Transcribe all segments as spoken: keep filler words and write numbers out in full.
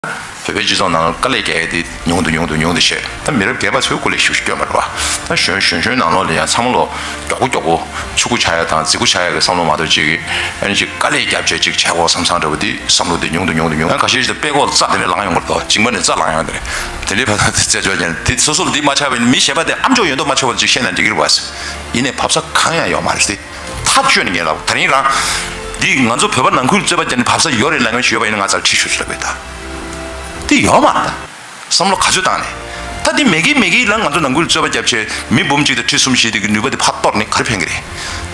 བོད་པའི་སྤྱི་ཚོགས་ནང་ལ་དཀའ་ལས་རྒྱག་ཡ་དེ་ཉུང་དུ་ཉུང་དུ་ཉུང་དུ་བྱས། ད་མི་རབས་རྒས་པ་ཚོའི་སྐུ་ལས་ཞེ་པོ་ཅིག་སྐྱོན་པ་རེད་བ། ད་གཞོན་གཞོན་གཞོན་ནང་ལོགས་ལ་ཡང་ཚང་མ་ལོ་མགྱོགས་པོ་མགྱོགས་པོ་ཕྱུ་གུ་ཆགས་ཡ་དང་རྫིག་པོ་ཆགས་ཡ་གི་བསམ་བློ་མ་གཏོགས་ཅིག་ཨ་ནི་ཅིག་དཀའ་ལས་རྒྱབ་བྱས་ཅིག་བྱས་དགོས་བསམ་བསམ་འདྲ་བོ་དེ་བསམ་བློ་དེ་ཉུང་དུ་ཉུང་དུ་ཉུང་། ཡང་ཁ་ཤས་ཤིག་ད་དཔེ་ཁོག་རྩ་དེ་ནས་ལངས་ཡོང་གི་རེད་དོ། མཇིང་པ་ནས་རྩ་ལངས་ཡོང་གི་རེད། དེ་འདྲའི་བར་དུ་རྩད་གཅོད་བྱས་ནས་དེ་སོ་སོ་ལ་འདི་མ་ཆགས་པ་ཡིན་ན་མི་གཞན་པ་དེ་ཨ་མཆོག་ཡོད་མདོག་མ་ཆགས་པ་ཅིག་བཤད་ན་འགྲིག་གི་རེད་བ། ཡིན་ནའི་བབས་ས་གང་ཡང་ཡོད་མ་རེད་དེ། ཐག་གཅོད་ནས་ངས་ལབ། ད་རིང་རང་འདི་ང་ཚོ་བོད་པ་ནང་ཁུལ་རྩོད་པ་རྒྱག་ནས་བབས་ས་ཡོད་རེད་ལབ་མཁན་ཞིག་ཡོད་པ་ཡིན་ན་ང་རྩར་ཁྲིད་ཤོག་ཅིག་ལབ་པ་ཡིན་ད། དེ་ཡོད་མ་རེད་ད། བསམ་བློ་ག་ཚོད་བཏང་ནས། ད་དེ་མེད་ཀི་མེད་ཀི་ལ་ང་ཚོ་ནང་ཁུལ་རྩོད་པ་རྒྱབ་བྱས་མི་འབུམ་གཅིག་དང་ཁྲི་གསུམ་བཞི་དེ་གི་ནུས་པ་དེ་ཕར་གཏོར་ནས་ག་རེ་ཕན་གི་རེད།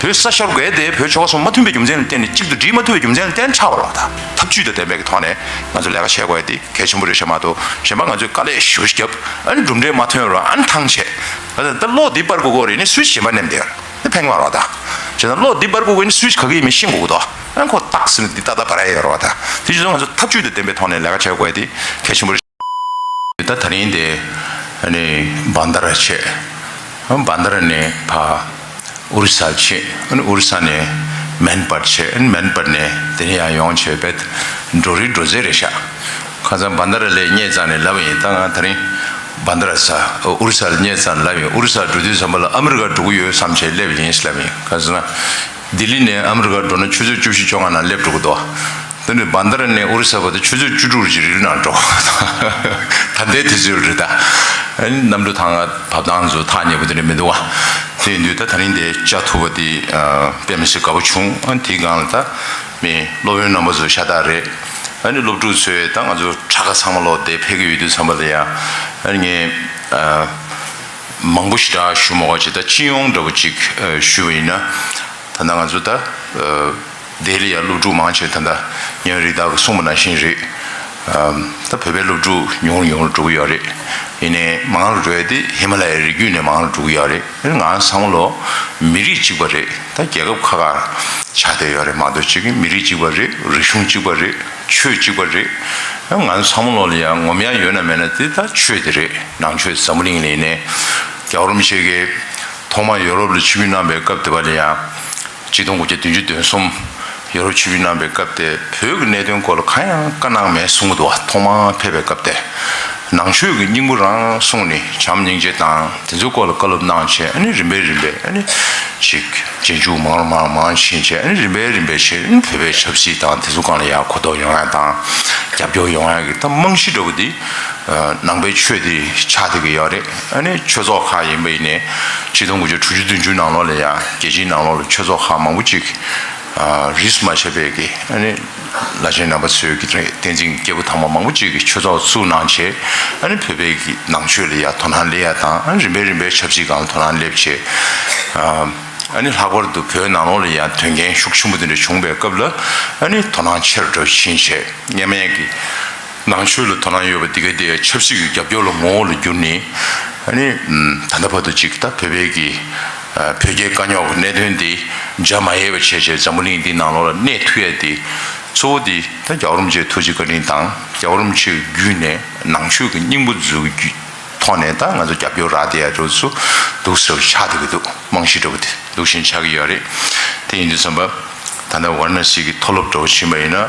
བོད་ས་ཤོར་དགོས་དེ་བོད་ཆོལ་ཁ་གསུམ་མ་མཐུན་པའི་རྒྱུ་མཚན་ལ་བརྟེན་ནས་གཅིག་ཏུ་སྒྲིལ་མ་ཐུབ་པའི་རྒྱུ་མཚན་ལ་བརྟེན་ཆགས་པ་རེད་བ། ད་ཐབས་ཇུས་དང་ལྡན་པའི་གི་ཐོག་ནས་ང་ཚོ་ལས་ཀ་བྱེད་དགོས་དེ་གལ་ཆེན་པོ་རེད་ཤག་མ་གཏོགས་གཞན་པ་ང་ཚོས་དཀའ་ལས་ཞེ་པོ་ཅིག་བརྒྱབ་ཨ་ནི་གྲུབ་འབྲས་མ་ཐོན་རུང་ཨ་ནི་ཐང་ཆད་ཨ་ནི་ད་བློ་འདི་སྤར་དགོས་དགོས་རེད་ནི་སུས་གཞན་པ་ནེམ་བསྡད་ཡོད་རེད། དེ་ཕན་གི་མ་རེད་བ། ད་བྱས་ན་བློ་འདི་སྤར་དགོས་དགོས་ནི་སུས་ག་གི་ཡིན་མིན་ཤེས་དགོས་གི་འདུག་ཨ་ཁོ་ཏག་ཟེར་ནས་འདི་ཏག་ཏག་བར་ཡ་ཡོད་རེད་བ། ད་དེ་བྱས་ཙང་ང་ཚོ་ཐབས་ཇུས་དང་ལྡན་པའི་ཐོག་ནས་ལས་ཀ་བྱེད་དགོས་ཡ་དེ་གལ་ཆེན་པོ་རེད། ད་ད་རིང་དེ་ཨ་ནི་བན་དྷ་ར་བྱས། བན་དྷ་ར་ནས་ཕ་ཨོ་རི་ས་ལ་ཕྱིན། ཨ་ནི་ཨོ་རི་ས་ནས་མན་པར་བྱས། ཨ་ནི་མན་པར་ནས་དེ་ནས་ཡང་ཡོང་བྱས་པས་འགྲོ་རིགས་འགྲོ་ཚད་རེད་ཤག་ཁ་སང་བན་དྷ་ར་ལ་སླེབས་ཙང་ནས་ལབ་པ་ཡིན། ད་ང་ད་རིང་བན་དྷ་ར་ས་ཨོ་རི་ས་ལ་སླེབས་ཙང་ལབ་ཡིན། ཨོ་རི་ས་འགྲོ་དུས་ཙམ་པ་ལ་ཨ་མི་རི་ཀ་འགྲོ་གི་ཡོད་བསམ་བྱས་སླེབས་ཡིན་ལབ་ཡིན། ཁ་སང་ལྡི་ལི་ནས་ཨ་མི་རི་ཀ་འགྲོ་ན་ཆུ་ཚོད་བཅུ་བཞི་བཅོ་ལྔ་ནང་སླེབས་འགྲོ་གི་འདུག་དེ་ནས་བན་དྷ་ར་ནས་ཨོ་རི་ས་བར་དུ་ཆུ་ཚོད་བཅུ་དྲུག་ཅིག་རིང་ནང་འགྲོ། ད་ལྟའི་དུས་ཚོད་རེད་ད། ཨ་ནི་གནམ་གྲུ་ཐང་བབས་སྟངས་ཚོ་ཐག་ཉེ་པོ་དེ་འདྲ་མི་འདུག་བ། དེ་ཡིན་དུས་ད་ད་རིང་དེ་བཅར་ཐུབ་པ་དེ་དཔེ་མི་སྲིད་དགའ་པོ་བྱུང་། ཨ་ནི་དེའི་སྒང་ལ་ད་མི་སློབ་དཔོན་རྣམ་པ་ཚོ་ཤ་སྟག་རེད། ཨ་ནི་སློབ་ཕྲུག་ཚོས་ད་ང་ཚོ་གྲྭ་ཁ་ཚང་མ་ལོག་དེ་ཕེབས་ཀྱི་ཡོད་དུས་ཙམ་པ་ལ་ཡ། ཨ་ནི་ངས་མང་པོ་ཞེ་དྲག་ཞུ་མ་དགོས་ཅིག་ད་སྤྱི་ཡོངས་འདྲ་པོ་ཅིག་ཞུ་བ་ཡིན་ན། ད་ལྟ་ང་ཚོ་ད་ལྡི་ལི་ཡ་སློབ་ཕྲུག་མང་ཆེ་ད་ལྟ་ཉེ་བའི་རིགས་བདག་གིས་གསུངས་པ་ནང་བཞིན་རེད། ད་བོད་པའི་སློབ་ཕྲུག་ཉུང་རུ་ཉུང་རུ་འགྲོ་གི་ཡོད་རེད། ཡིན་ནའི་མང་རུ་འགྲོ་ཡ་དེ་ཧི་མ་ལ་ཡའི་རི་རྒྱུད་ནས་མང་རུ་འགྲོ་གི་ཡོད་རེད། ང་ཚང་མ་ལོ་མི་རིགས་གཅིག་པ་རེད། ད་རྒྱལ་ཁབ་ཁག་ཁག་ཆགས་བསྡད་ཡོད་རེད་མ་གཏོགས་གཅིག་གི་མི་རིགས་གཅིག་པ་རེད། རིག་གཞུང་གཅིག་པ་རེད། ཆོས་གཅིག་པ་རེད། ང་ཚང་མ་ལོ་ལ་ཡང་ངོམ་ཡ་ཡོད་ན་མེད་ན་དེ་ད་ཆོས་དེ་རེད། ནང་ཆོས་འཛམ་བུ་གླིང་ལ་ཡིན་ནའི་རྒྱལ་བ་རིན་པོ་ཆེ་གིས་ཐོག་མར་ཡོ་རོབ་ལ་ཆིབས་བསྒྱུར་གནང་པའི་སྐབས་དེ་བ་ལ་ཡང་། ཆིག་སྟོང་དགུ་བརྒྱ་བདུན་ཅུ་དོན་གསུམ་ཡོ་རོབ་ཆིབས་བསྒྱུར་གནང་པའི་སྐབས་དེ་བོད་ཀྱི་གནད་དོན་སྐོར་ལ་གང་ཡང་བཀའ་གནང་མེད་གསུང་གི་འདུག་བ། ཐོག་མར་ཕེབས་པའི་སྐབས་དེ། ནང་ཆོས་ཀྱི་སྙིང་པོ་རང་གསུངས་ནས་བྱམས་སྙིང་རྗེ་དང་དེ་ཚོའི་སྐོར་ལ་བཀའ་སློབ་གནང་བྱས། ཨ་ནི་རིམ་པས་རིམ་པས་ཨ་ནི་ཅིག་རྗེས་འཇུག་མང་རུ་མང་རུ་མང་ཕྱིན་བྱས། ཨ་ནི་རིམ་པས་རིམ་པས་བྱས། ཨ་ནི་བོད་པའི་ཆབ་སྲིད་དང་དེ་ཚོ་སྒང་ལ་ཡང་གོ་རྟོགས་ཡོང་ཡ་དང་རྒྱབ་སྐྱོར་ཡོང་ཡ་གི་ད་རྨང་གཞི་འདྲ་བོ་འདི་ནང་པའི་ཆོས་འདི་ཆགས་བསྡད་ཀྱི་ཡོད་རེད། ཨ་ནི་ཆོས་ཚོགས་ཁག་ཡིན་པ་ཡིན་ནའི་ཆིག་སྟོང་དགུ་བརྒྱ་དྲུག་ཅུ་བདུན་ཅུ་ནང་ལོགས་ལ་ཡང་རྒྱལ་སྤྱིའི་ནང་ལོགས་ལ་ཆོས་ཚོགས་ཁག་མང་པོ་ཅིག་རིས་སུ་མ་ཆད་པའི་གི་ཨ་ནི་བླ་ཆེན་རྣམ་པ་ཚོའི་གི་བསྟན་འཛིན་སྐྱེས་བུ་དམ་པ་མང་པོ་ཅིག་གི་ཆོས་ཚོགས་བཙུགས་གནང་བྱས། ཨ་ནི་བོད་པའི་གི་ནང་ཆོས་ལ་ཡང་དོ་སྣང་སླེབས་ཡ་དང་། ཨ་ནི་རིམ་པས་རིམ་པས་ཆབ་སྲིད་སྒང་ལ་དོ་སྣང་སླེབས་བྱས། ཨ་ནི་ལྷག་པར་དུ་བོད་ནང་ལོགས་ལ་ཡང་དོན་རྐྱེན་ཤུགས་ཆེན་པོ་དེ་འདྲ་བྱུང་བའི་སྐབས་ལ་ཨ་ནི་དོ་སྣང་ཆེ་རུ་འགྲོ་ཕྱིན་བྱས། སྔོན་མའི་གི་ནང་ཆོས་ལ་དོ་སྣང་ཡོད་པ་དེ་ག་དེ་ཆབ་སྲིད་ཀྱི་རྒྱབ་སྐྱོར་ལ་ངོ་བོ་ལ་བསྒྱུར་ནས། ཨ་ནི་ད་ལྟ་བར་དུ་ཅིག་ད་བོད་པའི་གི་བོད་རྒྱའི་དཀའ་རྙོག་གི་གནད་དོན་འདི་འཇའ་མ་ཡལ་བ་བྱས་བྱས་འཛམ་བུ་གླིང་འདི་ནང་ལོགས་ལ་གནས་ཐུབ་ཡ་དེ་གཙོ་བོ་དེ་ད་རྒྱལ་བ་རིན་པོ་ཆེའི་ཐུགས་རྗེ་བཀའ་དྲིན་དང་། རྒྱལ་བ་རིན་པོ་ཆེ་བརྒྱུད་ནས་ནང་ཆོས་ཀྱི་སྙིང་པོ་མཛོད་ཀྱི་ཐོག་ནས་ད་ང་ཚོ་རྒྱབ་སྐྱོར་རག་བསྡད་ཡ་འདྲ་བོ་ཚོ་འདུག་ཟེར་བ་ཆགས་བསྡད་ཀྱི་འདུག་རྨང་གཞི་འདྲ་བོ་དེ་འདུག་བཞིན་ཆགས་ཀྱི་ཡོད་རེད། དེ་ཡིན་དུས་ཙམ་པ་ད་ལྟ་ཝཱ་ར་ཎ་སི་གི་མཐོ་སློབ་འདྲ་བོ་ཕྱིན་པ་ཡིན་ན།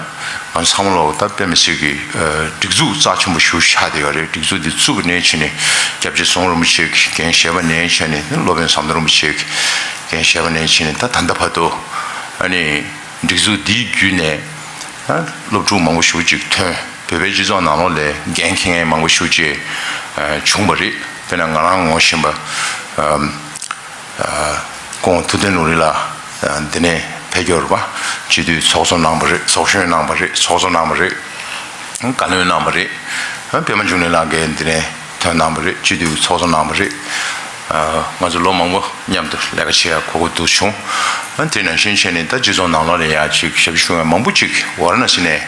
ང་ཚང་མ་ལོག་ད་དཔེ་མི་སྲིད་ཀྱི་སྒྲིག་འཛུགས་རྩ་ཆེན་པོ་ཞིག་ཆགས་བསྡད་ཡོད་རེད། སྒྲིག་འཛུགས་འདི་བཙུགས་པ་ནས་ཕྱིན་ནས་སྐྱབས་རྗེ་ཙོང་རིན་པོ་ཆེ་གིས་འགན་བཞེས་པ་ནས་ཕྱིན་ནས། སློབ་དཔོན་ཟམ་གདོང་རིན་པོ་ཆེ་གིས་འགན་བཞེས་པ་ནས་ཕྱིན་ནས་ད་ད་ལྟ་བར་དུ་ཨ་ནི་སྒྲིག་འཛུགས་འདིའི་བརྒྱུད་ནས་ཨ་སློབ་ཕྲུག་མང་པོ་ཞེ་པོ་ཅིག་ཐོན། བོད་པའི་སྤྱི་ཚོགས་ནང་ལོགས་ལ་འགན་འཁྱེར་མཁན་མང་པོ་ཞེ་པོ་ཅིག་བྱུང་བ་རེད། དཔེར་ན་ང་རང་ངོ་ཤེས་པ་སྐུ་ངོ་ཐུབ་བསྟན་ལུང་རིགས་ལགས་འདི་ནས་ཕེབས་ཀྱི་ཡོད་རེད་པ། སྤྱི་འཐུས་ཚོགས་གཙོ་གནང་བ་རེད། ཚོགས་གཞོན་གནང་བ་རེད། ཚོགས་གཙོ་གནང་བ་རེད། བཀའ་བློན་གནང་བ་རེད། པད་མ་འབྱུང་གནས་ལགས་ཀྱིས་འདི་ནས་ཐོན་གནང་བ་རེད། སྤྱི་འཐུས་ཚོགས་གཙོ་གནང་བ་རེད། ང་ཚོ་ལོ་མང་པོ་མཉམ་དུ་ལས་ཀ་བྱེད་ཡ་གོ་སྐབས་འདུག་བྱུང་། དེ་ནང་བཞིན་བྱས་ནས་ད་སྤྱི་ཚོགས་ནང་ལོགས་ལ་ཡ་ཅིག་ཞབས་ཞུ་ཞུ་མཁན་མང་པོ་ཅིག་ཝཱ་ར་ཎ་སི་ནས་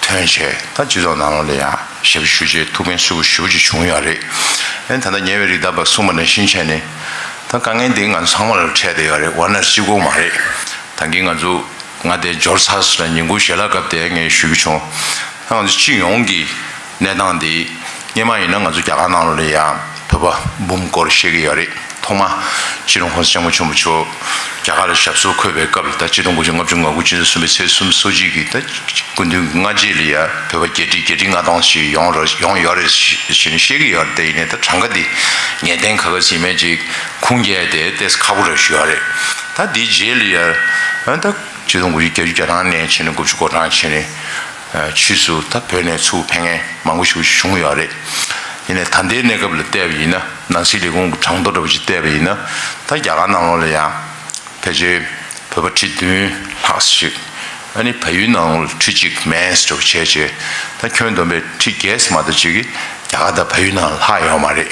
ཐོན་བྱས། ད་སྤྱི་ཚོགས་ནང་ལོགས་ལ་ཡ་ཞབས་ཞུ་བྱས་ཐུགས་ཕན་གསོས་པོ་ཞེ་པོ་ཅིག་བྱུང་ཡོད་རེད། ཨ་ནི་ད་ལྟ་ཉེ་བའི་རིགས་བདག་པ་གསུངས་པ་ནང་བཞིན་བྱས་ནས་ད་དཀའ་ངལ་འདི་ང་ཚོ་ཚང་མ་ལ་འཕྲད་བསྡད་ཡོད་རེད། ཝཱ་ར་ཎ་སི་གཅིག་པོ་མ་རེད། ད་གིན་ང་ཚོ་ང་དེ་འབྱོར་ཚར་སོང་ལ་ཉིན་གུང་ཞལ་ལག་སྐབས་དེ་ངས་ཞུ་གི་བྱུང་། ད་ང་ཚོ་སྤྱི་ཡོངས་ཀྱི་གནས་སྟངས་འདི་སྔོན་མ་ཡིན་ན་ང་ཚོ་རྒྱ་གར་ནང་ལོགས་ལ་ཡ་བོད་པ་འབུམ་སྐོར་བཤད་ཀྱི་ཡོད་རེད། ཐོག་མ་སྤྱི་ནོར་༸གོང་ས་༸སྐྱབས་མགོན་ཆེན་པོ་མཆོག་རྒྱ་གར་ལ་ཞབས་སོར་འཁོད་པའི་སྐབས་ལ། ད་ཆིག་སྟོང་དགུ་བརྒྱ་ལྔ་བཅུ་ང་དགུ་ཕྱི་ཟླ་གསུམ་པའི་ཚེས་གསུམ་སོ་གཅིག་གི་ད་སྐུ་མདུན་གྱི་སྔ་རྗེས་ལ་ཡ་བོད་པ་བརྒྱད་ཁྲི་བརྒྱད་ཁྲི་ལྔ་སྟོང་ཞིག་ཡོང་ར་ཡོང་ཡོད་རེད་ཞེས་ནས་བཤད་ཀྱི་ཡོད་རེད། དེ་ཡིན་ནའི་ད་གྲངས་ཀ་འདི་ངེས་གཏན་ག་ག་ཟིན་མེད་ཅིག་ཁུངས་སྐྱེལ་དེ་ཏོག་ཙམ་ཁག་པོ་རེད་ཞུ་ཡོད་རེད། ད་འདིའི་རྗེས་ལ་ཡ་ཨ་ད་ཆིག་སྟོང་དགུ་བརྒྱ་བརྒྱད་ཅུ་གྱ་གྲངས་ནས་བྱས་ནས་དགུ་བཅུ་གོ་གྲངས་བྱས་ནས། ཕྱིས་སུ་ད་བོད་ནས་ཚུར་ཕེབས་མཁན་མང་པོ་ཞིག་བྱུང་ཡོད་རེད། ཡིན་ནའི་ད་ལྟའི་གནས་སྐབས་ལ་བལྟས་པ་ཡིན་ན། ནང་སྲིད་ལས་ཁུངས་ཀྱི་གྲངས་ཐོ་འདྲ་པོ་ཅིག་བལྟས་པ་ཡིན་ན། ད་རྒྱ་གར་ནང་ལོགས་ལ་ཡང་ཕལ་ཆེར་བོད་པ་ཁྲི་བདུན་ལྷག་ཞིག་ཨ་ནི་བལ་ཡུལ་ནང་ལ་ཁྲི་གཅིག་མིན་འདྲ་པོ་བྱས་བྱས། ད་ཁྱོན་བསྡོམས་པའི་ཁྲི་བརྒྱད་ཙམ་མ་གཏོགས་ཅིག་གིས་རྒྱ་གར་དང་བལ་ཡུལ་ནང་ལ་ལྷག་ཡོད་མ་རེད།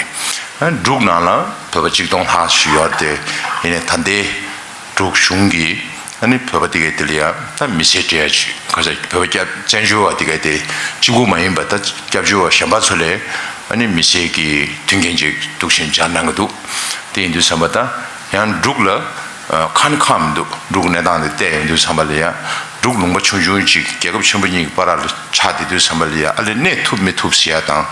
ཨ་འབྲུག་ནང་ལ་བོད་པ་གཅིག་སྟོང་ལྷག་ཞིག་ཡོད་རེད་དེ། ཡིན་ནའི་ད་ལྟའི་འབྲུག་གཞུང་གིས་ཨ་ནི་བོད་པ་དེ་གའི་དེ་ལ་ཡང་ད་མི་སེར་སྤྲད་ཡ་ཅིག་ག་ས་བོད་པ་སྐྱབས་བཙན་བྱོལ་བ་དེ་གའི་དེ་གཅིག་པུ་མ་ཡིན་པ། ད་སྐྱབས་བཅོལ་བ་གཞན་པ་ཚོ་ལ་ཨ་ནི་མི་སེར་གྱི་མཐུན་རྐྱེན་ཅིག་འདུག་བཞིན་སྦྱར་གནང་གི་འདུག་དེ་ཡིན་དུས་ཙམ་པ་ད་ཡང་འབྲུག་ལ་ཁ་ནས་ཁག་མི་འདུག་འབྲུག་གནས་སྟངས་དེ་བལྟས་ཡོང་དུས་ཙམ་པ་ལ་ཡང་འབྲུག་ལུང་པ་ཆུང་ཆུང་ཅིག་རྒྱལ་ཁབ་ཆེན་པོ་གཉིས་ཀྱི་བར་ལ་ཆགས་བསྡད་དུས་ཙམ་པ་ལ་ཡ། ཨ་ལས་གནས་ཐུབ་མི་ཐུབ་ཟེར་ཡ་དང་།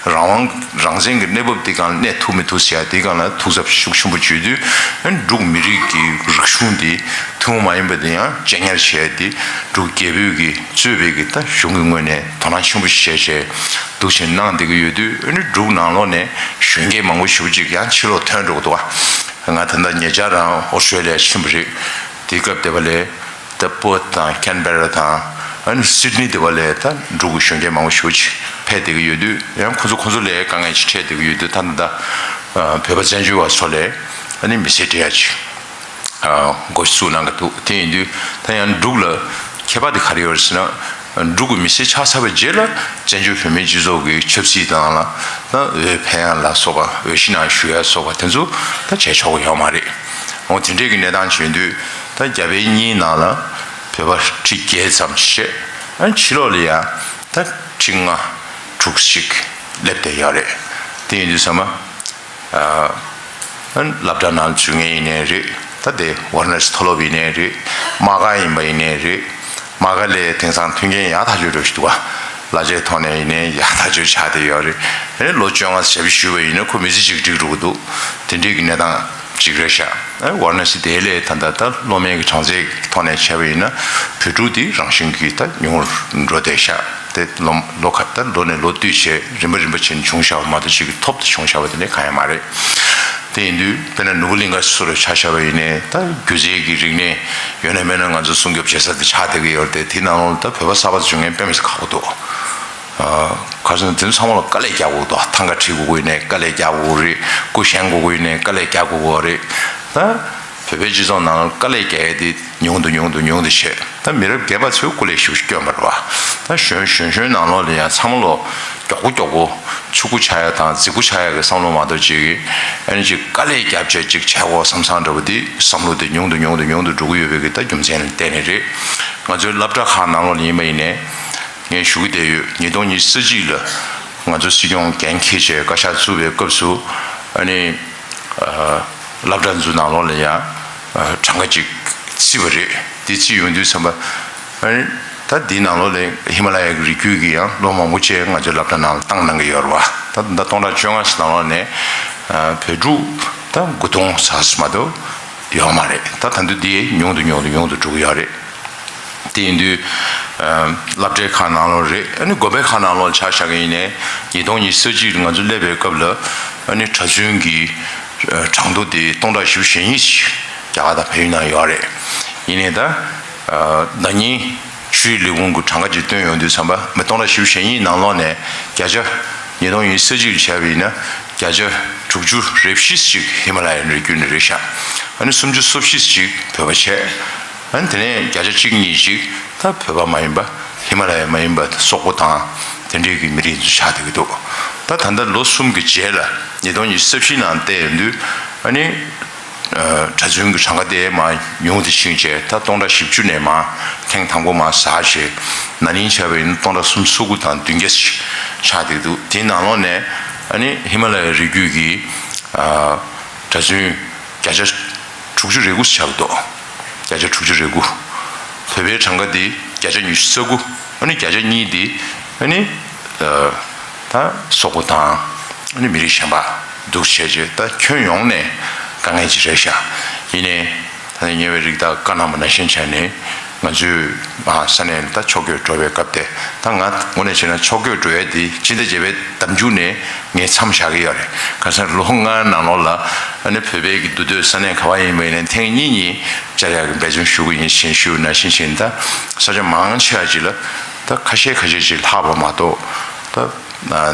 རང་དབང་རང་བཙན་གྱི་གནས་བབ་དེ་སྒང་ལ་གནས་ཐུབ་མི་ཐུབ་ཟེར་ཡ་དེ་སྒང་ལ་ཐུགས་འཚབ་ཤུགས་ཆེན་པོ་བྱེད་དུས། ཨ་ནི་འབྲུག་མི་རིགས་ཀྱི་རིག་གཞུང་དེ་ཐུན་མོང་མ་ཡིན་པ་དེ་ཡང་གཅེས་ཉར་བྱས་ཏེ། འབྲུག་རྒྱལ་པོས་ཀྱིས་གཙོས་པའི་གི་ད་གཞུང་གི་ངོས་ནས་དོ་སྣང་ཆེན་པོ་བྱས་བྱས་འདུག་བྱས་གནང་བསྡད་ཀྱི་ཡོད་དུས། ཨ་ནི་འབྲུག་ནང་ལོགས་ནས་གཞོན་སྐྱེས་མང་པོ་ཞེ་པོ་ཅིག་ཡང་ཕྱི་ལོགས་ཐོན་འགྲོ་གི་འདུག་བ། ང་ད་ལྟ་ཉེ་ཆར་རང་ཨོ་སི་ཊེ་ལི་ཡ་ཕྱིན་པ་རེད། དེའི་སྐབས་དེ་བ་ལས། ད་པར་ཐི་དང་ཁེན་བེ་ར་དང་། ཨ་ནི་སིད་ནི་དེ་བ་ལས་ད་འབྲུག་གི་གཞོན་སྐྱེས་མང་པོ་ཞེ་པོ་ཅིག་ཕེབས་བསྡད་ཀྱི་ཡོད་དུས། ཡང་ཁོ་ཚོ་ཁོ་ཚོ་ལ་དཀའ་ངལ་ཅིག་འཕྲད་བསྡད་ཀྱི་ཡོད་དུས། ད་ད་ད་བོད་པ་བཙན་བྱོལ་བ་ཚོ་ལ་ཨ་ནི་མི་སེར་སྤྲད་ཡ་ཅིག་འགོ་བཙུགས་གནང་གི་འདུག་དེ་ཡིན་དུས་ད་ཡང་འབྲུག་ལ་ཁྱད་པར་དེ་ག་རེ་ཡོད་རེད་ཟེར་ན། འབྲུག་གི་མི་སེར་ཆགས་ཚར་བའི་རྗེས་ལ་བཙན་བྱོལ་བོད་མིའི་སྤྱི་ཚོགས་ཀྱི་ཆབ་སྲིད་དང་ལ། ད་འོས་འཕེན་ཡ་ལ་སོགས་པ། འོས་གཞི་ནང་ཞུགས་ཡ་སོགས་པ་དེ་ཚོ་ད་བྱས་ཆོག་གི་ཡོད་མ་རེད། འོ་དེ་འདྲས་ཀྱི་གནས་སྟངས་བྱུང་དུས། ད་རྒྱ་བལ་གཉིས་ནང་ལ་བོད་པ་ཁྲི་བརྒྱད་ཙམ་ཞིག་བྱས། ཨ་ཕྱི་ལོགས་ལ་ཡ་ད་ཁྲི་ལྔ་དྲུག་ཞིག་སླེབས་བསྡད་ཡོད་རེད། དེ་ཡིན་དུས་ཙམ་པ། ཨ་སློབ་གྲྭ་ནང་འཛུལ་མཁན་ཡིན་ནའི་རེད། ད་དེ་ཝར་ན་སི་མཐོ་སློབ་ཡིན་ནའི་རེད། དམག་སྒར་ཡིན་པ་ཡིན་ནའི་རེད། དམག་སྒར་ལ་དེང་སང་མཐུན་རྐྱེན་ཡག་ཐག་ཆོད་འདྲ་ཞིག་འདུག་བ། གླ་ཆའི་ཐོག་ནས་ཡིན་ནའི་ཡག་ཐག་ཆོད་ཆགས་བསྡད་ཡོད་རེད། ཨ་ནི་ལོ་བཅོ་ལྔ་ཞབས་ཕྱི་ཞུས་པ་ཡིན་ན་ཁོ་མི་ཚེ་གཅིག་འགྲིག་འགྲོ་གི་འདུག་དེ་འདྲའི་གི་གནས་སྟངས་གཅིག་རེད་ཤག་ཨ་ཝར་ན་སི་དེ་ལས་ད་ལྟ་ད་སློབ་མའི་གི་གྲངས་ཚད་ཀྱི་ཐོག་ནས་བྱས་པ་ཡིན་ན། བོད་ཕྲུག་དེ་རང་བཞིན་གྱིས་ད་ཉུང་རུ་འགྲོ་བསྡད་ཤག་དེ་ལོ་ལོ་ཁ་ད་ལོ་ནས་ལོ་བསྟུད་བྱས་རིམ་པ་རིམ་པ་བྱས་ནས་བྱུང་བཞག་པ་མ་གཏོགས་ཅིག་གི་ཐོབ་ཏུ་བྱུང་བཞག་པ་དེ་འདྲ་གང་ཡང་མ་རེད། དེ་ཡིན་དུས་དཔེར་ན་ནོར་བུ་གླིང་ག་སོགས་ལ་ཆ་བཞག་པ་ཡིན་ནའི། ད་སྒྱུ་རྩལ་གྱི་རིག་གནས་ཡོད་ན་མེད་ན་ང་ཚོ་སྲུང་སྐྱོབ་བྱེད་ས་དེ་ཆགས་བསྡད་ཀྱི་ཡོད་རེད་དེ། དེའི་ནང་ལོགས་ལ་ད་བོད་པ་གསར་པ་ཚོ་བྱུང་མཁན་དཔེ་མི་སྲིད་ཁག་པོ་འདུག་ཨ་ག་རེ་ཟེར་ན། དེ་ཚོ་ཚང་མ་ལ་དཀའ་ལས་རྒྱག་དགོས་འདུག་ཐང་ག་ཁྲིད་དགོས་ཀྱི་ཡིན་ནའི་དཀའ་ལས་རྒྱག་དགོས་ཀྱི་རེད། སྐུ་བཞེངས་དགོས་ཀྱི་ཡིན་ནའི་དཀའ་ལས་རྒྱག་དགོས་ཀྱི་རེད། ད་བོད་པའི་སྤྱི་ཚོགས་ནང་ལ་དཀའ་ལས་རྒྱག་ཡས་དེ་ཉུང་དུ་ཉུང་དུ་ཉུང་དུ་བྱས། ད་མི་རབས་རྒས་པ་ཚོས་སྐུ་ལས་ཞུགས་སྐྱོན་པ་རེད་བ། ད་གཞོན་གཞོན་གཞོན་ནང་ལོགས་ལ་ཡང་ཚང་མ་ལོ་མགྱོགས་པོ་མགྱོགས་པོ་ཕྱུག་པོ་ཆགས་ཡ་དང་རྫིག་པོ་ཆགས་ཡ་གི་བསམ་བློ་མ་གཏོགས་ཅིག་ཨ་ནི་ཅིག་དཀའ་ལས་རྒྱབ་བྱས་ཅིག་བྱས་དགོས་བསམ་བསམ་འདྲ་པོ་དེ་བསམ་བློ་དེ་ཉུང་དུ་ཉུང་དུ་ཉུང་དུ་འགྲོ་གི་ཡོད་པའི་གི་ད་རྒྱུ་མཚན་ལ་བརྟེན་ནས་རེད། ང་ཚོའི་སློབ་གྲྭ་ཁག་ནང་ལོགས་ལ་ཡིན་པ་ཡིན་ནའི། ངས་ཞུ་གི་བསྡད་ཡོད། ཉིས་སྟོང་ཉི་ཤུ་རྩ་གཅིག་ལ་ང་ཚོ་སྲིད་སྐྱོང་འགན་འཁྱེར་བྱས་བཀའ་ཤག་བཙུགས་པའི་སྐབས་སུ། ཨ་ནི་ཨ་སློབ་གྲྭ་ཚོའི་ནང་ལོགས་ལ་ཡང་ཨ་གྲངས་ཀ་ཅིག་བརྩིས་པ་རེད། དེ་བརྩིས་ཡོང་དུས་ཙམ་པ། ཨ་ནི་ད་འདིའི་ནང་ལོགས་ལ་ཧི་མ་ལ་ཡའི་རི་རྒྱུད་ཀྱི་ཡང་སློབ་མ་མང་པོ་ཅིག་ང་ཚོའི་སློབ་གྲྭ་ནང་ལ་བཏང་གནང་གི་ཡོད་རེད་བ། ད་ད་སྟོང་ཕྲག་བཅོ་ལྔ་ཙམ་ནང་ལོགས་ནས་ཨ་བོད་ཕྲུག་ད་དགུ་སྟོང་ཙམ་མ་གཏོགས་ཡོད་མ་རེད། ད་ད་དུང་འདི་ཉུང་དུ་ཉུང་དུ་ཉུང་དུ་འགྲོ་གི་ཡོད་རེད། དེ་ཡིན་དུས་ཨ་སློབ་གྲྭའི་ཁག་ནང་ལོགས་རེད། ཨ་ནི་དགོན་པའི་ཁག་ནང་ལོགས་ཆ་བཞག་གི་ཡིན་ནའི། ཉིས་སྟོང་ཉི་ཤུ་རྩ་གཅིག་ང་ཚོ་སླེབས་པའི་སྐབས་ལ་ཨ་ནི་གྲྭ་བཙུན་གྱི་ཨ་གྲངས་ཐོ་དེ་སྟོང་ཕྲག་བཞི་བཅུ་ཞེ་གཉིས་ཤིག་རྒྱ་གར་དང་བལ་ཡུལ་ནང་ཡོད་རེད། ཡིན་ནའི་ད་ཨ་ན་ནིང་ཆུའི་ལས་ཁུངས་ཀྱི་གྲངས་ཀ་ཅིག་བཏོན་ཡོང་དུས་ཙམ་པ། མི་སྟོང་ཕྲག་བཞི་བཅུ་ཞེ་གཉིས་ནང་ལོགས་ནས་བརྒྱ་ཆ་ཉིས་སྟོང་ཉི་ཤུ་རྩ་གཅིག་ལ་བྱས་པ་ཡིན་ན་བརྒྱ་ཆ་དྲུག་ཅུ་རེ་བཞི་ཅིག་ཧི་མ་ལ་ཡའི་རི་རྒྱུད་ནས་རེད་ཤག་ཨ་ནི་སུམ་ཅུ་སོ་བཞི་ཅིག་བོད་པ་བྱས། ཨ་ནི་དེ་ནས་བརྒྱ་ཆ་གཅིག་གཉིས་ཅིག་ད་བོད་པ་མ་ཡིན་པ། ཧི་མ་ལ་ཡ་མ་ཡིན་པ་སོག་པོ་དང་དེ་འདྲའི་གི་མི་རིགས་ཚོ་ཆགས་བསྡད་ཀྱི་འདུག་ད་ད་ལྟ་ལོ་གསུམ་གྱི་རྗེས་ལ་ཉིས་སྟོང་ཉི་ཤུ་རྩ་བཞི་ནང་བལྟས་ཡོང་དུས། ཨ་ནི་ཨ་གྲྭ་བཙུན་གྱི་གྲངས་ཀ་དེ་མར་ཉུང་དུ་ཕྱིན་བྱས། ད་སྟོང་ཕྲག་བཞི་བཅུ་ནས་མར་ཐེངས་དང་པོ་མར་ཟག་བྱས། ན་ནིང་བྱས་པ་ཡིན་ན་སྟོང་ཕྲག་སུམ་ཅུ་སོ་དགུ་དང་བདུན་བརྒྱ་ཞིག་ཆགས་བསྡད་ཀྱི་འདུག་དེའི་ནང་ལོགས་ནས་ཨ་ནི་ཧི་མ་ལ་ཡའི་རི་རྒྱུད་ཀྱི་ཨ་གྲྭ་བཙུན་བརྒྱ་ཆ་དྲུག་ཅུ་རེ་དགུ་ཆགས་འདུག་བརྒྱ་ཆ་དྲུག་ཅུ་རེ་དགུ། བོད་པའི་གྲངས་ཀ་འདི་བརྒྱ་ཆ་ཉི་ཤུ་རྩ་དགུ། ཨ་ནི་བརྒྱ་ཆ་གཉིས་འདི་ཨ་ནི་ཨ་ད་སོག་པོ་དང་ཨ་ནི་མི་རིགས་གཞན་པ་འདུག་བྱས་རྗེས། ད་ཁྱོན་ཡོངས་ནས་ དཀའ་ངལ་ཅིག་རེད་ཤག་ཡིན་ནའི་ད་ནི་ཉེ་བའི་རིགས་ད་བཀའ་གནང་བ་ནང་བཞིན་བྱས་ནས་ང་ཚོས་ཨ་ས་གནས་ད་ཕྱོགས་བསྐྱོད་འགྲོ་བའི་སྐབས་དེ་ད་ང་དངོས་གནས་བྱས་ན་ཕྱོགས་བསྐྱོད་འགྲོ་ཡས་དེ་སྤྱི་ཟླ་བརྒྱད་པའི་ཟླ་མཇུག་ནས་ངས་མཚམས་བཞག་གི་ཡོད་རེད། ག་ས་ལོ་ལྔའི་ནང་ལོགས་ལ་ཨ་ནི་བོད་པའི་གི་འདུས་སྡོད་ས་གནས་ག་བ་ཡིན་པ་ཡིན་ནའི་ཐེངས་གཉིས་གཉིས་བཅར་ཡག་གི་འབད་བརྩོན་ཞུ་གི་ཡིན་ཞེས་ཞུས་ནང་བཞིན་བྱས་ནས་ད་ས་ཆ་མང་ཆེ་བ་ཅིག་ལ་ད་ཁ་ཤས་ཁ་ཤས་ཅིག་ལྷག་པ་མ་གཏོགས་ད་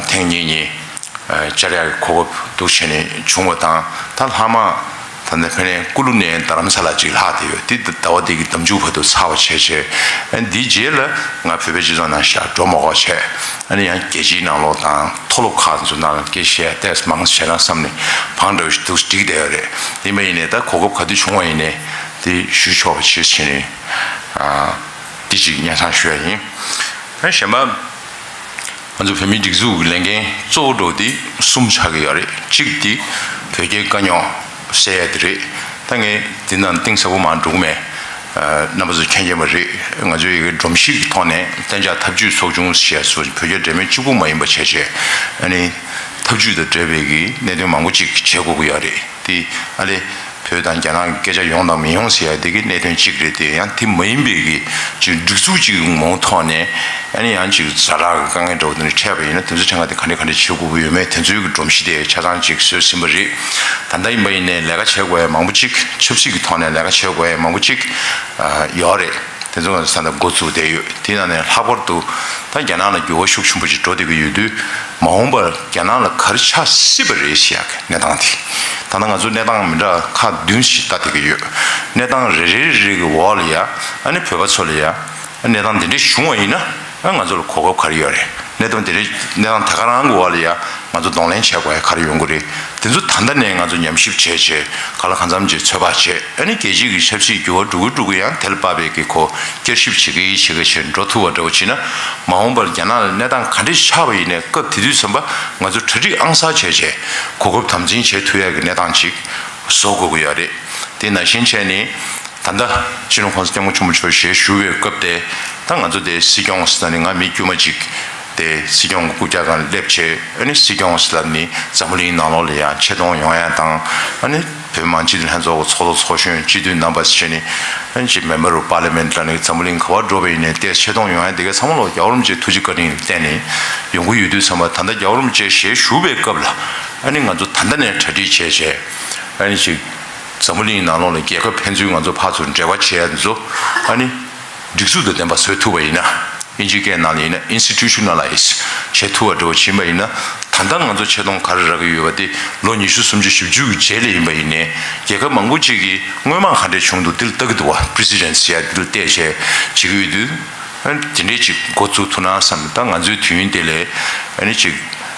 ཐེངས་གཉིས་གཉིས། བཅར་ཡག་གི་གོ་སྐབས་འདུག་བྱས་ནས་བྱུང་བ་དང་ད་ལྷག་མ་ད་ལྟ་ཕ་ནས་ཀུ་ལུ་ནས་རྡ་རམ་ས་ལ་ཅིག་ལྷག་བསྡད་ཡོད། འདི་ཟླ་བ་འདི་གི་ཟླ་མཇུག་བར་དུ་ཚར་བ་བྱས་བྱས་འདིའི་རྗེས་ལ་ང་བོད་པའི་སྤྱི་ཚོགས་ནང་ཤར་འགྲོ་མ་དགོས་བྱས་ཨ་ནི་ཡང་རྒྱལ་སྤྱིའི་ནང་ལོགས་དང་མཐོ་སློབ་ཁག་ཚོ་ནང་ལ་སྐད་ཆ་བཤད་ཏེ་མང་ཆེ་རང་བསམ་ནས་བང་འདྲ་བོ་ཞིག་འདུག་འགྲིག་བསྡད་ཡོད་རེད། དེ་མ་ཡིན་ནས་ད་གོ་སྐབས་ག་དུས་བྱུང་བ་ཡིན་ནས་དེ་ཞུ་ཆོག་པ་བྱེད་བྱས་ནས་དེ་ཅིག་སྙན་སེང་ཞུ་ཡ་ཡིན། གཞན་པ། ང་ཚོ་བོད་མིའི་སྒྲིག་འཛུགས་ཀྱི་ལས་འགན་གཙོ་བོ་འགྲོ་དེ་གསུམ་ཆགས་ཀྱི་ཡོད་རེད། གཅིག་དེ་བོད་རྒྱའི་དཀའ་རྙོག་སེལ་ཡ་དེ་རེད། ད་ངས་འདི་ནང་གཏིང་ཟབ་པོ་མར་འགྲོ་གི་མེད། རྣམ་པ་ཚོ་མཁྱེན་མཁྱེན་པ་རེད། ང་ཚོའི་ཡི་གེ་སྒྲོམ་གཞི་གི་ཐོག་ནས་གཏན་འཇགས་ཐབས་ཇུས་ཚོགས་ཆུང་ཞེས་སུ་བོད་རྒྱ་འབྲེལ་མོལ་གཅིག་པུ་མ་ཡིན་པ་བྱས་བྱས་ཨ་ནི་ཐབས་ཇུས་དང་འབྲེལ་བའི་གི་གནད་དོན་མང་པོ་ཅིག་བྱེད་དགོས་ཀྱི་ཡོད་རེད། དེ་ཨ་ལེ། བོད་དང་རྒྱ་ནག་གི་སྐད་ཆ་ཡོང་དང་མི་ཡོང་ཟེར་ཡ་དེ་གི་གནད་དོན་གཅིག་རེད་དེ་ཡང་དེ་མ་ཡིན་པའི་གི་ཅིག་སྒྲིག་འཛུགས་ཅིག་གི་ངོ་བོ་ཐོག་ནས་ཨ་ནི་ཡང་ཅིག་ཛ་དྲག་གི་དཀའ་ངལ་འདྲ་བོ་དེ་འདྲ་འཕྲད་པ་ཡིན་ན་དེ་ཚོ་ཆ་ཚང་དེ་ག་འདྲ་ག་འདྲ་བྱེད་དགོས་ཀྱི་ཡོད་མེད་དེ་ཚོའི་གི་སྒྲོམ་གཞི་དེ་ཆ་ཚང་ཅིག་བཟོས་ཟིན་པ་རེད། ད་ལྟ་ཡིན་པ་ཡིན་ནའི་ལས་ཀ་བྱེད་དགོས་ཡ་མང་པོ་ཅིག་ཆབ་སྲིད་ཀྱི་ཐོག་ནས་ལས་ཀ་བྱེད་དགོས་ཡ་མང་པོ་ཅིག་ཡོད་རེད། དེ་ཚོ་ང་ཚོ་ད་ལྟ་འགོ་བཙུགས་བསྡད་ཡོད། དེ་ནང་ནས་ལྷག་པར་དུ་ད་རྒྱ་ནག་ལ་འགྱུར་བ་ཤུགས་ཆེན་པོ་ཅིག་འགྲོ་བསྡད་ཀྱི་ཡོད་དུས་མ་འོངས་པར་རྒྱ་ནག་ལ་ག་རེ་ཆགས་སྲིད་པ་རེད་ཞེས་ཡག་གི་གནས་སྟངས་དེ། ད་ལྟ་ང་ཚོ་གནས་སྟངས་མི་འདྲ་ཁག་བདུན་ཞིག་ལྟ་བསྡད་ཀྱི་ཡོད། གནས་སྟངས་རེ་རེ་རེ་རེ་གི་འོག་ལ་ཡ་ཨ་ནི་བོད་པ་ཚོ་ལ་ཡ་གནས་སྟངས་འདི་འདྲ་བྱུང་བ་ཡིན་ན་ཨ་ང་ཚོ་ལ་གོ་སྐབས་ག་རེ་ཡོད་རེད། གནད་དོན་དེ་རིགས་གནས་སྟངས་ད་ག་རང་གི་འོག་ལ་ཡ་ང་ཚོ་གདོང་ལེན་བྱེད་དགོས་ཡ་ག་རེ་ཡོང་གི་རེད། དེ་ཚོ་ད་ལྟ་ནས་ང་ཚོ་ཉམས་ཞིབ་བྱས་བྱས་ག་ལ་གང་འཚམ་ཅིག་ཚོད་དཔག་བྱས་ཨ་ནི་རྒྱལ་སྤྱིའི་གི་ཆབ་སྲིད་འགྱུར་བ་འགྲོ་གི་འགྲོ་གི་ཡང་དེ་ལ་དཔག་པའི་གི་ཁོ་བསྐྱར་ཞིབ་བྱེད་གི་བྱེད་གི་བྱས་འགྲོ་ཐུབ་པ་འདྲ་བོ་བྱས་ན་མ་འོངས་པར་རྒྱ་ནག་ལ་གནས་སྟངས་ག་འདྲ་ཆགས་པ་ཡིན་ནའི་སྐབས་དེ་དུས་ཙམ་པ་ང་ཚོ་གྲ་སྒྲིག་ཨང་གསར་བྱས་བྱས་གོ་སྐབས་དམ་འཛིན་བྱེད་ཐུབ་ཡ་གི་གནས་སྟངས་ཅིག་བཟོ་དགོས་ཀྱི་ཡོད་རེད། དེ་ནང་བཞིན་བྱས་ནས། ད་ལྟ་སྤྱི་ནོར་༸གོང་ས་༸སྐྱབས་མགོན་ཆེན་པོ་མཆོག་ཞལ་བཞུགས་པའི་སྐབས་དེ་ད་ང་ཚོ་དེ་སྲིད་སྐྱོང་ཟེར་ན་ནི་ང་མི་དཀྱུས་མ་ཅིག་དེ་སྲིད་སྐྱོང་གི་རྐུབ་བཀྱག་སྒང་སླེབས་བྱས་ཨ་ནི་སྲིད་སྐྱོང་ཟེར་ལབ་ནི་འཛམ་བུ་གླིང་ནང་ལོགས་ལ་ཡང་ཆེ་མཐོང་ཡོང་ཡ་དང་ཨ་ནི་བོད་མི་མང་སྤྱི་འཐུས་ལྷན་ཚོགས་ཀྱི་ཚོགས་གཙོ་ཚོགས་གཞོན་སྤྱི་འཐུས་རྣམ་པ་ཟེར་ནི་ཨ་ནི་ཅིག་Member of Parliament ལབ་ནི་འཛམ་བུ་གླིང་ག་བར་འགྲོ་བ་ཡིན་ནའི་དེ་ཆེ་མཐོང་ཡོང་ཡ་དེ་ག་ཚང་མ་ལོག་རྒྱལ་བ་རིན་པོ་ཆེའི་ཐུགས་རྗེ་བཀའ་དྲིན་ལ་བརྟེན་ནས་ཡོང་གི་ཡོད་དུས་ཙམ་པ་ད་ལྟ་རྒྱལ་བ་རིན་པོ་ཆེ་ཞལ་བཞུགས་པའི་སྐབས་ལ་ཨ་ནི་ང་ཚོ་ད་ལྟ་ནས་གྲ་སྒྲིག་བྱས་བྱས་ཨ་ནི་ཅིག་འཛམ་བུ་གླིང་ནང་ལོགས་ལ་རྒྱལ་ཁབ་ཕན་ཚུན་ང་ཚོ་ཕར་ཚུར་འབྲེལ་བ་བྱེད་ཡ་འདི་ཚོ་ཨ་ནི་སྒྲིག་འཛུགས་དང་ལྡན་པ་བཟོ་ཐུབ་པ་ཡིན་ན་ཨིན་ཇིའི་སྐད་ནང་ལ་ཡིན་ན་Institutionalize བྱེད་ཐུབ་པ་འདྲ་བོ་ཕྱིན་པ་ཡིན་ན་ད་ལྟ་ང་ཚོ་ཆེ་མཐོང་ག་རེ་རག་གི་ཡོད་པ་དེ་ལོ་ཉི་ཤུ་སུམ་ཅུ་བཞི་བཅུ་གི་རྗེས་ལ་ཡིན་པ་ཡིན་ནའི་རྒྱལ་ཁབ་མང་པོ་ཅིག་གིས་སྔོན་མ་ག་འདྲས་བྱུང་འདུག་དེ་ལ་ལྟ་གི་འདུག་བ། Precedents ཡ་དེ་ལ་བལྟས་བྱས་བྱེད་ཀྱི་ཡོད་དུས་ཨ་ནི་དེ་འདྲས་ཅིག་འགོ་བཙུགས་ཐུབ་ན་བསམ་ད་ང་ཚོའི་དུས་ཡུན་དེ་ལས་ཨ་ནི་ཅིག་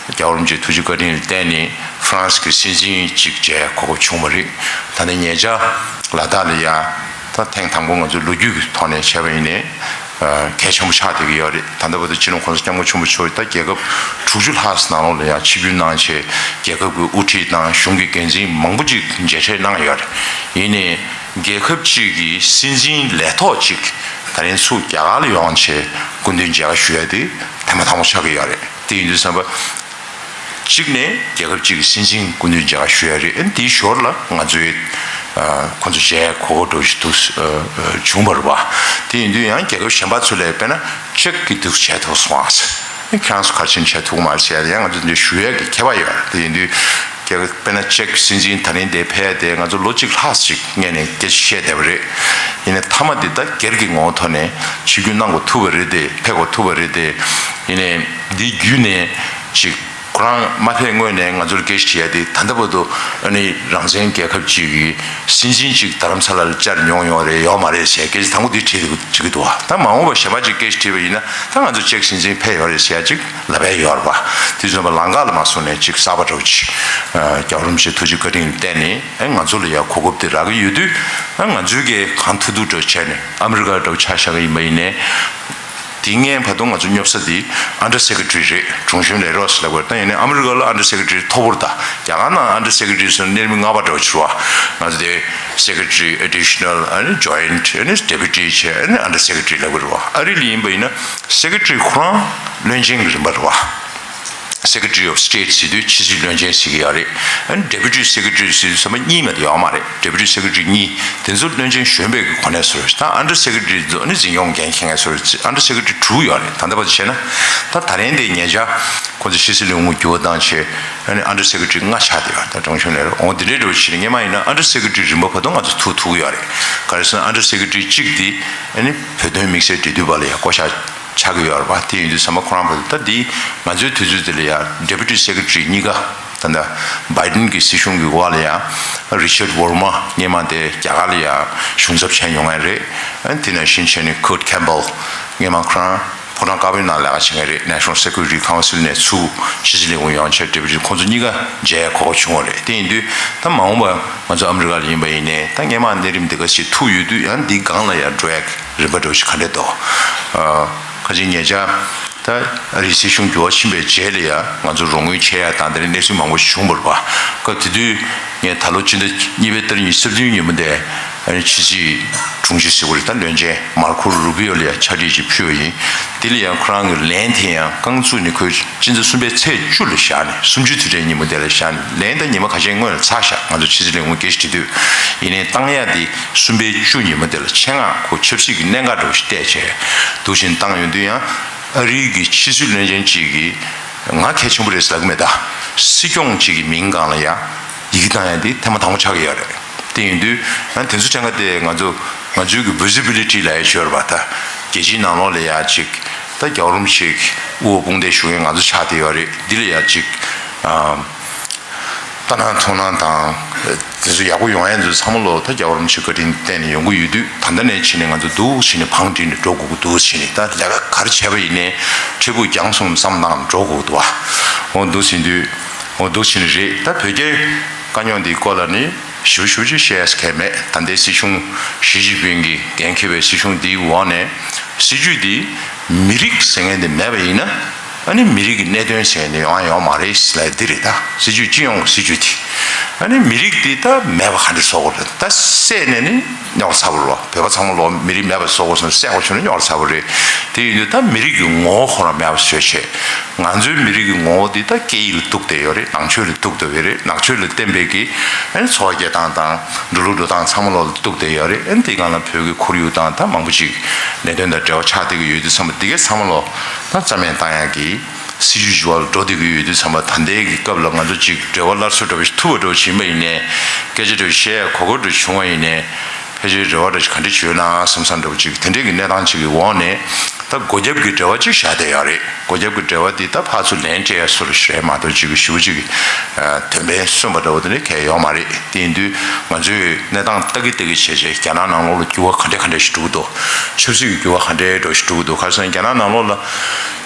རྒྱལ་བ་རིན་པོ་ཆེའི་ཐུགས་རྗེ་བཀའ་དྲིན་ལ་བརྟེན་ནས་ཧྥ་རན་སི་གི་སྲིད་འཛིན་ཅིག་མཇལ་གོ་སྐབས་བྱུང་བ་རེད། ད་ནི་ཉེ་ཆར་ལ་དྭགས་ལ་ཡ་ད་ཐེངས་དང་པོ་ང་ཚོའི་ལོ་རྒྱུས་ཀྱི་ཐོག་ནས་བྱས་པ་ཡིན་ནའི་གལ་ཆེན་པོ་ཆགས་བསྡད་ཀྱི་ཡོད་རེད། ད་ལྟ་བར་དུ་སྤྱི་ནོར་༸གོང་ས་༸སྐྱབས་མགོན་ཆེན་པོ་མཆོག་ད་རྒྱལ་ཁབ་དྲུག་ཅུ་ལྷག་ཙམ་ནང་ལོགས་ལ་ཡང་ཆིབས་བསྒྱུར་གནང་བྱས་རྒྱལ་ཁབ་ཀྱི་དབུ་ཁྲིད་དང་གཞུང་གི་འགན་འཛིན་མང་པོ་ཅིག་མཇལ་འཕྲད་གནང་ཡོད་རེད། ཡིན་ནའི་རྒྱལ་ཁབ་ཅིག་གི་སྲིད་འཛིན་ལས་ཐོག་ཅིག་ད་རིང་ཚུར་རྒྱ་གར་ལ་ཡོང་བྱས་སྐུ་མདུན་མཇལ་ཁ་ཞུ་ཡ་དེ་ཐེངས་མ་དང་པོ་ཆགས་ཀྱི་ཡོད་རེད། དེ་ཡིན་དུས་ཙམ་པ། གཅིག་ནས་རྒྱལ་ཁབ་གཅིག་གི་སྲིད་འཛིན་སྐུ་མདུན་མཇལ་ཁ་ཞུ་ཡ་རེད། ཨ་ནི་དེའི་ཞོར་ལ་ང་ཚོའི་ཨ་ཁོང་ཚོ་མཇལ་གོ་སྐབས་འདྲ་ཞིག་ཏུ་ཨ་བྱུང་བ་རེད་བ། དེ་ཡིན་དུས་ཡང་རྒྱལ་ཁབ་གཞན་པ་ཚོ་ལས་དཔེར་ན་ཅེཀ་གི་འདུག་མཇལ་ཐུབ་སོང་ཨ། ཁྱེད་རང་ཚོ་ག་རེ་བྱས་ནས་མཇལ་ཐུབ་ཀྱི་མ་རེད་ཟེར་ཡ་ཡང་ང་ཚོ་འདི་ཞུ་ཡ་གི་ཁྱད་པར་ཡོད་རེད། དེ་ཡིན་དུས་རྒྱལ་ཁབ་དཔེར་ན་ཅེཀ་སྲིད་འཛིན་ད་རིང་འདིར་ཕེབས་ཡ་དེ་ང་ཚོ་ལོ་གཅིག་ལྷག་ཅིག་སྔོན་ནས་སྐད་ཆ་བཤད་བསྡད་པ་རེད། ཡིན་ནའི་མཐའ་མ་འདི་ད་སྒེར་གྱི་ངོ་བོ་ཐོག་ནས་ཆིབས་བསྒྱུར་གནང་དགོས་ཐུག་པ་རེད་དེ་ཕེབས་དགོས་ཐུག་པ་རེད་དེ། ཡིན་ནའི་འདི་བརྒྱུད་ནས་ཅིག་ཁོ་རང་མ་ཕེབས་སྔོན་ནས་ང་ཚོར་སྐད་ཆ་དྲིས་ཡ་དེ་ད་ལྟ་བར་དུ་ཨ་ནི་རང་བཙན་རྒྱལ་ཁབ་ཅིག་གི་སྲིད་འཛིན་ཅིག་རྡ་རམ་ས་ལ་ལ་བཅར་མྱོང་ཡོད་རེད་ཡོད་མ་རེད་ཟེར་སྐད་ཆ་དང་པོ་འདི་དྲིས་དགོས་ཀྱི་འདུག་བ། ད་མ་འོངས་པ་གཞན་པ་ཅིག་སྐད་ཆ་དྲིས་པ་ཡིན་ན་ད་ང་ཚོ་ཅེཀ་སྲིད་འཛིན་ཕེབས་ཡོད་རེད་ཟེར་ཡ་ཅིག་ལབ་ཡ་ཡོད་རེད་བ། དེ་བཟོ་བ་ལམ་ཁ་ལ་མ་སོང་ནས་ཅིག་གསར་པ་འདྲ་བོ་ཅིག་རྒྱལ་བ་རིན་པོ་ཆེའི་ཐུགས་རྗེ་བཀའ་དྲིན་ལ་བརྟེན་ནས་ཨ་ང་ཚོ་ལ་ཡ་གོ་སྐབས་དེ་རག་གི་ཡོད་དུས་ཨ་ང་ཚོས་གས་གང་ཐུབ་ཐུབ་འདྲ་བོ་བྱས་ནས་ཨ་མི་རི་ཀ་འདྲ་བོ་ཆ་བཞག་གི་ཡིན་པ་ཡིན་ནའི། དེ་སྔོན་བར་དུ་ང་ཚོ་སྙོབ་ས་དེ་Under Secretary རེད། དྲུང་གཞོན་ལས་རོགས་ཟེར་ལབ་དགོས་རེད། ད་ཡིན་ནའི་ཨ་མི་རི་ཀ་ལ་Under Secretary མཐོ་པོ་རེད། ད་རྒྱ་གར་ནང་Under Secretary ཟེར་ན་སྣེ་རིམ་ལྔ་པ་འདྲ་བོ་ཅིག་རེད་བ། ང་ཚོ་དེ་Secretary Additional ཨ་ནི་Joint ཨ་ནི་Deputy བྱས་ཨ་ནི་Under Secretary ལབ་དགོས་རེད་བ། ཨ་རི་ལ་ཡིན་པ་ཡིན་ན་Secretary ཁོ་རང་བློན་ཆེན་གྱི་རིམ་པ་རེད་བ། Secretary of State ཟེར་དུས་ཕྱི་སྲིད་བློན་ཆེན་ཟེར་གྱི་ཡོད་རེད། ཨ་ནི་Deputy Secretary ཟེར་དུས་ཚང་མ་གཉིས་མ་གཏོགས་ཡོད་མ་རེད། Deputy Secretary གཉིས་དེ་ཚོ་བློན་ཆེན་གཞོན་པའི་གི་གོ་གནས་བཟོ་རེད། ད་Under Secretary ཚོ་ནི་འཛིན་སྐྱོང་འགན་འཁྱེར་མཁན་བཟོ་རེད། Under Secretary དྲུག་ཡོད་རེད། ད་ལྟ་བར་དུ་བྱས་ན་ད་ད་རིང་དེ་ཉེ་ཆར་ཁོ་ཚོ་ཕྱི་སྲིད་ལས་ཁུངས་འགྱུར་བ་བཏང་བྱས་ཨ་ནི་Under Secretary ལྔ་ཆགས་བསྡད་ཡོད་རེད། ད་ཀྲང་ཆུན་ལས་རེད། འོ་དེ་འདྲའི་འགྲོ་བྱས་ནས་སྔོན་མ་ཡིན་ན་Under Secretary རིམ་པ་བར་དུ་ང་ཚོ་ཐུག་ཐུག་གི་ཡོད་རེད། ག་རེ་ཟེར་ན་Under Secretary གཅིག་དེ་ཨ་ནི་བོད་དོན་དམིགས་བསལ་འབྲེལ་མཐུད་པ་ལ་ཡང་བསྐོ་བཞག་ཆགས་ཀྱི་ཡོད་རེད་པ། དེ་ཡིན་དུས་ཚང་མ་ཁོ་རང་བར་དུ་ད་འདི་ང་ཚོའི་དུས་ཚོད་འདི་ལ་ཡང་Deputy Secretary གཉིས་ཀ་ད་ལྟ་Biden གྱི་སྲིད་གཞུང་གི་འོག་ལ་ཡང་Richard Verma སྔོན་མ་དེ་རྒྱ་གར་ལ་ཡང་གཞུང་ཚབ་བྱས་མྱོང་མཁན་རེད། ཨ་ནི་དེ་ནང་བཞིན་བྱས་ནས་Kurt Campbell སྔོན་མ་ཁོ་རང་ཕོ་བྲང་དཀར་པོའི་ནང་ལས་ཀ་བྱེད་མཁན་རེད། National Security Council ནས་ཚུར་ཕྱི་སྲིད་ལས་ཁུངས་ཡོང་བྱས་Deputy ཁོང་ཚོ་གཉིས་ཀ་མཇལ་གོ་སྐབས་བྱུང་བ་རེད། དེ་ཡིན་དུས་ད་མ་འོངས་པ་ང་ཚོ་ཨ་མི་རི་ཀ་ལ་ཡིན་པ་ཡིན་ནའི་ད་སྔོན་མ་གནས་རིམ་འདི་ག་ཞིག་ཐུག་ཡོད་དུས་ཡང་འདི་སྒང་ལ་ཡང་འགྲོ་ཡག་རིམ་པ་འདྲ་བོ་ཞིག་ག་འདྲས་འདུག་ཨ། ཁ་ཅིག་ཉེ་ཆར་ད་ཨ་རིའི་སྲིད་གཞུང་འགྱུར་བ་ཕྱིན་པའི་རྗེས་ལ་ཡང་ང་ཚོ་རོགས་དངུལ་ཆད་ཡག་དང་དེ་འདྲའི་གནས་ཚུལ་མང་པོ་ཞིག་བྱུང་བ་རེད་པ། སྐབས་དེ་དུས་ངས་ད་ལོ་སྤྱི་ཟླ་གཉིས་པའི་ཏ་རིག་ཉི་ཤུ་རྩ་བདུན་ཉིན་མོ་དེ་ཨ་ནི་ཕྱི་སྲིད་དྲུང་ཆེ་ཟེར་བ་རེད། ད་བློན་ཆེན་Marco Rubio ལ་ཡང་ཕྱག་བྲིས་ཅིག་ཕུལ་བ་ཡིན། དེ་ལ་ཡང་ཁོ་རང་གི་ལན་དེ་ཡང་རྐང་བཙུགས་ནས་ཁོས་སྤྱི་ཟླ་གསུམ་པའི་ཚེས་བཅུ་ལ་བཞག་ནས་གསུམ་བཅུའི་དུས་དྲན་ཉིན་མོ་དེ་ལ་བཞག་ནས་ལན་ད་ཉི་མ་ཁ་ཤས་སྔོན་ལ་ཚར་བཞག་ང་ཚོ་ཕྱི་སྲིད་ལས་ཁུངས་སྐད་ཆ་དྲིས་དུས་ཡིན་ནའི་བཏང་ཡག་དེ་གསུམ་པའི་བཅུ་ཉིན་མོ་དེ་ལ་ཆེད་མངགས་ཁོ་ཆབ་སྲིད་ཀྱི་གནད་འགག་འདྲ་བོ་ཞིག་བལྟས་བྱས་འདུག་བཞིན་བཏང་ཡོང་དུས་ཡང་། ཨ་རིའི་གི་ཕྱི་སྲིད་བློན་ཆེན་གཅིག་གིས་ང་གལ་ཆེན་པོ་རེད་ཟེར་ལབ་ཀྱི་མེད། ད་སྲིད་སྐྱོང་གཅིག་གི་མིང་སྒང་ལ་ཡང་ཡི་གེ་བཏང་ཡ་དེ་ཐེངས་མ་དང་པོ་ཆགས་ཀྱི་ཡོད་རེད། དེ་ཡིན་དུས་ཡང་དེ་ཚོ་ཕྲན་ཁ་དེ་ང་ཚོ་ང་ཚོའི་གི་visibility ལབ་ཡ་ཤོར་བ། ད་རྒྱལ་སྤྱིའི་ནང་ལོགས་ལ་ཡ་ཅིག་ད་རྒྱལ་བ་རིན་པོ་ཆེ་གི་དབུ་བ་དཔུང་འདེགས་ཞུ་མཁན་ང་ཚོ་ཆགས་བསྡད་ཡོད་རེད། འདི་ལ་ཡ་ཅིག་ཨ། ལྟ་སྣང་མཐོང་སྣང་དང་། དེ་ཚོ་ཡག་པོ་ཡོང་ཡ་ཚོ་ཚང་མ་ལོ་ད་རྒྱལ་བ་རིན་པོ་ཆེ་བཀའ་དྲིན་བརྟེན་ནས་ཡོང་གི་ཡོད་དུས་ད་ལྟ་ནས་བྱས་ནས་ང་ཚོ་འདུག་བྱས་ནས་བང་བསྒྲིགས་ནས་འགྲོ་དགོས་ཀྱི་འདུག་བྱས་ནས་ད་ལས་ཀ་ག་རེ་བྱས་པ་ཡིན་ནའི་འཕྲལ་ཕུགས་རྒྱང་སོང་བསམ་བཏང་ནས་འགྲོ་དགོས་ཀྱི་འདུག་བ། འོ་འདུག་བྱས་དུས་འོ་འདུག་བྱས་ནས་རེད། ད་བོད་རྒྱའི་དཀའ་རྙོག་འདིའི་སྐོར་ལ་ནི་ཞིབ་ཞིབ་ཅིག་བཤད་ཡ་གང་མེད། ད་ལྟའི་སྲིད་གཞུང་ཞི་ཅིན་ཕིང་གིས་འགན་འཁྱེར་བའི་སྲིད་གཞུང་འདིའི་འོག་ནས་སྲིད་ཇུས་འདི་མི་རིགས་ཟེར་མཁན་འདི་མེད་པ་ཡིན་ན། ཨ་ནི་མི་རིགས་ཀྱི་གནད་དོན་ཟེར་ནས་ཡོང་ཡ་ཡོད་མ་རེད་ལབ་འདི་རེད། ད་སྲིད་ཇུས་སྤྱི་ཡོངས་ཀྱི་སྲིད་ཇུས་དེ་ཨ་ནི་མི་རིགས་འདི་ད་མེད་པ་ག་འདྲ་བཟོ་དགོས་རེད། ད་བསད་ནས་ནི་རྙོག་ཚ་པོ་རེད་བ། བོད་པ་ཚང་མ་ལོ་མི་རིགས་མེད་པ་བཟོ་དགོས་སོང་བསད་དགོས་བྱུང་ན་རྙོག་ཚ་པོ་རེད། དེ་ཡིན་དུས་ད་མི་རིགས་ཀྱི་ངོ་བོ་ཁོ་རང་མེད་པ་བཟོས་བྱས་ང་ཚོའི་མི་རིགས་ཀྱི་ངོ་བོ་འདི་ད་སྐད་ཡིག་ལ་གཏུགས་བསྡད་ཡོད་རེད། ནང་ཆོས་ལ་གཏུགས་བསྡད་ཡོད་རེད། ནང་ཆོས་ལ་བརྟེན་པའི་གི་ཨ་ནི་འཚོ་བ་སྐྱེལ་སྟངས་དང་འགྲོ་ལུགས་འགྲོ་སྟངས་ཚང་མ་ལོ་ལ་གཏུགས་བསྡད་ཡོད་རེད། ཨ་ནི་དེའི་སྒང་ལ་བོད་ཀྱི་ཁོར་ཡུག་དང་ད་མང་པོ་ཅིག་གནད་དོན་དང་འབྲེལ་བ་ཆགས་བསྡད་ཀྱི་ཡོད་དུས་ཙམ་པ་འདི་གའི་ཚང་མ་ལོ་ད་རྩ་མེད་བཏང་ཡག་གི་སྲིད་ཇུས་བརྗེ་བ་ལ་འགྲོ་བསྡད་ཀྱི་ཡོད་དུས་ཙམ་པ། ད་ལྟའི་གི་སྐབས་ལ་ང་ཚོ་ཅིག་འབྲེལ་བ་སླར་གསོ་འདྲ་བོ་ཞིག་ཐུབ་པ་འདྲ་བོ་ཞིག་ཡིན་པ་ཡིན་ནའི་སྐད་ཆ་འདྲ་བོ་བཤད་ཡ་གོ་སྐབས་འདྲ་བྱུང་བ་ཡིན་ནའི་ཕལ་ཆེར་འབྲེལ་བ་འདྲ་ཞིག་ག་འདྲ་བྱེད་ན་བསམ་བསམ་འདྲ་བོ་ཅིག་དེ་འདྲའི་གི་གནས་སྟངས་ཅིག་གི་འོག་ནས་ད་སྒོ་རྒྱབ་ཀྱི་འབྲེལ་བ་ཅིག་བཞག་བསྡད་ཡོད་རེད། སྒོ་རྒྱབ་ཀྱི་འབྲེལ་བ་འདི་ད་ཕར་ཚུར་ལན་སྤྲད་ཡ་སུ་རུ་ཞིག་རེད་མ་གཏོགས་ཅིག་གི་ཞེ་པོ་ཅིག་གི་དོན་ཕན་སོན་པ་འདྲ་བོ་དེ་འདྲ་གང་ཡང་ཡོད་མ་རེད། དེ་ཡིན་དུས་ང་ཚོས་གནས་སྟངས་ལྟ་གི་ལྟ་གི་བྱས་བྱས་རྒྱ་ནག་ནང་ལོགས་ལ་འགྱུར་བ་ག་འདྲ་ག་འདྲ་ཞིག་འགྲོ་གི་འདུག་ཆབ་སྲིད་ཀྱི་འགྱུར་བ་ག་འདྲ་འདྲ་ཞིག་འགྲོ་གི་འདུག་ག་རེ་ཟེར་ན་རྒྱ་ནག་ནང་ལོགས་ལ་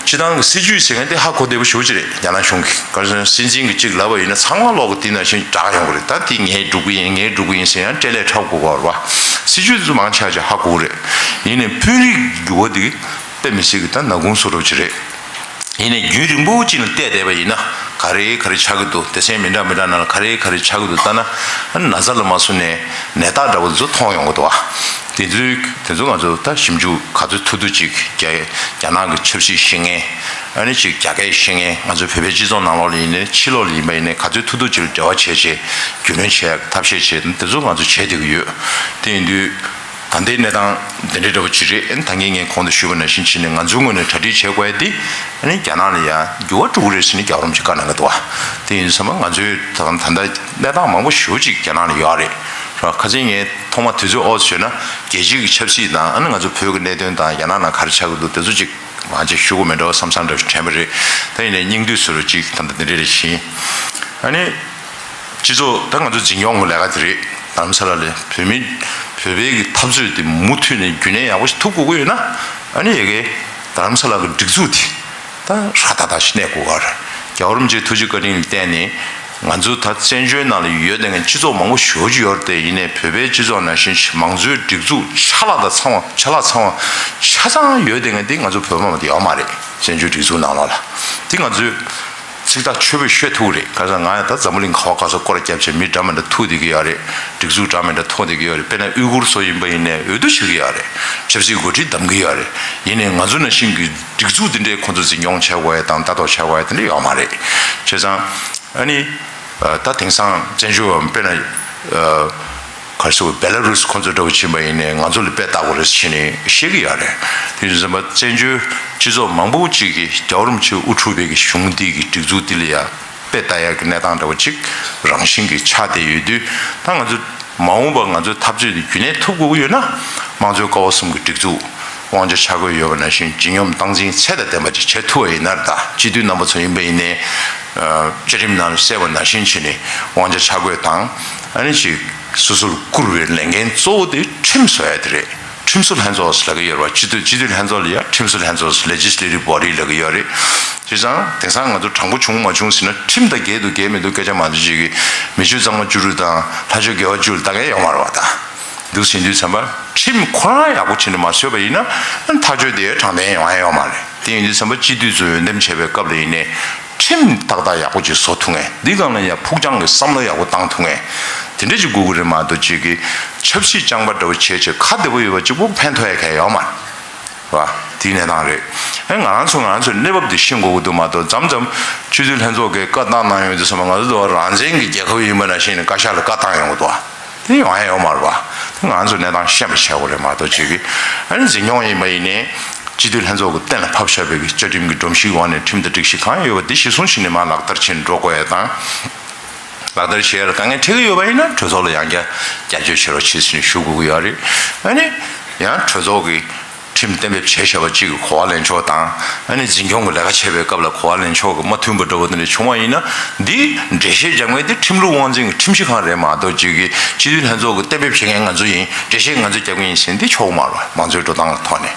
སྤྱི་བཏང་གི་སྲིད་ཇུས་ཟེར་མཁན་དེ་ཧ་གོ་བདེ་པོ་ཞེ་པོ་ཅིག་རེད། རྒྱ་ནག་གཞུང་གིས་ག་རེ་ཟེར་ན་སྲིད་འཛིན་གྱི་གཅིག་ལབ་པ་ཡིན་ན་ཚང་མ་ལོག་གི་དེ་ནང་བཞིན་བསྒྲགས་ཡོང་གི་རེད། ད་དེ་ངས་སྒྲུབ་གི་ཡིན། ངས་སྒྲུབ་གི་ཡིན་ཟེར་ཡང་སྤྲེལ་ལད་འཁྲབ་དགོས་པ་རེད་བ། སྲིད་ཇུས་དེ་ཚོ་མང་ཆེ་བ་ཅིག་ཧ་གོ་གི་རེད། ཡིན་ནའི་དཔོན་རིགས་འགྱུར་བ་དེ་དཔེ་མི་སྲིད་ཀྱི་ད་ནག་ཁུང་བཟོ་འདྲ་ཅིག་རེད། ཡིན་ནའི་རྒྱུན་རིང་པོ་ཅིག་ལ་བལྟས་བསྡད་པ་ཡིན་ན་ག་རེ་ག་རེ་ཆགས་ཀྱི་འདུག་སྡེ་ཚན་མི་འདྲ་མི་འདྲ་ནང་ལ་ག་རེ་ག་རེ་ཆགས་ཀྱི་འདུག་ལྟ་ན་ན་ཚ་ལ་མ་སོང་ནས་ནད་རྟགས་འདྲ་བོ་དེ་ཚོ་མཐོང་ཡོང་གི་འདུག་བ། དེ་ཚོའི་དེ་ཚོ་ང་ཚོ་ད་ཞིབ་འཇུག་ག་ཚོད་ཐུབ་ཐུབ་ཅིག་རྒྱ་རྒྱ་ནག་གི་ཆབ་སྲིད་ཤེས་མཁན་ཨ་ནི་ཅིག་རྒྱ་སྐད་ཤེས་མཁན་ང་ཚོ་བོད་པའི་སྤྱི་ཚོགས་ནང་ལོགས་ལ་ཡིན་ནའི་ཕྱི་ལོགས་ལ་ཡིན་པ་ཡིན་ནའི་ག་ཚོད་ཐུབ་ཐུབ་ཅིག་ལ་འབྲེལ་བ་བྱས་བྱས་རྒྱུས་ལོན་བྱེད་ཡག་ཐབས་ཤེས་བྱས་དེ་ཚོ་ང་ཚོ་བྱས་བསྡད་ཀྱི་ཡོད། དེ་ཡིན་དུས། ད་ལྟའི་གནས་སྟངས་འདི་འདྲའི་འདྲ་པོ་ཅིག་རེད། ཨ་ནི་ད་གིན་ངས་གོང་དུ་ཞུས་པ་ནང་བཞིན་བྱས་ནས་ང་ཚོའི་ངོས་ནས་གྲ་སྒྲིག་བྱེད་དགོས་ཡ་དེ་ཨ་ནི་རྒྱ་ནག་ལ་ཡ་འགྱུར་བ་འགྲོ་གི་རེད་ཟེར་ནས་རྒྱལ་བ་རིན་པོ་ཆེས་བཀའ་གནང་གི་འདུག་བ། དེ་ཡིན་ཙང་ང་ཚོའི་ད་ད་ལྟ་གནས་སྟངས་མང་པོ་ཞེ་པོ་ཅིག་རྒྱ་ནག་ལ་ཡོད་རེད། ར་ཁ་སང་ངས་ཐོག་མ་དུས་ཚོད་ཨོ་ཙམ་བྱས་ན་རྒྱལ་སྤྱིའི་ཆབ་སྲིད་དང་ཨ་ནི་ང་ཚོ་བོད་ཀྱི་གནད་དོན་དང་རྒྱ་ནག་ནང་ག་རེ་ཆགས་ཀྱི་འདུག་དེ་ཚོ་ཅིག་མང་ཆེ་ཞུ་དགོས་མེད་འགྲོ་བསམ་བསམ་འདྲ་ཞིག་དྲན་པ་རེད། ད་ཡིན་ནའི་སྙིང་བསྡུས་སུ་རུ་ཅིག་ད་ལྟ་འདི་འདྲ་རེ་བཞིན། ཨ་ནི། སྤྱི་ཚོགས་ད་ང་ཚོ་འཛིན་སྐྱོང་གི་ལས་ཀ་དེ་རེད། རྡ་རམ་ས་ལ་ལ་བོད་མི་བོད་པའི་གི་འཐབ་རྩོད་དེ་མུ་མཐུད་ནས་རྒྱུན་གནས་ཡག་པོ་ཞིག་ཐུབ་དགོས་ཀྱི་ཡོད་ན། ཨ་ནི་ཡ་གི་རྡ་རམ་ས་ལ་གི་སྒྲིག་འཛུགས་དེ་ད་ཧྲ་ཏག་ཏག་ཞིག་གནས་དགོས་ཀྱི་རེད། རྒྱལ་བ་རིན་པོ་ཆེའི་ཐུགས་རྗེ་བཀའ་དྲིན་ལ་བརྟེན་ནས་ང་ཚོ་ད་བཙན་བྱོལ་ནང་ལ་ཡོད་བསྡད་མཁན་སྤྱི་ཚོགས་མང་པོ་ཞེ་པོ་ཅིག་ཡོད་རེད་དེ། ཡིན་ནའི་བོད་པའི་སྤྱི་ཚོགས་ནང་བཞིན་མང་གཙོའི་སྒྲིག་འཛུགས་ཆ་ལག་དང་ཚང་བ་ཆ་ལག་ཚང་བ་ཆ་ཚང་ཡོད་བསྡད་མཁན་དེ་ང་ཚོ་བོད་པ་མ་གཏོགས་ཡོད་མ་རེད། བཙན་བྱོལ་སྒྲིག་འཛུགས་ནང་ལོགས་ལ་དེ་ང་ཚོའི། ཚིག་ཐག་ཆོད་པོ་ཤོད་ཐུབ་རེད། ཁ་སང་ང་ཡང་ད་འཛམ་བུ་གླིང་ག་བ་ག་ས་སྐོར་ར་བརྒྱབ་བྱས་མི་འདྲ་མི་འདྲ་ཐུག་བསྡད་ཀྱི་ཡོད་རེད། སྒྲིག་འཛུགས་འདྲ་མི་འདྲ་ཐུག་བསྡད་ཀྱི་ཡོད་རེད། དཔེར་ན་ཨུ་གུར་ཚོ་ཡིན་པ་ཡིན་ནའི་འོས་བསྡུ་བྱེད་ཀྱི་ཡོད་རེད། ཆབ་སྲིད་འགོ་ཁྲིད་འདེམས་ཀྱི་ཡོད་རེད། ཡིན་ནའི་ང་ཚོ་ནང་བཞིན་གྱི་སྒྲིག་འཛུགས་འདི་འདྲའི་ཁོང་ཚོ་འཛིན་སྐྱོང་བྱེད་དགོས་ཡ་དང་ལྟ་རྟོག་བྱེད་དགོས་ཡ་དེ་འདྲ་ཡོད་མ་རེད། བྱས་ཙང་ཨ་ནི་ད་དེང་སང་བཙན་བྱོལ་བ་དཔེར་ན། ག་རེ་ཟེར་བ། བེ་ལ་རུས་ཁོ་ཚོ་འདྲ་བོ་ཕྱིན་པ་ཡིན་ནའི་ང་ཚོ་ལ་དཔེ་ལྟ་དགོས་རེད་ཟེར་ནས་བཤད་ཀྱི་ཡོད་རེད། དེ་ཡིན་ཙང་བཙན་བྱོལ་སྤྱི་ཚོགས་མང་པོ་ཅིག་གིས་རྒྱལ་བ་རིན་པོ་ཆེས་དབུ་ཁྲིད་པའི་གི་གཞུང་འདི་གི་སྒྲིག་འཛུགས་འདི་ལ་ཡ་དཔེ་ལྟ་ཡག་གི་གནས་སྟངས་འདྲ་བོ་ཅིག་རང་བཞིན་གྱིས་ཆགས་བསྡད་ཡོད་དུས། ད་ང་ཚོ་མ་འོངས་པ་ང་ཚོའི་འཐབ་རྩོད་འདི་རྒྱུན་གནས་ཐུབ་དགོས་ཀྱི་ཡོད་ན། དམངས་གཙོའི་ཀ་བ་གསུམ་གྱི་སྒྲིག་འཛུགས། དབང་ཆ་ཆ་བགོས་ཡོད་པ་ནང་བཞིན་ལྗིད་སྙོམས་སྟངས་འཛིན་ཚད་དང་ལྡན་པ་ཅིག་བྱེད་ཐུབ་པ་ཡིན་ན། ད་སྤྱི་འཐུས་རྣམ་པ་ཚོ་ཡིན་པ་ཡིན་ནའི་བཅའ་ཁྲིམས་ནང་གསལ་བ་ནང་བཞིན་བྱས་ནས་དབང་ཆ་ཆ་བགོས་དང་། ཨ་ནི་ཅིག་སོ་སོར་བཀུར་བའི་ལས་འགན་གཙོ་བོ་དེ་ཁྲིམས་བཟོ་ཡ་དེ་རེད། ཁྲིམས་བཟོ་ལྷན་ཚོགས་ལབ་ཀྱི་ཡོད་རེད་བ། སྤྱི་འཐུས་སྤྱི་འཐུས་ལྷན་ཚོགས་ལ་ཡ་ཁྲིམས་བཟོ་ལྷན་ཚོགས་Legislative Body་ལབ་ཀྱི་ཡོད་རེད། བྱས་ཙང་དེང་སང་ང་ཚོ་དྲང་པོ་བྱུང་མ་བྱུང་ཟེར་ན། ཁྲིམས་དང་འགལ་འདུག་འགལ་མི་འདུག་སྐད་ཆ་མང་དུ་བྱེད་ཀྱི། མི་ཆོས་གཙང་མ་བཅུ་དྲུག་དང་ལྷ་ཆོས་དགེ་བ་བཅུ་ལ་ལྟ་མཁན་ཡོད་མ་རེད་བ། ད་འདུག་ཟིན་དུས་ཙམ་པ་ཁྲིམས་ཁོ་རང་ཡག་པོ་བྱས་ནས་མ་བཟོས་པ་ཡིན་ན། ཨ་ནི་ཐག་གཅོད་དེ་དྲང་བདེན་ཡོང་ཡ་ཡོད་མ་རེད། དེ་ཡིན་དུས་ཙམ་པ་སྤྱི་འཐུས་ཚོ་འོས་འདེམས་བྱེད་པའི་སྐབས་ལ་ཡིན་ནའི་ཁྲིམས་ཏག་ཏག་ཡག་པོ་ཅིག་བཟོ་ཐུབ་མཁན། འདི་སྒང་ལ་ཡ་ཕུགས་རྒྱང་གི་བསམ་བློ་ཡག་པོ་བཏང་ཐུབ་མཁན་དེ་འདྲ་ཅིག་དགོས་ཀྱི་རེད་མ་གཏོགས། ཅིག་གི་ཆབ་སྲིད་རྐྱང་པ་འདྲ་བོ་བྱས་བྱས་ཁ་བདེ་པོ་ཡོད་པ་གཅིག་པོ་ཕན་ཐོགས་ཡ་གང་ཡང་ཡོད་མ་རེད། བ། དེའི་གནས་སྟངས་རེད། ཨེ་ང་རང་ཚོ་ང་རང་ཚོའི་གནས་བབ་འདི་ཤེས་དགོས་ཀྱི་འདུག་མ་གཏོགས། མཚམས་མཚམས་སྤྱི་འཐུས་ལྷན་ཚོགས་ཀྱིས་བཀའ་བཏང་གནང་ཡོང་དུས་ཙམ་པ། ང་ཚོ་འདི་བ་རང་བཙན་གྱི་རྒྱལ་ཁབ་ཡིན་པ་ནང་བཞིན་བཀའ་ཤག་ལ་བཀའ་བཏང་ཡོང་གི་འདུག་བ། དེ་ཡོང་ཡ་ཡོད་མ་རེད་བ། དེ་ང་ཚོ་གནས་སྟངས་ཤེས་པ་བྱེད་དགོས་རེད་མ་གཏོགས། ཅིག་གི་ཨ་ནི་འཛིན་སྐྱོང་ཡིན་པ་ཡིན་ནའི་སྤྱི་འཐུས་ལྷན་ཚོགས་ཀྱིས་གཏན་ལ་ཕབ་བཞག་པའི་གི་བཅའ་ཁྲིམས་ཀྱི་སྒྲོམ་གཞིའི་འོག་ནས་ཁྲིམས་དང་སྒྲིག་གཞི་གང་ཡོད་པ་འདི་གཞིར་བཟུང་བྱས་ནས་མར་ལག་བསྟར་བྱས་ནས་འགྲོ་དགོས་ཡ་དང་། ལག་བསྟར་བྱེད་ཡ་ལ་དཀའ་ངལ་འཕྲད་ཀྱི་ཡོད་པ་ཡིན་ན་གྲོས་ཚོགས་ལ་ཡང་བསྐྱར་བསྐྱར་བརྗོད་བྱེད་རོགས་བྱེད་ཟེར་ནས་ཞུ་དགོས་ཀྱི་ཡོད་རེད། ཨ་ནི་ཡང་གྲོས་ཚོགས་ཀྱི་ཁྲིམས་གཏན་འབེབས་བྱས་བཞག་པ་གཅིག་གི་གོ་བ་ལེན་ཕྱོགས་དང་། ཨ་ནི་འཛིན་སྐྱོང་གི་ལས་ཀ་བྱེད་པའི་སྐབས་ལ་གོ་བ་ལེན་ཕྱོགས་ཀྱི་མ་མཐུན་པ་འདྲ་བོ་དེ་འདྲ་བྱུང་བ་ཡིན་ན། འདི་འགྲེལ་བཤད་རྒྱག་མཁན་དེ་ཁྲིམས་ལུགས་དབང་འཛིན་གྱི་ཁྲིམས་ཞིབ་ཁང་རེད་མ་གཏོགས། ཅིག་གི་སྤྱི་འཐུས་ལྷན་ཚོགས་ཀྱི་གཏན་འབེབས་བྱེད་མཁན་ང་ཚོ་ཡིན། འགྲེལ་བཤད་ང་ཚོས་རྒྱག་གི་ཡིན་ཟེར་ན་འདི་ཆོག་གི་མ་རེད་བ། མང་གཙོའི་འགྲོ་སྟངས་ཀྱི་ཐོག་ནས།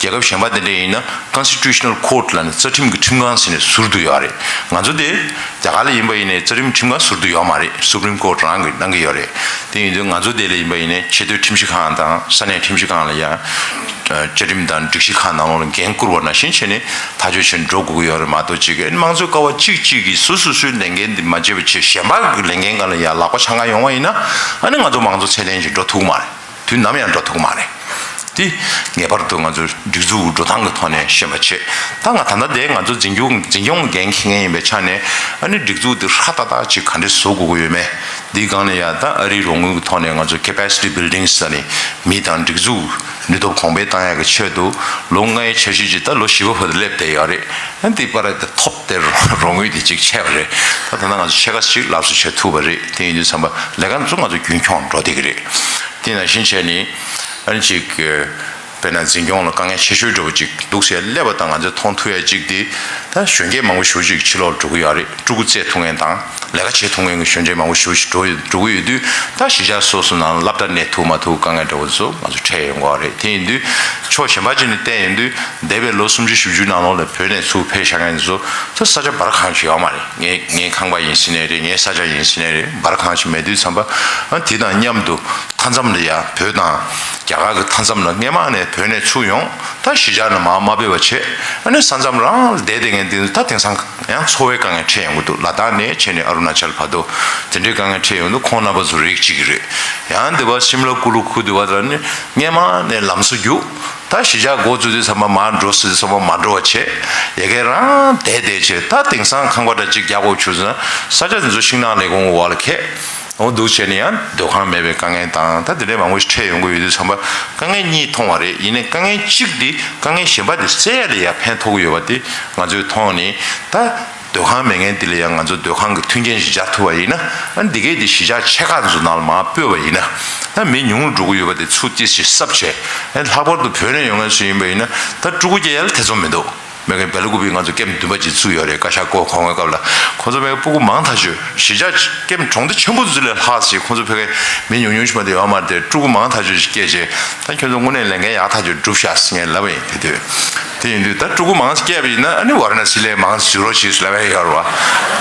རྒྱལ་ཁབ་གཞན་པ་དེ་འདྲ་ཡིན་ན་Constitutional Court་ལབ་ནས་རྩ་ཁྲིམས་ཀྱི་ཁྲིམས་ཁང་ཟེར་ནས་ཟུར་དུ་ཡོད་རེད། ང་ཚོ་དེ་རྒྱ་གར་ལ་ཡིན་པ་ཡིན་ནའི་རྩ་ཁྲིམས་ཁྲིམས་ཁང་ཟུར་དུ་ཡོད་མ་རེད། Supreme Court་རང་གིས་གནང་གི་ཡོད་རེད། དེ་ཡིན་དུས་ང་ཚོ་དེ་ལ་ཡིན་པ་ཡིན་ནའི་ཆེས་མཐོའི་ཁྲིམས་ཞིབ་ཁང་དང་ས་གནས་ཁྲིམས་ཞིབ་ཁང་ལ་ཡང་བཅའ་ཁྲིམས་དང་སྒྲིག་གཞི་ཁག་ནང་ལོགས་ལ་འགན་བསྐུར་བ་ནང་བཞིན་བྱས་ནས་ཐག་གཅོད་བྱས་ནས་འགྲོ་དགོས་ཀྱི་ཡོད་རེད་མ་གཏོགས། ཅིག་གི་དམངས་གཙོའི་ཀ་བ་གཅིག་གཅིག་གིས་སོ་སོ་སོའི་ལས་འགན་འདི་མ་བྱས་པ་བྱས། གཞན་པ་གི་ལས་འགན་སྒང་ལ་ཡང་ལག་པ་འཆང་ག་ཡོང་བ་ཡིན་ན། ཨ་ནི་ང་ཚོ་མང་གཙོ་ཚད་ལྡན་ཅིག་འགྲོ་ཐུབ་ཀྱི་མ་རེད། དུས་ནམ་ཡང་འགྲོ་ཐུབ་ཀྱི་མ་རེད། དེ་ངེས་པར་དུ་ང་ཚོས་སྒྲིག་འཛུགས་འགྲོ་སྟངས་ཀྱི་ཐོག་ནས་ཤེས་པ་བྱེད། ད་ང་ད་ལྟ་དེ་ང་ཚོ་འཛིན་སྐྱོང་འཛིན་སྐྱོང་གི་འགན་འཁྱེར་མཁན་ཡིན་པའི་ཆ་ནས། ཨ་ནི་སྒྲིག་འཛུགས་འདི་ཧྲ་ཏག་ཏག་ཅིག་ག་འདྲས་བཟོ་དགོས་ཀྱི་ཡོད་མེད། འདིའི་སྒང་ལ་ཡ་ད་ཨ་རིའི་རོགས་དངུལ་གྱི་ཐོག་ནས་ང་ཚོ་capacity building་ཟེར་ནས་མི་དང་སྒྲིག་འཛུགས་ནུས་སྟོབས་གོང་འཕེལ་བཏང་ཡག་གི་ཆེད་དུ་ལོ་ལྔའི་འཆར་གཞི་ཅིག་ད་ལོ་བཞི་པ་བར་དུ་སླེབས་བསྡད་ཡོད་རེད། ཨ་འདི་པར་དེ་ཐོབ་སྟེ་རོགས་དངུལ་དེ་གཅིག་ཆད་པ་རེད། ད་ད་ལྟ་ང་ཚོ་ཕྱེད་ཀ་ཞིག་ལག་བསུ་བྱེད་ཐུབ་པ་རེད། དེ་ཡིན་དུས་ཙམ་པ་ལས་ཀ་ཚོ་ང་ཚོ་རྒྱུན་འཁྱོངས་འགྲོ་བསྡད་ཀྱི་རེད། དེ་ནང་བཞིན་བྱས་ནས་ཨ་ནི་ཅིག་དཔེར་ན་འཛིན་སྐྱོང་ལ་དཀའ་ངལ་ཆེ་ཤོས་འདྲ་བོ་ཅིག་འདུག་ཟེར་སླེབས་པ་དང་ང་ཚོས་མཐོང་ཐུབ་ཡ་གཅིག་དེ། ད་གཞོན་སྐྱེས་མང་པོ་ཞེ་པོ་ཅིག་ཕྱི་ལོགས་འགྲོ་གི་ཡོད་རེད། ཕྲུ་གུ་བཙས་ཐུབ་མཁན་དང་ལས་ཀ་བྱེད་ཐུབ་མཁན་གྱི་གཞོན་སྐྱེས་མང་པོ་ཞེ་པོ་ཅིག་འགྲོ་འགྲོ་གི་ཡོད་དུས། ད་གཞིས་ཆགས་སོ་སོ་ནང་སློབ་གྲྭ་གནས་ཐུབ་མ་ཐུབ་དཀའ་ངལ་འདྲ་བོ་ཚོ་ང་ཚོ་འཕྲད་ཡོང་གི་ཡོད་རེད། དེ་ཡིན་དུས་ཕྱོགས་གཞན་པ་ཅིག་ནས་བལྟས་ཡོང་དུས། འདས་པའི་ལོ་སུམ་ཅུ་བཞི་བཅུ་ནང་ལོགས་ལ་བོད་ནས་ཚུར་ཕེབས་བཞག་མཁན་ཚོ་ད་ས་ཆ་འབའ་ར་གང་ཞིག་ཡོད་མ་རེད། ངའི་ངའི་ཁང་པ་ཡིན་ཟེར་ནའི་རེད། ངའི་ས་ཆ་ཡིན་ཟེར་ནའི་རེད། འབའ་ར་གང་ཞིག་མེད་དུས་ཙམ་པ། ཨ་དེ་དང་མཉམ་དུ་མཐའ་མཚམས་ལ་ཡ་བོད་དང་རྒྱ་གར་གྱི་མཐའ་མཚམས་ལ་སྔས་མ་ནས་བོད་ནས་ཚུར་ཡོང་། ད་གཞིས་ཆགས་ནང་མར་མ་ཕེབས་པ་བྱས། ཨ་ནི་ས་མཚམས་རང་ལ་བསྡད་བསྡད་མཁན་དེ་ཚོ་ད་དེང་སང་ཡང་འཚོ་བའི་དཀའ་ངལ་འཕྲད་ཡོང་གི་འདུག་ལ་དྭགས་ནས་བྱས་ནས་ཨ་རུ་ན་ཅལ་བར་དུ་དེ་འདྲའི་དཀའ་ངལ་འཕྲད་ཡོང་དུས་ཁོང་རྣམ་པ་ཚོ་རིགས་གཅིག་གི་རེད། ཡང་འདི་བ་ཤིམ་ལ་ཀུ་ལུ་ཁུལ་འདི་བ་ལ་ནི་སྔས་མ་ནས་ལམ་བཟོ་རྒྱུགས། ད་གཞིས་ཆགས་འགོ་བཙུགས་དུས་ཙམ་པ་མར་འགྲོ་ཟེར་དུས་ཙམ་པ་མ་འགྲོ་བ་བྱས། ཡ་གིར་རང་བསྡད་བསྡད་བྱས། ད་དེང་སང་ཁང་པ་འདྲ་གཅིག་རྒྱག་དགོས་བྱུང་ཟེར་ན། ས་ཆ་དེ་ཚོ་ཤིང་ནགས་ལས་ཁུངས་འོག་ལ་ཁེལ། འོ་འདུག་བྱས་ནས་ཡང་སྡོད་ཁང་མེད་པའི་དཀའ་ངལ་དང་། ད་དེ་འདྲའི་མང་པོ་ཞིག་འཕྲད་ཡོང་གི་ཡོད་དུས་ཙམ་པ་དཀའ་ངལ་གཉིས་མཐོང་བ་རེད། ཡིན་ནའི་དཀའ་ངལ་གཅིག་འདི་དཀའ་ངལ་གཞན་པ་འདི་སེལ་ཡ་ལ་ཡ་ཕན་ཐོགས་ཀྱི་ཡོད་པ་དེ་ང་ཚོས་མཐོང་ནས། ད་སྡོད་ཁང་མེད་མཁན་འདི་ལ་ཡང་ང་ཚོ་སྡོད་ཁང་གི་མཐུན་རྐྱེན་ཞིག་སྦྱར་ཐུབ་པ་ཡིན་ན། ཨ་འདི་གས་འདི་གཞིས་ཆགས་ཆེ་ཁག་ཚོ་ནང་ལ་མར་སྤོས་པ་ཡིན་ན། ད་མི་ཉུང་རུ་འགྲོ་གི་ཡོད་པ་དེ་ཚུར་ཏོག་ཙམ་གསབ་བྱས། ཨ་ལྷག་པར་དུ་བོད་ནས་ཡོང་མཁན་ཚོ་ཡིན་པ་ཡིན་ན། ད་ཕྲུ་གུ་སྐྱེ་ཡ་ལ་ཐེ་ཚོམ་མི་འདུག་མེད་མཁན་སྦེལ་ཀོབ་པའི་ང་ཚོ་ཀེམ་བདུན་པ་ཅིག་བཙུགས་ཡོད་རེད། བཀའ་ཤག་བསྐོ་གོང་གི་སྐབས་ལ་ཁོ་ཚོ་མེད་མཁན་ཕྲུ་གུ་མང་ཐག་ཆོད། གཞིས་ཆགས་ཀེམ་གྲོང་རྡལ་ཆེན་པོ་ཚོ་ལས་ལྷག་ཅིག་ཁོ་ཚོ་ཕེབས་མཁན་མི་ཉུང་ཉུང་ཞིག་མ་གཏོགས་ཡོད་མ་རེད་དེ། ཕྲུ་གུ་མང་ཐག་ཆོད་ཅིག་སྐྱེས་བྱས། ད་ཁྱོད་ཚོ་དངོས་གནས་ལས་འགན་ཡག་ཐག་ཆོད་བསྒྲུབས་ཤག་ཟེར་ངས་ལབ་པ་ཡིན། དེ་དུས་དེ་ཡིན་དུས་ད་ཕྲུ་གུ་མང་ཙམ་སྐྱེས་པ་ཡིན་ན་ཨ་ནི་ཝཱ་ར་ཎ་སི་ལ་མང་ཙམ་འཛུལ་རོགས་བྱེད་ཟེར་ལབ་ཡ་ཡོད་རེད་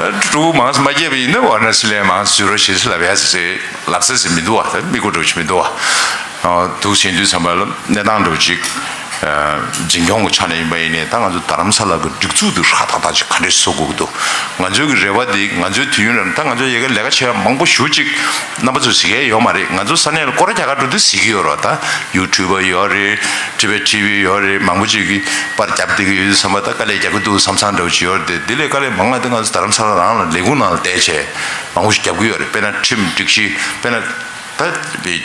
བ། ད་ཕྲུ་གུ་མང་ཙམ་མ་སྐྱེས་པ་ཡིན་ན་ཝཱ་ར་ཎ་སི་ལ་མང་ཙམ་འཛུལ་རོགས་བྱེད་ཟེར་ལབ་ཡ་ཟེར་ལབ་ས་ཟེར་མི་འདུག་བ། ད་མི་གོ་འགྲོ་ཆེ་མི་འདུག་བ། འདུག་བྱེད་དུས་ཙམ་པ་ལ་གནས་སྟངས་འདྲ་བོ་ཅིག་འཛིན་སྐྱོང་གི་ཆ་ནས་ཡིན་པ་ཡིན་ནའི། ད་ང་ཚོ་རྡ་རམ་ས་ལ་གི་སྒྲིག་འཛུགས་དེ་ཧྲ་ཏག་ཏག་ཅིག་ག་འདྲས་བཟོ་དགོས་ཀྱི་འདུག་ང་ཚོའི་གི་རེ་བ་འདི་ང་ཚོའི་དུས་ཡུན་རིང་ད་ང་ཚོ་ཡ་གི་ལས་ཀ་བྱེད་ཡ་མང་པོ་ཞེ་ཅིག་རྣམ་པ་ཚོས་གཟིགས་ཡ་ཡོད་མ་རེད། ང་ཚོ་ས་གནས་ལ་སྐོར་ར་རྒྱག་ག་འགྲོ་དུས་གཟིགས་ཀྱི་ཡོད་རེད། ད་ཡུ་ཊུབ་པ་ཡོད་རེད། ཊི་བེཊ་ཊི་ཝི་ཡོད་རེད། མང་པོ་ཅིག་གིས་པར་རྒྱབ་བསྡད་ཀྱི་ཡོད་དུས་ཙམ་པ་ད་དཀའ་ལས་རྒྱག་གི་འདུག་བསམ་བསམ་འདྲ་བོ་ཅིག་ཡོད་རེད། དེ་ལས་དཀའ་ལས་མང་བ་དེ་ང་ཚོ་རྡ་རམ་ས་ལ་རང་ལ་ལས་ཁུངས་ནང་ལ་བསྡད་བྱས་མང་པོ་ཞིག་རྒྱབ་ཀྱི་ཡོད་རེད། དཔེར་ན་ཁྲིམས་སྒྲིག་གཞི། དཔེར་ན་ད་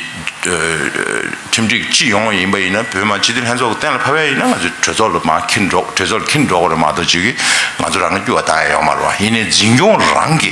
ཁྲིམས་སྒྲིག་སྤྱི་ཡོངས་ཡིན་པ་ཡིན་ན། བོད་མི་མང་སྤྱི་འཐུས་ལྷན་ཚོགས་ཀྱི་གཏན་ལ་ཕབ་ཡ་ཡིན་ན་ང་ཚོ་གྲོས་ཚོགས་ལ་མར་འཁྱེར་འགྲོ། གྲོས་ཚོགས་ལ་འཁྱེར་འགྲོ་དགོས་རེད་མ་གཏོགས་ཅིག་གིས་ང་ཚོ་རང་གི་སྐྱུར་བ་བཏང་ཡ་ཡོད་མ་རེད་བ། ཡིན་ནའི་འཛིན་སྐྱོང་རང་གི་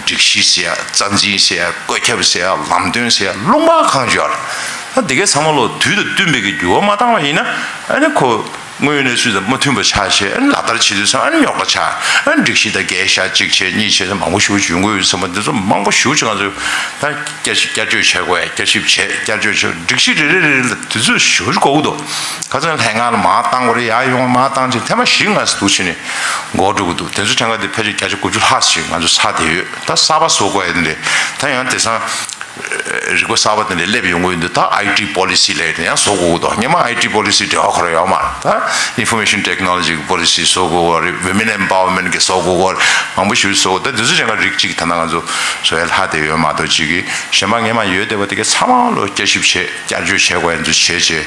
སྒྲིག་གཞི་ཟེར་ཡ། རྩ་འཛིན་ཟེར་ཡ། བཀོད་ཁྱབ་ཟེར་ཡ། ལམ་སྟོན་ཟེར་ཡ། ལུང་པ་གང་ཡོད་རེད། ད་འདི་གའི་ཚང་མ་ལོ་དུས་དང་བསྟུན་པའི་གི་འགྱུར་བ་མ་བཏང་བ་ཡིན་ན། ཨ་ནི་ཁོ་དངོས་ཡོད་གནས་ཚུལ་དང་མ་མཐུན་པ་ཆགས་བྱས། ཨ་ནི་ལག་བསྟར་བྱེད་དུས་ཙང་ཨ་ནི་རྙོག་དྲ་ཆགས། ཨ་ནི་སྒྲིག་གཞི་དང་འགལ་ཤག་གཅིག་བྱས་གཉིས་བྱས་ཙང་མང་པོ་ཞེ་པོ་ཅིག་ཡོང་གི་ཡོད་ཙང་། དེ་ཚོ་མང་པོ་ཞེ་པོ་ཅིག་ང་ཚོས་ད་བསྐྱར་ཞིབ་བསྐྱར་བཅོས་བྱེད་དགོས། བསྐྱར་ཞིབ་བྱས། བསྐྱར་བཅོས་བྱས། སྒྲིག་གཞི་རེ་རེ་རེ་རེ་ལ་དུས་ཚོད་ཞེ་པོ་ཅིག་འགོར་གི་འདུག་ཁ་སང་ལྷན་ཁང་ལ་མར་བཏང་དགོས་རེད། ཡར་ཡོང་མར་བཏང་བྱས་ཐེངས་མ་བཞི་ལྔ་ཙམ་འདུག་བྱས་ནས་འགོར་འགྲོ་གི་འདུག་དེ་ཚོ་གྲངས་ཀ་དེ་ཕལ་ཆེར་བརྒྱ་ཆ་དགུ་བཅུ་ལྷག་ཞིག་ང་ཚོ་ཚར་བསྡད་ཡོད། ད་གསར་པ་བཟོ་དགོས་ཡ་དེ་འདྲས། ད་ཡང་དེང་སང་རིག་པ་གསར་པ་དེ་འདྲ་སླེབས་ཡོང་གི་ཡོད་འདུག་ད་ཨའི་ཊི་པོ་ལི་སི་ལབ་ཡ་དེ་ཡང་བཟོ་དགོས་ཀྱི་འདུག་སྔོན་མ་ཨའི་ཊི་པོ་ལི་སི་འབྲེལ་བ་ཁོ་རང་ཡོད་མ་རེད། ད་ཨིན་ཕོར་མེ་ཤན་ཊེག་ནོ་ལོ་ཇི་གི་པོ་ལི་སི་བཟོ་དགོས་ཀྱི་རེད། ཝི་མེན་ཨེམ་པ་ཝར་མེན་ཊི་གི་བཟོ་དགོས་ཀྱི་རེད། མང་པོ་ཞིག་བཟོ་དགོས། ད་དེ་ཚོ་གཞན་ཁ་རིགས་གཅིག་ད་ལྟ་ང་ཚོ་བཟོ་ཡ་ལྷག་བསྡད་ཡོད་མ་གཏོགས་ཅིག་གི་གཞན་པ་སྔོན་མ་ཡོད་བསྡད་པ་དེ་ག་ཚང་མ་ལོ་བསྐྱར་ཞིབ་བྱས། བསྐྱར་བཅོས་བྱེད་དགོས་ཡ་ཚོ་བྱས་བྱས།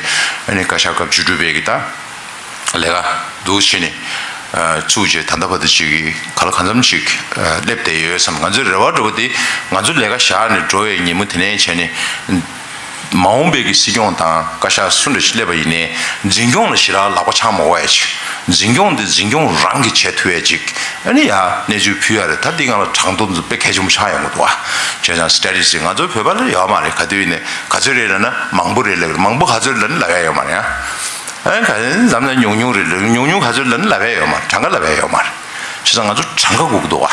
ཨ་ནི་བཀའ་ཤག་སྐབས་བཅུ་དྲུག་པའི་གི་ད། ལས་ཀ་འདུག་བྱས་ནས་བཙུགས་བྱས། ད་ལྟ་བར་དུ་ཅིག་གི་ག་ལ་གང་འཚམ་ཅིག་སླེབས་བསྡད་ཡོད་བསམ། ང་ཚོའི་རེ་བ་འདྲ་བོ་དེ་ང་ཚོ་ལས་ཀ་བཞག་ནས་འགྲོ་བའི་ཉིན་མོ་དེ་ནས་བྱས་ནས། མ་འོངས་པའི་གི་སྲིད་སྐྱོང་དང་བཀའ་ཤག་སུ་འདྲ་ཞིག་སླེབས་པ་ཡིན་ནའི་འཛིན་སྐྱོང་ལ་ཞེ་དྲག་ལག་པ་འཆང་མ་དགོས་ཡ་ཅིག་འཛིན་སྐྱོང་དེ་འཛིན་སྐྱོང་རང་གིས་བྱེད་ཐུབ་ཡ་ཅིག་ཨ་ནི་ཡ་གནས་ཚུལ་ཕུལ་ཡ་རེད། ད་འདི་སྒང་ལ་དྲང་དོ་འདི་དཔེ་གལ་ཆེན་པོ་ཆགས་ཡོང་གི་འདུག་ཨ། བྱས་ཙང་སི་ཊེ་རེ་ཊི་ཇི་ང་ཚོ་བོད་པ་ལ་ཡོད་མ་རེད། ག་དུས་ཡིན་ནའི་ག་ཚོད་རེད་ལབ་ན་མང་པོ་རེད་ལབ། མང་པོ་ག་ཚོད་ལབ་ན་ལབ་ཡ་ཡོད་མ་རེད་ཨ། ཨ་ག་ཙམ་ན་ཉུང་ཉུང་རེད་ལབ། ཉུང་ཉུང་ག་ཚོད་ལབ་ན་ལབ་ཡ་ཡོད་མ་རེད། གྲངས་ཀ་ལབ་ཡ་ཡོད་མ་རེད། བྱས་ཙང་ང་ཚོ་གྲངས་ཀ་དགོས་ཀྱི་འདུག་བ།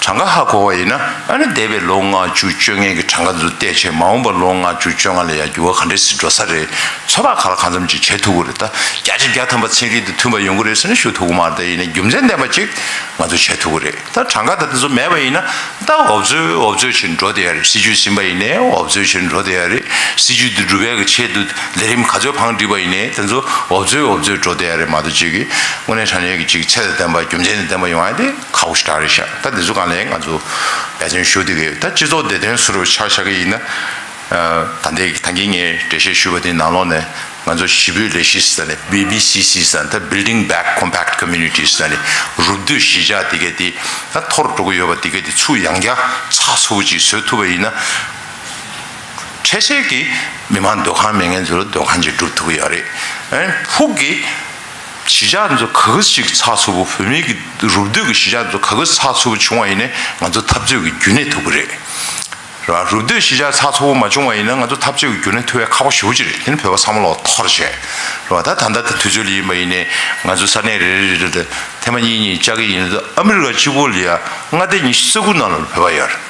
གྲངས་ཀ་ཧ་གོ་བ་ཡིན་ན་ཨ་ནི་འདས་པའི་ལོ་ལྔ་བཅུ་བཅོ་ལྔའི་གི་གྲངས་ཀ་ཚོ་བལྟས་བྱས་མ་འོངས་པ་ལོ་ལྔ་བཅུ་བཅོ་ལྔ་ལ་ཡ་འགྱུར་བ་ག་འདྲས་སེ་འགྲོ་ས་རེད། ཚོད་དཔག་ག་ལ་གང་འཚམ་ཅིག་བྱེད་ཐུབ་ཀྱི་རེད། ད་བརྒྱ་ཆ་བརྒྱ་ཐམ་པ་ཚན་རིག་དང་མཐུན་པ་ཡོང་གི་རེད་ཟེར་ན་ཞུ་ཐུབ་ཀྱི་མ་རེད། ད་ཡིན་ནའི་རྒྱུ་མཚན་ལྡན་པ་ཅིག་ང་ཚོ་བྱེད་ཐུབ་ཀྱི་རེད། ད་གྲངས་ཀ་ད་དེ་ཚོ་མེད་པ་ཡིན་ན་ད་འོབ་ཚོད་འོབ་ཚོད་བྱས་འགྲོ་བསྡད་ཡ་རེད། སྲིད་བྱུས་ཟིན་པ་ཡིན་ནའི་འོབ་ཚོད་བྱས་འགྲོ་བསྡད་ཡ་རེད། སྲིད་བྱུས་དེ་འགྲུབ་ཡ་གི་ཆེད་དུ་ལས་རིམ་ག་ཚོད་བང་བསྒྲིགས་པ་ཡིན་ནའི་དེ་ཚོ་འོབ་ཚོད་འོབ་ཚོད་འགྲོ་བསྡད་ཡ་རེད་མ་གཏོགས་ཅིག་གི་དངོས་གནས་དྲང་གནས་ཀྱི་ཅིག་ཚད་དང་ལྡན་པ་རྒྱུ་མཚན་དང་ལྡན་པ་ཡོང་ཡ་དེ་ཁག་པོ་ཞེ་དྲག་རེད་ཤག་ད་འདི་ཚོ་སྒང་ལ་ང་ཚོ་འབད་བརྩོན་ཞུ་བསྡད་ཀྱི་ཡོད། ད་སྤྱི་ཚོགས་བདེ་དོན་ཟུར་པ་ཆ་བཞག་གི་ཡིན་ན། ད་ལྟའི་ད་གིན་ངས་འགྲེལ་བཤད་ཞུས་པ་དེའི་ནང་ལོགས་ནས་ང་ཚོ་གཞིས་སྤོས་ལས་གཞི་ཟེར་ནས་བྷི་བྷི་སི་སི་ཟེར་ནས་ད་Building Back Compact Communities ཟེར་ནས་རུབ་སྡོད་གཞིས་ཆགས་དེ་ག་དེ་ད་འཐོར་འགྲོ་གི་ཡོད་པ་དེ་ག་དེ་ཚུར་ཡང་བསྐྱར་ཚགས་ཚུད་པོ་ཅིག་བཟོ་ཐུབ་པ་ཡིན་ན། འཕྲལ་སེལ་གྱི་མི་མང་སྡོད་ཁང་མེད་མཁན་ཚོ་ལ་སྡོད་ཁང་ཅིག་སྒྲུབ་ཐུབ་ཀྱི་ཡོད་རེད། ཨ་ནི་ཕུགས་ཀྱི་གཞིས་ཆགས་ཚོ་ག་གི་ཞིག་ཚགས་ཚུད་པོ། བོད་མི་གི་རུབ་སྡོད་ཀྱི་གཞིས་ཆགས་ཚོ་ག་གི་ཚགས་ཚུད་པོ་བྱུང་བ་ཡིན་ནའི་ང་ཚོ་འཐབ་རྩོད་ཀྱི་རྒྱུན་གནས་ཐུབ་ཀྱི་རེད། རེད་བ། རུབ་སྡོད་གཞིས་ཆགས་ཚགས་ཚུད་པོ་མ་བྱུང་བ་ཡིན་ན་ང་ཚོ་འཐབ་རྩོད་ཀྱི་རྒྱུན་གནས་ཐུབ་ཡ་ཁག་པོ་ཞེ་པོ་ཅིག་རེད། དེ་ནི་བོད་པ་ཚང་མ་ལོག་འཐོར་བྱས། རེད་བ། ད་ད་ལྟ་ད་དུས་ཚོད་ལ་ཡིན་པ་ཡིན་ནའི་ང་ཚོ་ས་གནས་རེ་རེ་རེ་རེ་ལ་ཐེངས་མ་གཉིས་གཉིས་བཅར་གྱི་ཡིན་ན། ཨ་མི་རི་ཀ་གཅིག་པོ་ལ་ཡ་མངའ་སྡེ་ཉི་ཤུ་རྩ་དགུ་ནང་ལ་བོད་པ་ཡོད་རེད།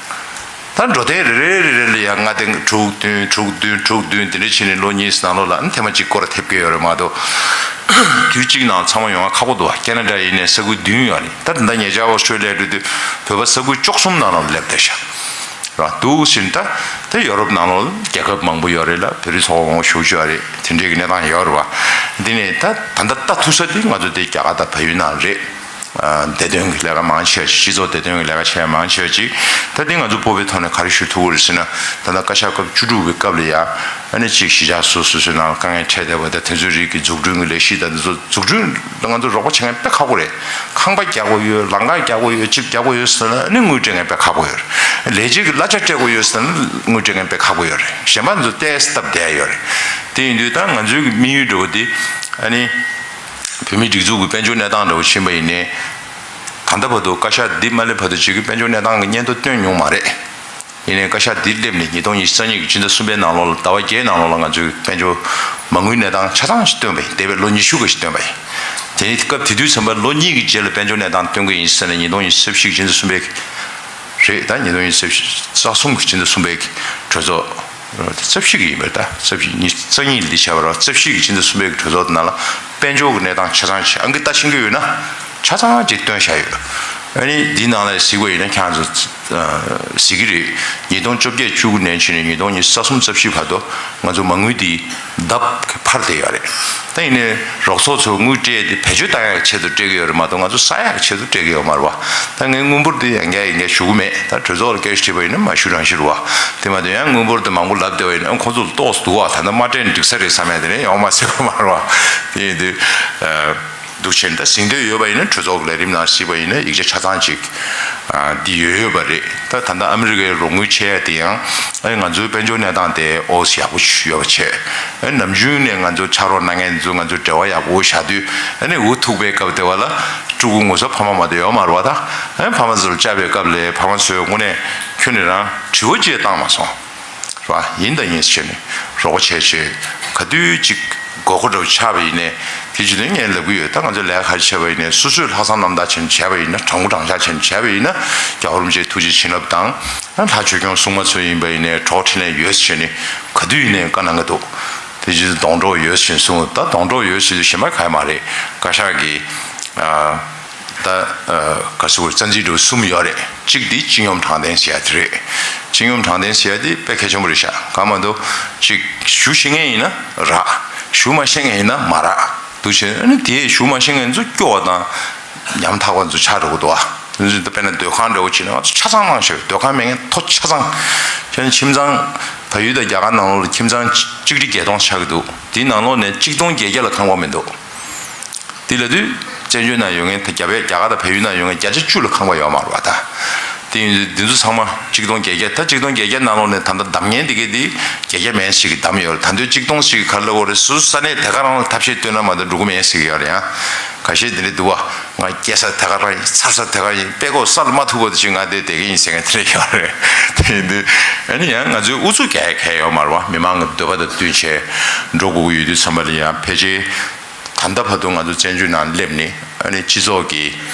ད་འབྲོག་སྡེ་རེ་རེ་རེ་རེ་ལ་ཡང་མངའ་སྡེ་དྲུག་བདུན་དྲུག་བདུན་དྲུག་བདུན་དེ་འདྲ་བྱས་ནས་ལོ་གཉིས་ནང་ལོགས་ལ་ཨ་ནི་ཐེངས་མ་གཅིག་སྐོར་ཐེབས་ཀྱི་ཡོད་རེད་མ་གཏོགས། དུས་གཅིག་ནང་ཚང་མ་ཡོང་བ་ཁག་པོ་འདུག་བ། ཁེ་ན་ཌ་ཡིན་ནའི་ས་ཁུལ་བདུན་ཡོད་རེད། ད་ད་ལྟ་ཉེ་ཆར་ཨོ་སི་ཊྲེ་ལི་ཡ་འགྲོ་དུས་བོད་པ་ས་ཁུལ་བཅུ་གསུམ་ནང་ལོགས་སླེབས་བསྡད་ཤག་རེད་བ། འདུག་ཟེར་ད་ད་ཡོ་རོབ་ནང་ལོགས་རྒྱལ་ཁབ་མང་པོ་ཡོད་རེད་ལ། བོད་རིགས་ཚོགས་པ་མང་པོ་ཞེ་པོ་ཅིག་ཡོད་རེད། དེ་འདྲའི་གི་གནས་སྟངས་ཡོད་རེད་བ། འདི་ནས་ད་ད་ལྟ་ལྟ་ཐུབ་ས་དེ་ང་ཚོ་དེ་རྒྱ་གར་དང་བལ་ཡུལ་ནང་རེད། བདེ་དོན་གྱི་ལས་ཀ་མང་ཆེ་བ་ཞིག་སྤྱི་ཚོགས་བདེ་དོན་གྱི་ལས་ཀ་བྱས་མང་ཆེ་བ་ཅིག་ད་འདི་ང་ཚོ་སྤོབས་པའི་ཐོག་ནས་ག་རེ་ཞུ་ཐུབ་ཀྱི་རེད་ཟེར་ན། ད་ལྟ་བཀའ་ཤག་སྐབས་བཅུ་དྲུག་པའི་སྐབས་ལ་ཡ་ཨ་ནི་གཅིག་གཞིས་ཆགས་སོ་སོ་སོའི་ནང་ལ་དཀའ་ངལ་འཕྲད་བསྡད་པ་དང་། དེ་ཚོའི་རིགས་ཀྱི་འཛུགས་སྐྲུན་གྱི་ལས་གཞི་དང་འདི་ཚོ་འཛུགས་སྐྲུན་ལ་ང་ཚོ་རོགས་པ་བྱེད་མཁན་དཔེ་ཁག་པོ་རེད། ཁང་པ་རྒྱག་དགོས་ཡོད། ལམ་ཁ་རྒྱག་དགོས་ཡོད། ཅིག་རྒྱག་དགོས་ཡོད་ཟེར་ན་ཨ་ནི་དངུལ་སྤྲད་མཁན་དཔེ་ཁག་པོ་ཡོད་རེད། ལས་བྱེད་ཀྱི་གླ་ཆ་སྤྲད་དགོས་ཡོད་ཟེར་ན་དངུལ་སྤྲད་མཁན་དཔེ་ཁག་པོ་ཡོད་རེད། གཞན་པ་ཚོ་ཏོག་ཙམ་སྟབས་བདེ་ཡོད་རེད། དེ་ཡིན་དུས་ད་ང་ཚོའི་གི་དམིགས་ཡུལ་འདྲ་བོ་དེ་ཨ་ནི། བོད་མིའི་སྒྲིག་འཛུགས་ཀྱི་དཔལ་འབྱོར་གནས་སྟངས་འདྲ་བོ་ཕྱིན་པ་ཡིན་ནའི། ད་ལྟ་བར་དུ་བཀའ་ཤག་འདི་མ་སླེབས་བར་དུ་ཅིག་གི་དཔལ་འབྱོར་གནས་སྟངས་ཀྱི་སྙན་ཐོ་བཏོན་མྱོང་མ་རེད། ཡིན་ནའི་བཀའ་ཤག་འདི་སླེབས་ནས་ཉིས་སྟོང་ཉི་ཤུ་རྩ་གཉིས་ཀྱི་ཕྱི་ཟླ་གསུམ་པའི་ནང་ལོགས་ལ་ཟླ་བ་བརྒྱད་ནང་ལོགས་ལ་ང་ཚོའི་དཔལ་འབྱོར་མ་དངུལ་གནས་སྟངས་ཆ་ཚང་ཞིག་བཏོན་པ་ཡིན། འདས་པའི་ལོ་ཉི་ཤུ་ག་ཞིག་བཏོན་པ་ཡིན། དེ་ནི་སྐབས་དེ་དུས་ཙམ་པ་ལོ་གཉིས་ཀྱི་རྗེས་ལ་དཔལ་འབྱོར་གནས་སྟངས་སྟོན་གྱི་ཡིན་ཟེར་ནས་ཉིས་སྟོང་ཉི་ཤུ་རྩ་བཞི་གི་ཕྱི་ཟླ་གསུམ་པའི་རེད། ད་ཉིས་སྟོང་ཉི་ཤུ་རྩ་གསུམ་གྱི་ཕྱི་ཟླ་གསུམ་པའི་གྲོས་ཚོགས། རྩ་བཞི་གི་ཡིན་པ་རེད། ད་རྩ་བཞི་ཉི་ཤུ་རྩ་གཉིས་ལ་འདི་བྱས་པ་རེད། རྩ་བཞི་གི་ཕྱི་ཟླ་གསུམ་པའི་གྲོས་ཚོགས་ནང་ལ་དཔལ་འབྱོར་གྱི་གནས་སྟངས་ཆ་ཚང་ཞིག་ཨང་ཀི་ལྟ་ཤེས་ཀྱི་ཡོད་ན་ཆ་ཚང་ཅིག་བཏོན་བཞག་ཡོད། ཨ་ནི་འདི་ནང་ལ་གཟིགས་པ་ཡིན་ན་ཁྱེད་ཚོ་གཟིགས་ཀྱི་རེད། ཉིས་སྟོང་བཅོ་བརྒྱད་བཅུ་དགུ་ནས་ཕྱིན་ནས་ཉིས་སྟོང་ཉི་ཤུ་རྩ་གསུམ་རྩ་བཞི་བར་དུ་ང་ཚོ་མ་དངུལ་འདི་ལྡབ་འཕར་བསྡད་ཡོད་རེད། ད་ཡིན་ནའི་རོགས་ཚོགས་ཚོ་དངུལ་སྤྲད་དེ་བེད་སྤྱོད་བཏང་ཡག་ཆེད་དུ་སྤྲད་ཀྱི་ཡོད་རེད་མ་གཏོགས་ང་ཚོ་ཟ་ཡག་ཆེད་དུ་སྤྲད་ཀྱི་ཡོད་མ་རེད་བ། ད་ངས་དངུལ་འབོར་འདི་ཡང་བསྐྱར་ཡང་བསྐྱར་ཞུ་གི་མེད། ད་གྲོས་ཚོགས་ལ་སྐད་ཆ་དྲིས་པ་ཡིན་ན་མ་ཞུ་རང་ཞུ་རེད་བ། དེ་མ་གཏོགས་ཡང་དངུལ་འབོར་དེ་མང་པོ་ལབ་བསྡད་པ་ཡིན་ན་ཁོང་ཚོ་ལ་ཏོག་ཙམ་སྡུག་བ། ད་ལྟ་མ་སྤྲད་ན་འགྲིག་ས་རེད་བསམ་ཡ་དེ་ནས་ཡོང་མ་སྲིད་པ་མ་རེད་བ། དེ་ཡིན་དུས། འདུག་བྱས་ནས་ད་གཟིགས་འདོད་ཡོད་པ་ཡིན་ན་གྲོས་ཚོགས་ཀྱི་ལས་རིམ་ནང་གཟིགས་པ་ཡིན་ན་ཡིག་ཆ་ཆ་ཚང་ཅིག་འདི་ཡོད་ཡོད་པ་རེད། ད་ད་ལྟ་ཨ་མི་རི་ཀའི་རོགས་དངུལ་ཆེ་ཡ་དེ་ཡང་ཨ་ང་ཚོའི་དཔལ་འབྱོར་གནས་སྟངས་དེ་ཨོ་ཙི་ཡག་པོ་ཡོད་པ་བྱས། ཨ་ནམ་རྒྱུན་ནས་ང་ཚོ་ཕྱག་རོགས་གནང་མཁན་ཚོ་ང་ཚོ་འབྲེལ་བ་ཡག་པོ་བཞག་དུས་ཨ་ནི་འུ་ཐུག་པའི་སྐབས་དེ་བ་ལ་ཕྲུ་གུ་ངོ་ཚ་ཕ་མ་མ་གཏོགས་ཡོད་མ་རེད་བ། ད་ཨ་ཕ་མ་ཚོར་བཅར་བའི་སྐབས་ལ་ཕ་མ་ཚོས་དངོས་གནས་ཁྱོན་ནས་རང་དྲི་བ་ཅིག་བཏང་མ་སོང་། རེད་བ། ཡིན་དང་ཡིན་ཟེར་ནས་རོགས་པ་བྱས་བྱས་ག་དུས་ཅིག་དགོས་མཁོ་འདྲ་བོ་ཆགས་པ་ཡིན་ནའི་དེ་བྱེད་དུས་ངས་ལབ་ཀྱི་ཡོད། ད་ང་ཚོ་ལས་ཀ་ག་རེ་བྱས་པ་ཡིན་ནའི་སོ་སོས་ལྷག་བསམ་རྣམ་དག་བྱས་ནས་བྱས་པ་ཡིན་ན། དྲང་པོ་དྲང་བཞག་བྱས་ནས་བྱས་པ་ཡིན་ན་རྒྱལ་བ་རིན་པོ་ཆེའི་ཐུགས་རྗེ་བྱིན་རླབས་དང་། ལྷ་ཆོས་སྐྱོང་སྲུང་མ་ཚོ་ཡིན་པ་ཡིན་ནའི་གྲོགས་འཕྲིན་ལས་ཡོད་ཟེར་ནས་ག་དུས་ཡིན་ནའི་བཀའ་གནང་གི་འདུག་དེ་བྱེད་དུས་སྡོང་གྲོགས་ཡོད་ཟེར་ནས་གསུངས། ད་སྡོང་གྲོགས་ཡོད་ཟེར་དུས་གཞན་པ་ག་ཡེ་མ་རེད། བཀའ་ཤག་གིས་ད་ག་ཟེར་དགོས་རེད། རྩ་འཛིན་གྲུ་གསུམ་ཡོད་རེད། གཅིག་དེ་སྤྱི་སྙོམས་དྲང་བདེན་ཟེར་ཡ་དེ་རེད། སྤྱི་སྙོམས་དྲང་བདེན་ཟེར་ཡ་དེ་དཔེ་གལ་ཆེན་པོ་རེད་ཤག་གང་མ་གཏོགས་གཅིག་ཞུ་ཤེས་མཁན་ཡིན་ན་རག་ཞུ་མ་ཤེས་མཁན་ཡིན་ན་མ་རག་འདུག་བྱས་ཨ་ནི་དེ་ཞུ་མ་ཤེས་མཁན་ཚོ་སྐྱོ་བ་དང་ཉམ་ཐག་པ་ཚོ་ཆགས་འགྲོ་གི་འདུག་ཨ། དེ་ཚོ་དཔེར་ན་སྡོད་ཁང་འདྲ་བོ་བྱས་ན་ང་ཚོ་ཆ་ཚང་གནང་ཤག་སྡོད་ཁང་མེད་མཁན་མཐོ་ཆ་ཚང་། བྱས་ན་ཁྱིམ་ཚང་བལ་ཡུལ་དང་རྒྱ་གར་ནང་ལོགས་ལ་ཁྱིམ་ཚང་གཅིག་ཁྲི་བརྒྱད་སྟོང་ཆགས་ཀྱི་འདུག་དེའི་ནང་ལོགས་ནས་གཅིག་སྟོང་བརྒྱད་བརྒྱ་ལ་ཁང་པ་མི་འདུག་དེ་ལབ་དུས་བཙན་བྱོལ་ནང་ཡོད་མཁན་ད་རྒྱ་བལ་རྒྱ་གར་དང་བལ་ཡུལ་ནང་ཡོད་མཁན་བརྒྱ་ཆ་བཅུ་ལ་ཁང་པ་ཡོད་མ་རེད་བ། ད་དེ་ཡིན་དུས་འདི་ཚོ་ཚང་མ་གཅིག་སྟོང་བརྒྱད་བརྒྱ། ད་གཅིག་སྟོང་བརྒྱད་བརྒྱ་ནང་ལོགས་ནས་ད་ལྟ་བདམས་མཁན་དེ་གས་དེ་བརྒྱད་བརྒྱ་མན་ཞིག་གིས་བདམས་ཡོད་རེད། ད་དུང་གཅིག་སྟོང་ཞིག་གིས་ག་རེ་ལབ་ཡོད་རེད། སོ་སོ་ས་གནས་དེ་ག་རང་ལ་ཐབས་ཤེས་བཏོན་ན་མ་གཏོགས་འགྲོ་གི་མེད་ཟེར་གྱི་ཡོད་རེད། ཡང་ཁ་ཤས་དེ་འདྲས་འདུག་བ། ང་སྐྱེས་ས་དེ་ག་རང་ཡིན། འཚར་ས་དེ་ག་ཡིན། དཔྲལ་ཀོ་ས་ལ་མ་ཐུག་པ་དེ་ཅིག་ང་དེ་བསྡད་ཀྱི་ཡིན་ཟེར་མཁན་དེ་འདྲས་ཡོད་རེད། དེ་ཡིན་དུས་ཨ་ནི་ཡང་ང་ཚོའི་ཨུ་ཚུགས་རྒྱག་ཡ་གང་ཡང་ཡོད་མ་རེད་བ། མི་མང་གི་འདོད་པ་དང་བསྟུན་བྱས་འགྲོ་དགོས་ཀྱི་ཡོད་དུས་ཙམ་པ་ལ་ཡང་ཕལ་ཆེར་ད་ལྟ་བར་དུ་ང་ཚོ་བཙན་བྱོལ་ནང་སླེབས་ནས་ཨ་ནི་སྤྱི་ཚོགས་ཀྱི་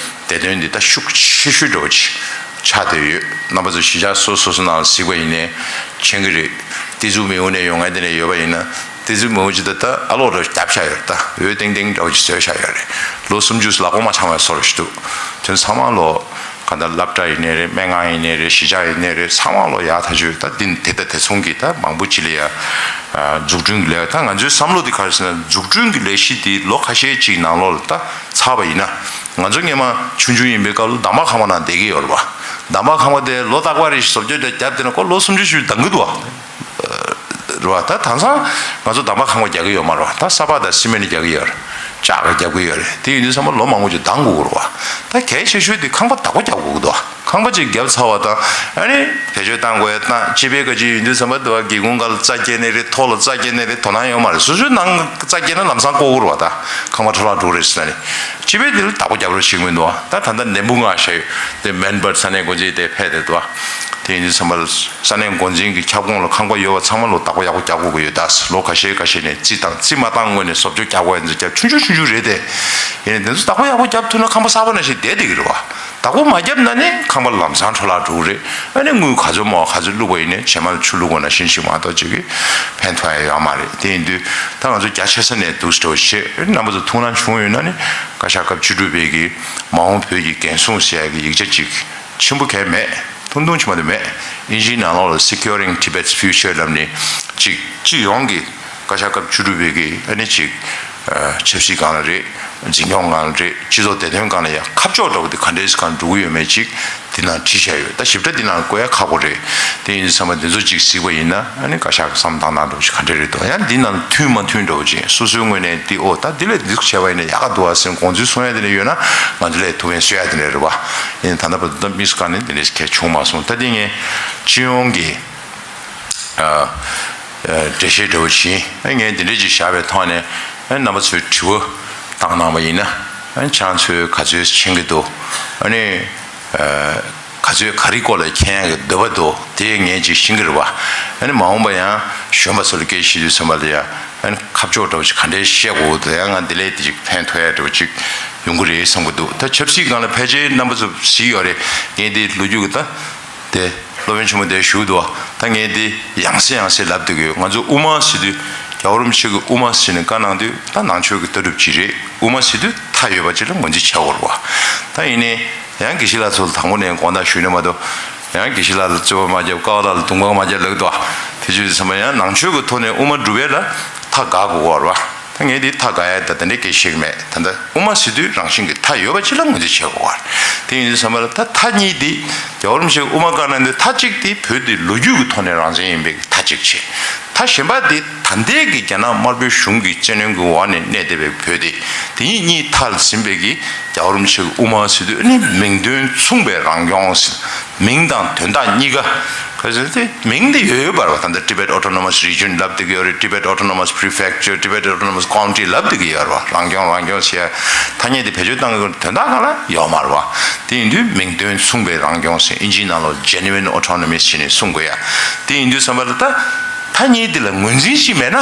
བདེ་དོན་འདི་ད་ཤུགས་ཆེ་ཤོས་འདྲ་བོ་ཅིག་ཆགས་བསྡད་ཡོད། རྣམ་པ་ཚོ་གཞིས་ཆགས་སོ་སོ་སོ་ནང་ལ་གཟིགས་པ་ཡིན་ནའི་མཁྱེན་གྱི་རེད། ཏི་ཛུ་མེའུ་ནས་ཡོང་མཁན་དེ་ནས་ཡོད་པ་ཡིན་ན་ཏི་ཛུ་མེའུ་ཅིག་ད་ལྟ་ཨ་ལོག་འདྲ་བོ་བརྒྱབ་བཞག་ཡོད་རེད། ད་འོད་ཏིང་ཏིང་འདྲ་བོ་ཅིག་བཟོས་བཞག་ཡོད་རེད། ལོ་སུམ་ཅུ་ལག་པ་མ་འཆང་བའི་བཟོ་འདྲ་ཞིག་འདུག་དེ་ཚང་མ་ལོ་ག་འདྲ་སློབ་གྲྭ་ཡིན་ནའི་རེད། སྨན་ཁང་ཡིན་ནའི་རེད། གཞིས་ཆགས་ཡིན་ནའི་རེད། ཚང་མ་ལོ་ཡག་ཐག་ཆོད། ད་འདི་དེ་ད་དེ་མཚུངས་ཀྱི་ད་མང་པོ་ཅིག་ལ་ཡ་འཛུགས་སྐྲུན་གྱི་ལས་ཀ། ད་ང་ཚོའི་བསམ་བློ་འདི་ག་རེ་ཟེར་ན་འཛུགས་སྐྲུན་གྱི་ལས་གཞི་འདི་ལོ་ཁ་ཤས་ཅིག་ནང་ལོགས་ལ་ད་ཚར་བ་ཡིན་ན། ང་ཚོ་སྔོན་མ་ཆུང་ཆུང་ཡིན་པའི་སྐབས་ལ་འདམ་བག་ཁང་པ་ནང་བསྡད་ཀྱི་ཡོད་རེད་བ། འདམ་བག་ཁང་པ་དེ་ལོ་རྟག་པར་རེ་བཞིན་བཟོ་བཅོས་དེ་བརྒྱབ་བསྡད་ན་ཁོ་ལོ་སུམ་ཅུ་བཞི་བཅུ་འདང་གི་འདུག་བ། རེད་བ། ད་དེང་སང་ང་ཚོ་འདམ་བག་ཁང་པ་རྒྱག་གི་ཡོད་མ་རེད་བ། ད་ས་ཕག་དང་སི་མེན་རྒྱག་གི་ཡོད་རེད། ལྕགས་རྒྱག་གི་ཡོད་རེད། དེ་ཡིན་དུས་ཚང་མ་ལོ་མང་པོ་ཅིག་འདང་དགོས་ཀྱི་རེད་བ། ད་གལ་ཆེ་ཤོས་དེ་ཁང་པ་བདག་པོ་རྒྱག་དགོས་ཀྱི་འདུག་བ། ཁང་པ་ཅིག་བརྒྱབ་ཚར་བ་དང་ཨ་ནི་བེད་སྤྱོད་བཏང་དགོས་ཡ་བཏང་། སྤྱི་པའི་བཀའ་སྤྱི་ཡིན་དུས་ཚང་མ་འདུག་བ། སྒེའུ་ཁུང་སྒང་ལ་རྩྭ་སྐྱེས་ནའི་རེད། ཐོག་ལ་རྩྭ་སྐྱེས་ནའི་རེད། དོ་སྣང་ཡོད་མ་རེད། སོ་སོའི་ནང་རྩྭ་སྐྱེས་ན་ལམ་སང་བཀོག་གི་རེད་བ། ད་ཁང་པ་འཕྲོ་བརླག་འགྲོ་གི་རེད་ཟེར་ནས་སྤྱི་པའི་དེ་ལ་བདག་པོ་རྒྱབ་རོགས་བྱེད་ཀྱི་མི་འདུག་བ། ད་ད་ལྟ་ནད་འབུ་མངགས་བཞག་ཡོད་དེ། མེལ་བྷོན་ས་གནས་འགོ་འཛིན་དེ་ཕེབས་བསྡད་འདུག་བ། དེ་ཡིན་དུས་ཚང་མ་ས་གནས་འགོ་འཛིན་གྱི་ཁྱབ་ཁོངས་ལ་ཁང་པ་ཡོད་པ་ཚང་མ་ལོ་བདག་པོ་ཡག་པོ་རྒྱག་དགོས་ཀྱི་ཡོད། ད་ལོ་ཁ་ཤས་ཁ་ཤས་ནས་རྩིས་བཏང་། རྩིས་མ་བཏང་སྔོན་ནས་བཟོ་བཅོས་རྒྱག་དགོས་ཡ་ཚོ་རྒྱབ། ཆུང་ཆུང་ཆུང་ཆུང་རེད་དེ། ཡིན་ནའི་དེ་ཚོ་བདག་པོ་ཡག་པོ་རྒྱབ་ཐུབ་ན་ཁང་པ་གསར་པ་ནང་བཞིན་བསྡད་བསྡད་ཀྱི་རེད་བ། བདག་པོ་མ་བརྒྱབ་ན་ནི་ཁང་པ་ལམ་སང་འཕྲོ་བརླག་འགྲོ་གི་རེད། ཨ་ནི་དངུལ་ག་ཚོད་མོ་ག་ཚོད་བླུགས་པ་ཡིན་ནའི་བྱེ་མ་ལ་ཆུ་བླུགས་པ་ནང་བཞིན་ཞིག་མ་གཏོགས་ཅིག་གིས་ཕན་ཐོགས་ཡ་ཡོད་མ་རེད། དེ་ཡིན་དུས་ད་ང་ཚོ་རྒྱ་ཆེ་ས་ནས་འདུག་སེ་འགྲོ་བྱེད། རྣམ་པ་ཚོ་ཐུགས་སྣང་བྱུང་ཡོད་ན་ནི་བཀའ་ཤག་སྐབས་བཅུ་དྲུག་པའི་གི་མ་འོངས་བོད་ཀྱི་འགན་སྲུང་ཟེར་ཡ་གི་ཡིག་ཆ་ཅིག་ཆེན་པོ་གང་ཡང་མེད། ཐུང་ཐུང་ཆེ་མ་དེ་མེད། ཨིན་ཇིའི་ནང་ལོགས་ལ་Securing Tibet's Future ལབ་ནས་ཅིག་སྤྱི་ཡོངས་ཀྱི་བཀའ་ཤག་སྐབས་བཅུ་དྲུག་པའི་གི་ཨ་ནི་ཅིག་ཆབ་སྲིད་སྒང་ལ་རེད། འཛིན་སྐྱོང་སྒང་ལ་རེད། སྤྱི་ཚོགས་བདེ་དོན་སྒང་ལ་ཡང་ཁ་ཕྱོགས་འདྲ་བོ་དེ་ག་འདྲས་སྒང་འགྲོ་གི་ཡོད་མེད་ཅིག་འདི་ནང་བྲིས་བཞག་ཡོད། ད་ཞིབ་ཕྲ་འདི་ནང་བཀོད་ཡ་ཁག་པོ་རེད། དེ་ཡིན་དུས་ཚང་མ་འདི་ཚོ་ཅིག་གཟིགས་པ་ཡིན་ན་ཨ་ནི་བཀའ་ཤག་གི་བསམ་བློ་བཏང་སྟངས་འདྲ་བོ་ཅིག་ག་འདྲས་རེད་འདུག་ཡང་འདི་ནང་མཐུན་མ་མཐུན་འདྲ་བོ་ཅིག་སོ་སོའི་ངོས་ནས་འདི་ཨོ་ད་འདི་ལས་འདི་བྱས་པ་ཡིན་ན་ཡག་ག་འདུག་ཨ་ཟེར་དགོངས་ཚུལ་གསུང་ཡ་དེ་འདྲ་ཡོད་ན་ང་ཚོ་ལས་ཐུབ་པ་ཡིན་གསུང་ཡ་དེ་འདྲ་རེད་བ། ཡིན་ད་ལྟ་བར་དུ་ད་དམིགས་སུ་བཀར་ནས་འདི་འདྲས་གལ་བྱུང་མ་སོང་། ད་འདི་ངས་སྤྱི་ཡོངས་ཀྱི་ཨ་ཨ་འགྲེལ་བཤད་འདྲ་བོ་བྱིན། ཨ་ངས་འདི་འདྲས་ཅིག་བཞག་པའི་ཐོག་ནས་ཨ་རྣམ་པ་ཚོས་དྲི་བ་བཏང་གནང་བ་ཡིན་ན། ཨ་ཁྱེད་ཚོས་ག་ཚོད་མཁྱེན་གྱི་འདུག་ཨ་ནི་ཨ་ག་ཚོད་ག་རེའི་སྐོར་ལ་མཁྱེན་ཡག་གི་འདོད་པ་འདུག་དེ་ངས་ཅིག་ཤེས་ཀྱི་རེད་བ། ཨ་ནི་མ་འོངས་པ་ཡང་གཞོན་པ་ཚོ་ལ་སྐད་ཆ་བཤད་དུས་ཙམ་པ་ལ་ཡང་ཨ་ནི་ཁ་ཕྱོགས་འདྲ་བོ་ཞིག་ག་འདྲས་བཤད་དགོས་འདུག་ཡང་ང་འདི་ལས་དེ་ཅིག་ཕན་ཐོགས་ཡ་འདྲ་བོ་ཅིག་ཡོང་གི་རེད་བསམ་གྱི་འདུག་ད་ཆབ་སྲིད་སྒང་ལ་ཕལ་ཆེར་རྣམ་པ་ཚོ་གཟིགས་ཡོད་རེད། ངས་འདི་ལོ་རྒྱུས་ཀྱི་ད་དེ་སློབ་དཔོན་ཆེན་མོ་དེ་ཞུ་འདུག་ད་ངས་འདི་ཡང་སེ་ཡང་སེ་ལབ་བསྡད་ཀྱི་ཡོད། ང་ཚོ་དབུ་མ་ཟེར་དུས་རྒྱལ་བ་རིན་པོ་ཆེ་གི་དབུ་མ་ཟེར་ནས་བཀའ་གནང་དུས་ད་ནང་ཆོས་ཀྱི་ལྟ་གྲུབ་ཅིག་རེད། དབུ་མ་ཟེར་དུས་མཐའ་ཡོད་པ་ཅིག་ལ་ངོས་འཛིན་བྱེད་དགོས་རེད་བ། ད་ཡིན་ནའི། ཡང་དགེ་བཤེས་ལགས་ཚོ་ལ་དང་པོ་ནས་དགོངས་དག་ཞུས་ནས་མ་གཏོགས། ཡང་དགེ་བཤེས་ལགས་ལ་རྩོད་པ་མ་བརྒྱབ། ཀ་བ་ལགས་ལ་དུང་ཁང་མ་བརྒྱབ་ལབ་འདུག་དེ་བྱས་ཙང་ཡང་ནང་ཆོས་ཀྱི་ཐོག་ནས་དབུ་མ་སྒྲུབ་ཡས་ལ་མཐའ་དགག་དགོས་པ་རེད་བ། ད་ངས་འདི་མཐའ་དགག་ཡས་ད་དེ་འདྲ་སྐད་ཆ་བཤད་ཀྱི་མེད། ད་ལྟ་དབུ་མ་ཟེར་དུས་རང་བཞིན་གྱི་མཐའ་ཡོད་པ་ཅིག་ལ་ངོས་འཛིན་བྱེད་དགོས་པ་རེད། དེ་ཡིན་དུས་ཙམ་པ་ལ་ད་མཐའ་གཉིས་དེ་རྒྱལ་བ་རིན་པོ་ཆེའི་དབུ་མ་བཀའ་གནང་དུས་མཐའ་གཅིག་དེ་བོད་དེ་ལོ་རྒྱུས་ཀྱི་ཐོག་ནས་རང་བཙན་ཡིན་པའི་མཐའ་གཅིག་བྱས། མཐའ་གཞན་པ་དེ་ད་ལྟའི་གི་རྒྱ་ནག་དམར་པོའི་གཞུང་གི་བཙན་གནོན་གྱི་འོག་ནས་གནས་བསྡད་པའི་བོད་དེ། དེ་གཉིས་གཉིས་མཐའ་ལ་ཟིན་པའི་གི་རྒྱལ་བ་རིན་པོ་ཆེ་གི་དབུ་མ་ཟེར་དུས་ཨ་ནི་མིང་དོན་མཚུངས་པའི་རང་སྐྱོང་ཟེར། མིང་དང་དོན་དག་གཉིས་ཀ། ག་ཚོད་དེ་མིང་དེ་ཡོད་ཡོད་པ་རེད་བ། ད་ལྟ་Tibet Autonomous Region་ལབ་བསྡད་ཀྱི་ཡོད་རེད། Tibet Autonomous Prefecture། Tibet Autonomous County་ལབ་བསྡད་ཀྱི་ཡོད་རེད་བ། རང་སྐྱོང་རང་སྐྱོང་ཟེར་ཡ་ཐ་སྙད་དེ་བེད་སྤྱོད་བཏང་གི་དོན་དག་གང་ལ་ཡོད་མ་རེད་བ། དེ་ཡིན་དུས་མིང་དོན་མཚུངས་པའི་རང་སྐྱོང་ཟེར། ཨིན་ཇིའི་ནང་ལོགས་genuine autonomy་ཟེར་ནས་གསུང་དགོས་ཡ། དེ་ཡིན་དུས་ཙམ་པ་ལ་ད་ཐ་སྙད་དེ་ལ་ངོས་འཛིན་ཞིག་མེད་ན།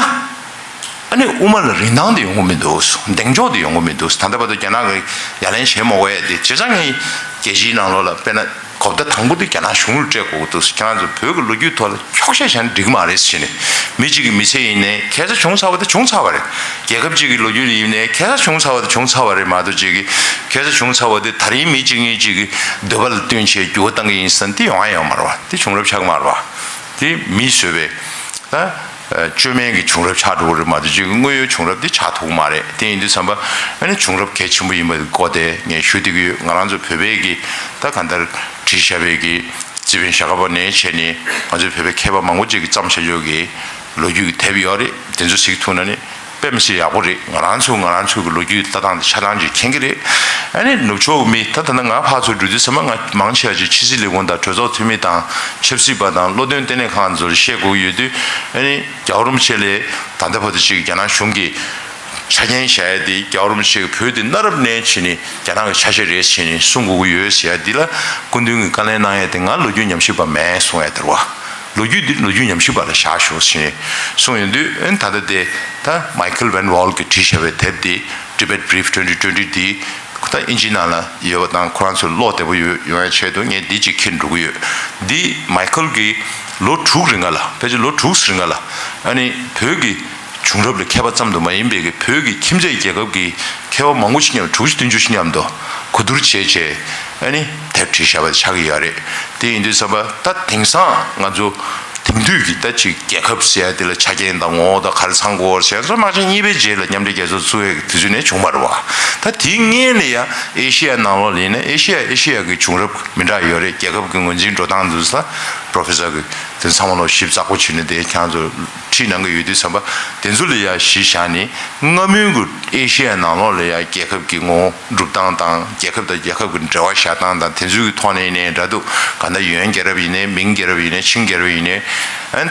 ཨ་ནི་དབུ་མ་ལ་རིན་ཐང་དེ་ཡོང་གི་མི་འདུག་གདེང་འཇོག་དེ་ཡོང་གི་མི་འདུག་ད་ལྟ་བར་དུ་རྒྱ་ནག་གིས་ཡ་ལན་བྱེད་མ་དགོས་ཡ་དེ་བྱས་ཙང་ངས་རྒྱལ་སྤྱིའི་ནང་ལོགས་ལ་དཔེར་ན་གོ་བརྡ་དང་པོ་དེ་རྒྱ་ནག་གཞུང་ལ་སྤྲད་དགོས་ཀྱི་འདུག་ཁྱེད་རང་ཚོ་བོད་ཀྱི་ལོ་རྒྱུས་ཐོག་ལ་འཁྱོག་བཤད་བྱས་ན་འགྲིག་གི་མ་རེད་ཟེར་ནས། མི་གཅིག་གི་མི་ཚེ་ཡིན་ནའི་ཁ་སང་བྱུང་ཚར་བ་དེ་བྱུང་ཚར་བ་རེད། རྒྱལ་ཁབ་གཅིག་གི་ལོ་རྒྱུས་ལ་ཡིན་ནའི་ཁ་སང་བྱུང་ཚར་བ་དེ་བྱུང་ཚར་བ་རེད་མ་གཏོགས། གཅིག་གི་ཁ་སང་བྱུང་ཚར་བ་དེ་ད་རིང་མི་གཅིག་གཉིས་གཅིག་གི་འདོད་པ་ལ་བསྟུན་བྱས་འགྱུར་བ་གཏང་གི་ཡིན་ཟེར་ན་དེ་ཡོང་ཡ་ཡོད་མ་རེད་བ། དེ་བྱུང་རབས་ཆགས་ཀྱི་མ་རེད་བ། དེ་མིས་བཟོས་པའི་ད། བཅོས་མིན་གྱི་བྱུང་རབས་ཆགས་འགྲོ་གི་རེད་མ་གཏོགས་ཅིག་དངོས་ཡོད་བྱུང་རབས་དེ་ཆགས་ཐུབ་ཀྱི་མ་རེད། དེ་ཡིན་དུས་ཙམ་པ་ཨ་ནི་བྱུང་རབས་གལ་ཆེན་པོ་ཡིན་པ་གོ་དེ་ངས་ཞུ་བསྡད་ཀྱི་ཡོད། ང་རང་ཚོ་བོད་པའི་གི་ད་གང་ལྟར་བྲིས་བཞག་པའི་གི་རྩིས་དཔོན་ཞྭ་སྒབ་པ་ནས་བྱས་ནས་ང་ཚོའི་བོད་པའི་མཁས་པ་མང་པོ་ཅིག་གིས་བརྩམས་བཞག་ཡོད་གི་ལོ་རྒྱུས་ཀྱི་དེབ་ཡོད་རེད། དེ་ཚོ་གཟིགས་ཐུབ་ན་ནི་དཔེ་མི་སྲིད་ཡག་པོ་རེད། ང་རང་ཚོ་ང་རང་ཚོ་གི་ལོ་རྒྱུས་ལྟ་སྟངས་དེ་ཆ་ཚང་ཅིག་མཁྱེན་གི་རེད། ཨ་ནི་ནུབ་ཕྱོགས་མི་ད་ད་ལྟ་ང་ཕར་ཚུར་འགྲོ་དུས་ཙམ་པ་ང་མང་ཆེ་བ་ཅིག་ཕྱི་སྲིད་ལས་ཁུངས་དང་གྲོས་ཚོགས་འཐུས་མི་དང་ཆབ་སྲིད་པ་དང་བློ་འདོན་ལྟེ་གནས་ཁང་ཚོར་བཤད་དགོས་ཀྱི་ཡོད་དུས། ཨ་ནི་རྒྱལ་བ་རིན་པོ་ཆེ་ལས་ད་ལྟ་བར་དུ་ཅིག་རྒྱ་ནག་གཞུང་གིས་ཆ་རྐྱེན་བཞག་ཡ་དེ་རྒྱལ་བ་རིན་པོ་ཆེ་གིས་བོད་དེ་གནའ་རབས་ནས་བྱས་ནས་རྒྱ་ནག་གི་ཆ་ཤས་རེད་ཟེར་ནས་གསུང་དགོས་ཀྱི་ཡོད་ཟེར་ཡ་འདི་ལ་སྐུ་མདུན་གྱིས་བཀའ་ལན་གནང་ཡ་དེ་ང་ལོ་རྒྱུས་ཉམས་ཞིབ་པ་མེད་གསུང་ཡ་དེ་རེད་བ། ལོ་རྒྱུས་འདི་ལོ་རྒྱུས་ཉམས་ཞིབ་པ་ལ་བཞག་ཤོག་ཟེར་ནས་གསུངས་ཡོང་དུས། ཨ་ནི་ད་ལྟ་དེ་ད་Michael Van Wall་གིས་བྲིས་བཞག་པའི་དེབ་དེ་Tibet Brief twenty twenty་དེ་ད་ཨིན་ཇི་ནང་ལ་ཡོད་པ་དང་ཁོ་རང་ཚོ་ཀློག་བདེ་པོ་ཡོད་ཡོང་ཡ་ཆེད་དུ་ངས་འདི་གཅིག་འཁྱེར་འགྲོ་གི་ཡོད། འདི་Michael་གིས་ལོ་དྲུག་རིང་ག་ལ་ཕལ་ཆེར་ལོ་དྲུག་རིང་ག་ལ་ཨ་ནི་བོད་ཀྱི་བྱུང་རབས་ལ་མཁས་པ་ཙམ་དུ་མ་ཡིན་པའི་གི་བོད་ཀྱི་ཁྱིམ་མཚེས་རྒྱལ་ཁབ་ཀྱི་མཁས་པ་མང་པོ་ཞིག་མཉམ་དྲུག་ཅུ་བདུན་ཅུ་ཞིག་མཉམ་དུ་གོ་བསྡུར་བྱས་རྗེས་ཨ་ནི་དེབ་བྲིས་བཞག་པ་ཆགས་ཀྱི་ཡོད་རེད། དེ་ཡིན་དུས་ཙམ་པ་ད་དེང་སང་ང་ཚོ་དེང་དུས་ཀྱི་ད་ཅིག་རྒྱལ་ཁབ་ཟེར་ཡ་དེ་ལ་ཆ་རྐྱེན་དང་ངོ་བོ་དང་ག་རེ་ཚང་དགོས་ཟེར་ཡ་ཚོ་དམག་ཆེན་གཉིས་པའི་རྗེས་ལ་མཉམ་འབྲེལ་རྒྱལ་ཚོགས་བཙུགས་ཡས་དུས་ཚོད་ནས་བྱུང་བ་རེད་བ། ད་དེའི་སྔོན་ལ་ཡང་ཨེ་ཤེ་ཡ་ནང་ལོགས་ལ་ཡིན་ན་ཨེ་ཤེ་ཡ་ཨེ་ཤེ་ཡ་གི་བྱུང་རབས་མི་འདྲ་ཡོད་རེད། རྒྱལ་ཁབ་ཀྱི་ངོས་འཛིན་འགྲོ་སྟངས་དུས་ལ་Professor་གི་དེ་ཚང་མ་ལོ་ཞིབ་ཚགས་པོ་བྱས་ནས་དེ་ཁྱེད་ཚོ་ཁྲིད་གནང་གི་ཡོད་དུས་ཙམ་པ་དེ་ཚོ་ལ་ཡ་གཞི་བཞག་ནས་སྔ་མོའི་གི་ཨེ་ཤེ་ཡ་ནང་ལོགས་ལ་ཡ་རྒྱལ་ཁབ་ཀྱི་ངོ་བོ་སྒྲུབ་སྟངས་དང་རྒྱལ་ཁབ་དང་རྒྱལ་ཁབ་ཀྱི་འབྲེལ་བ་བཞག་སྟངས་དང་དེ་ཚོའི་གི་ཐོག་ནས་ཡིན་ནའི་འདྲ་འདུག་ག་ད་ཡོན་རྒྱལ་རབས་ཡིན་ནའི་མིང་རྒྱལ་རབས་ཡིན་ནའི་ཆིང་རྒྱལ་རབས་ཡིན་ནའི་ཨན།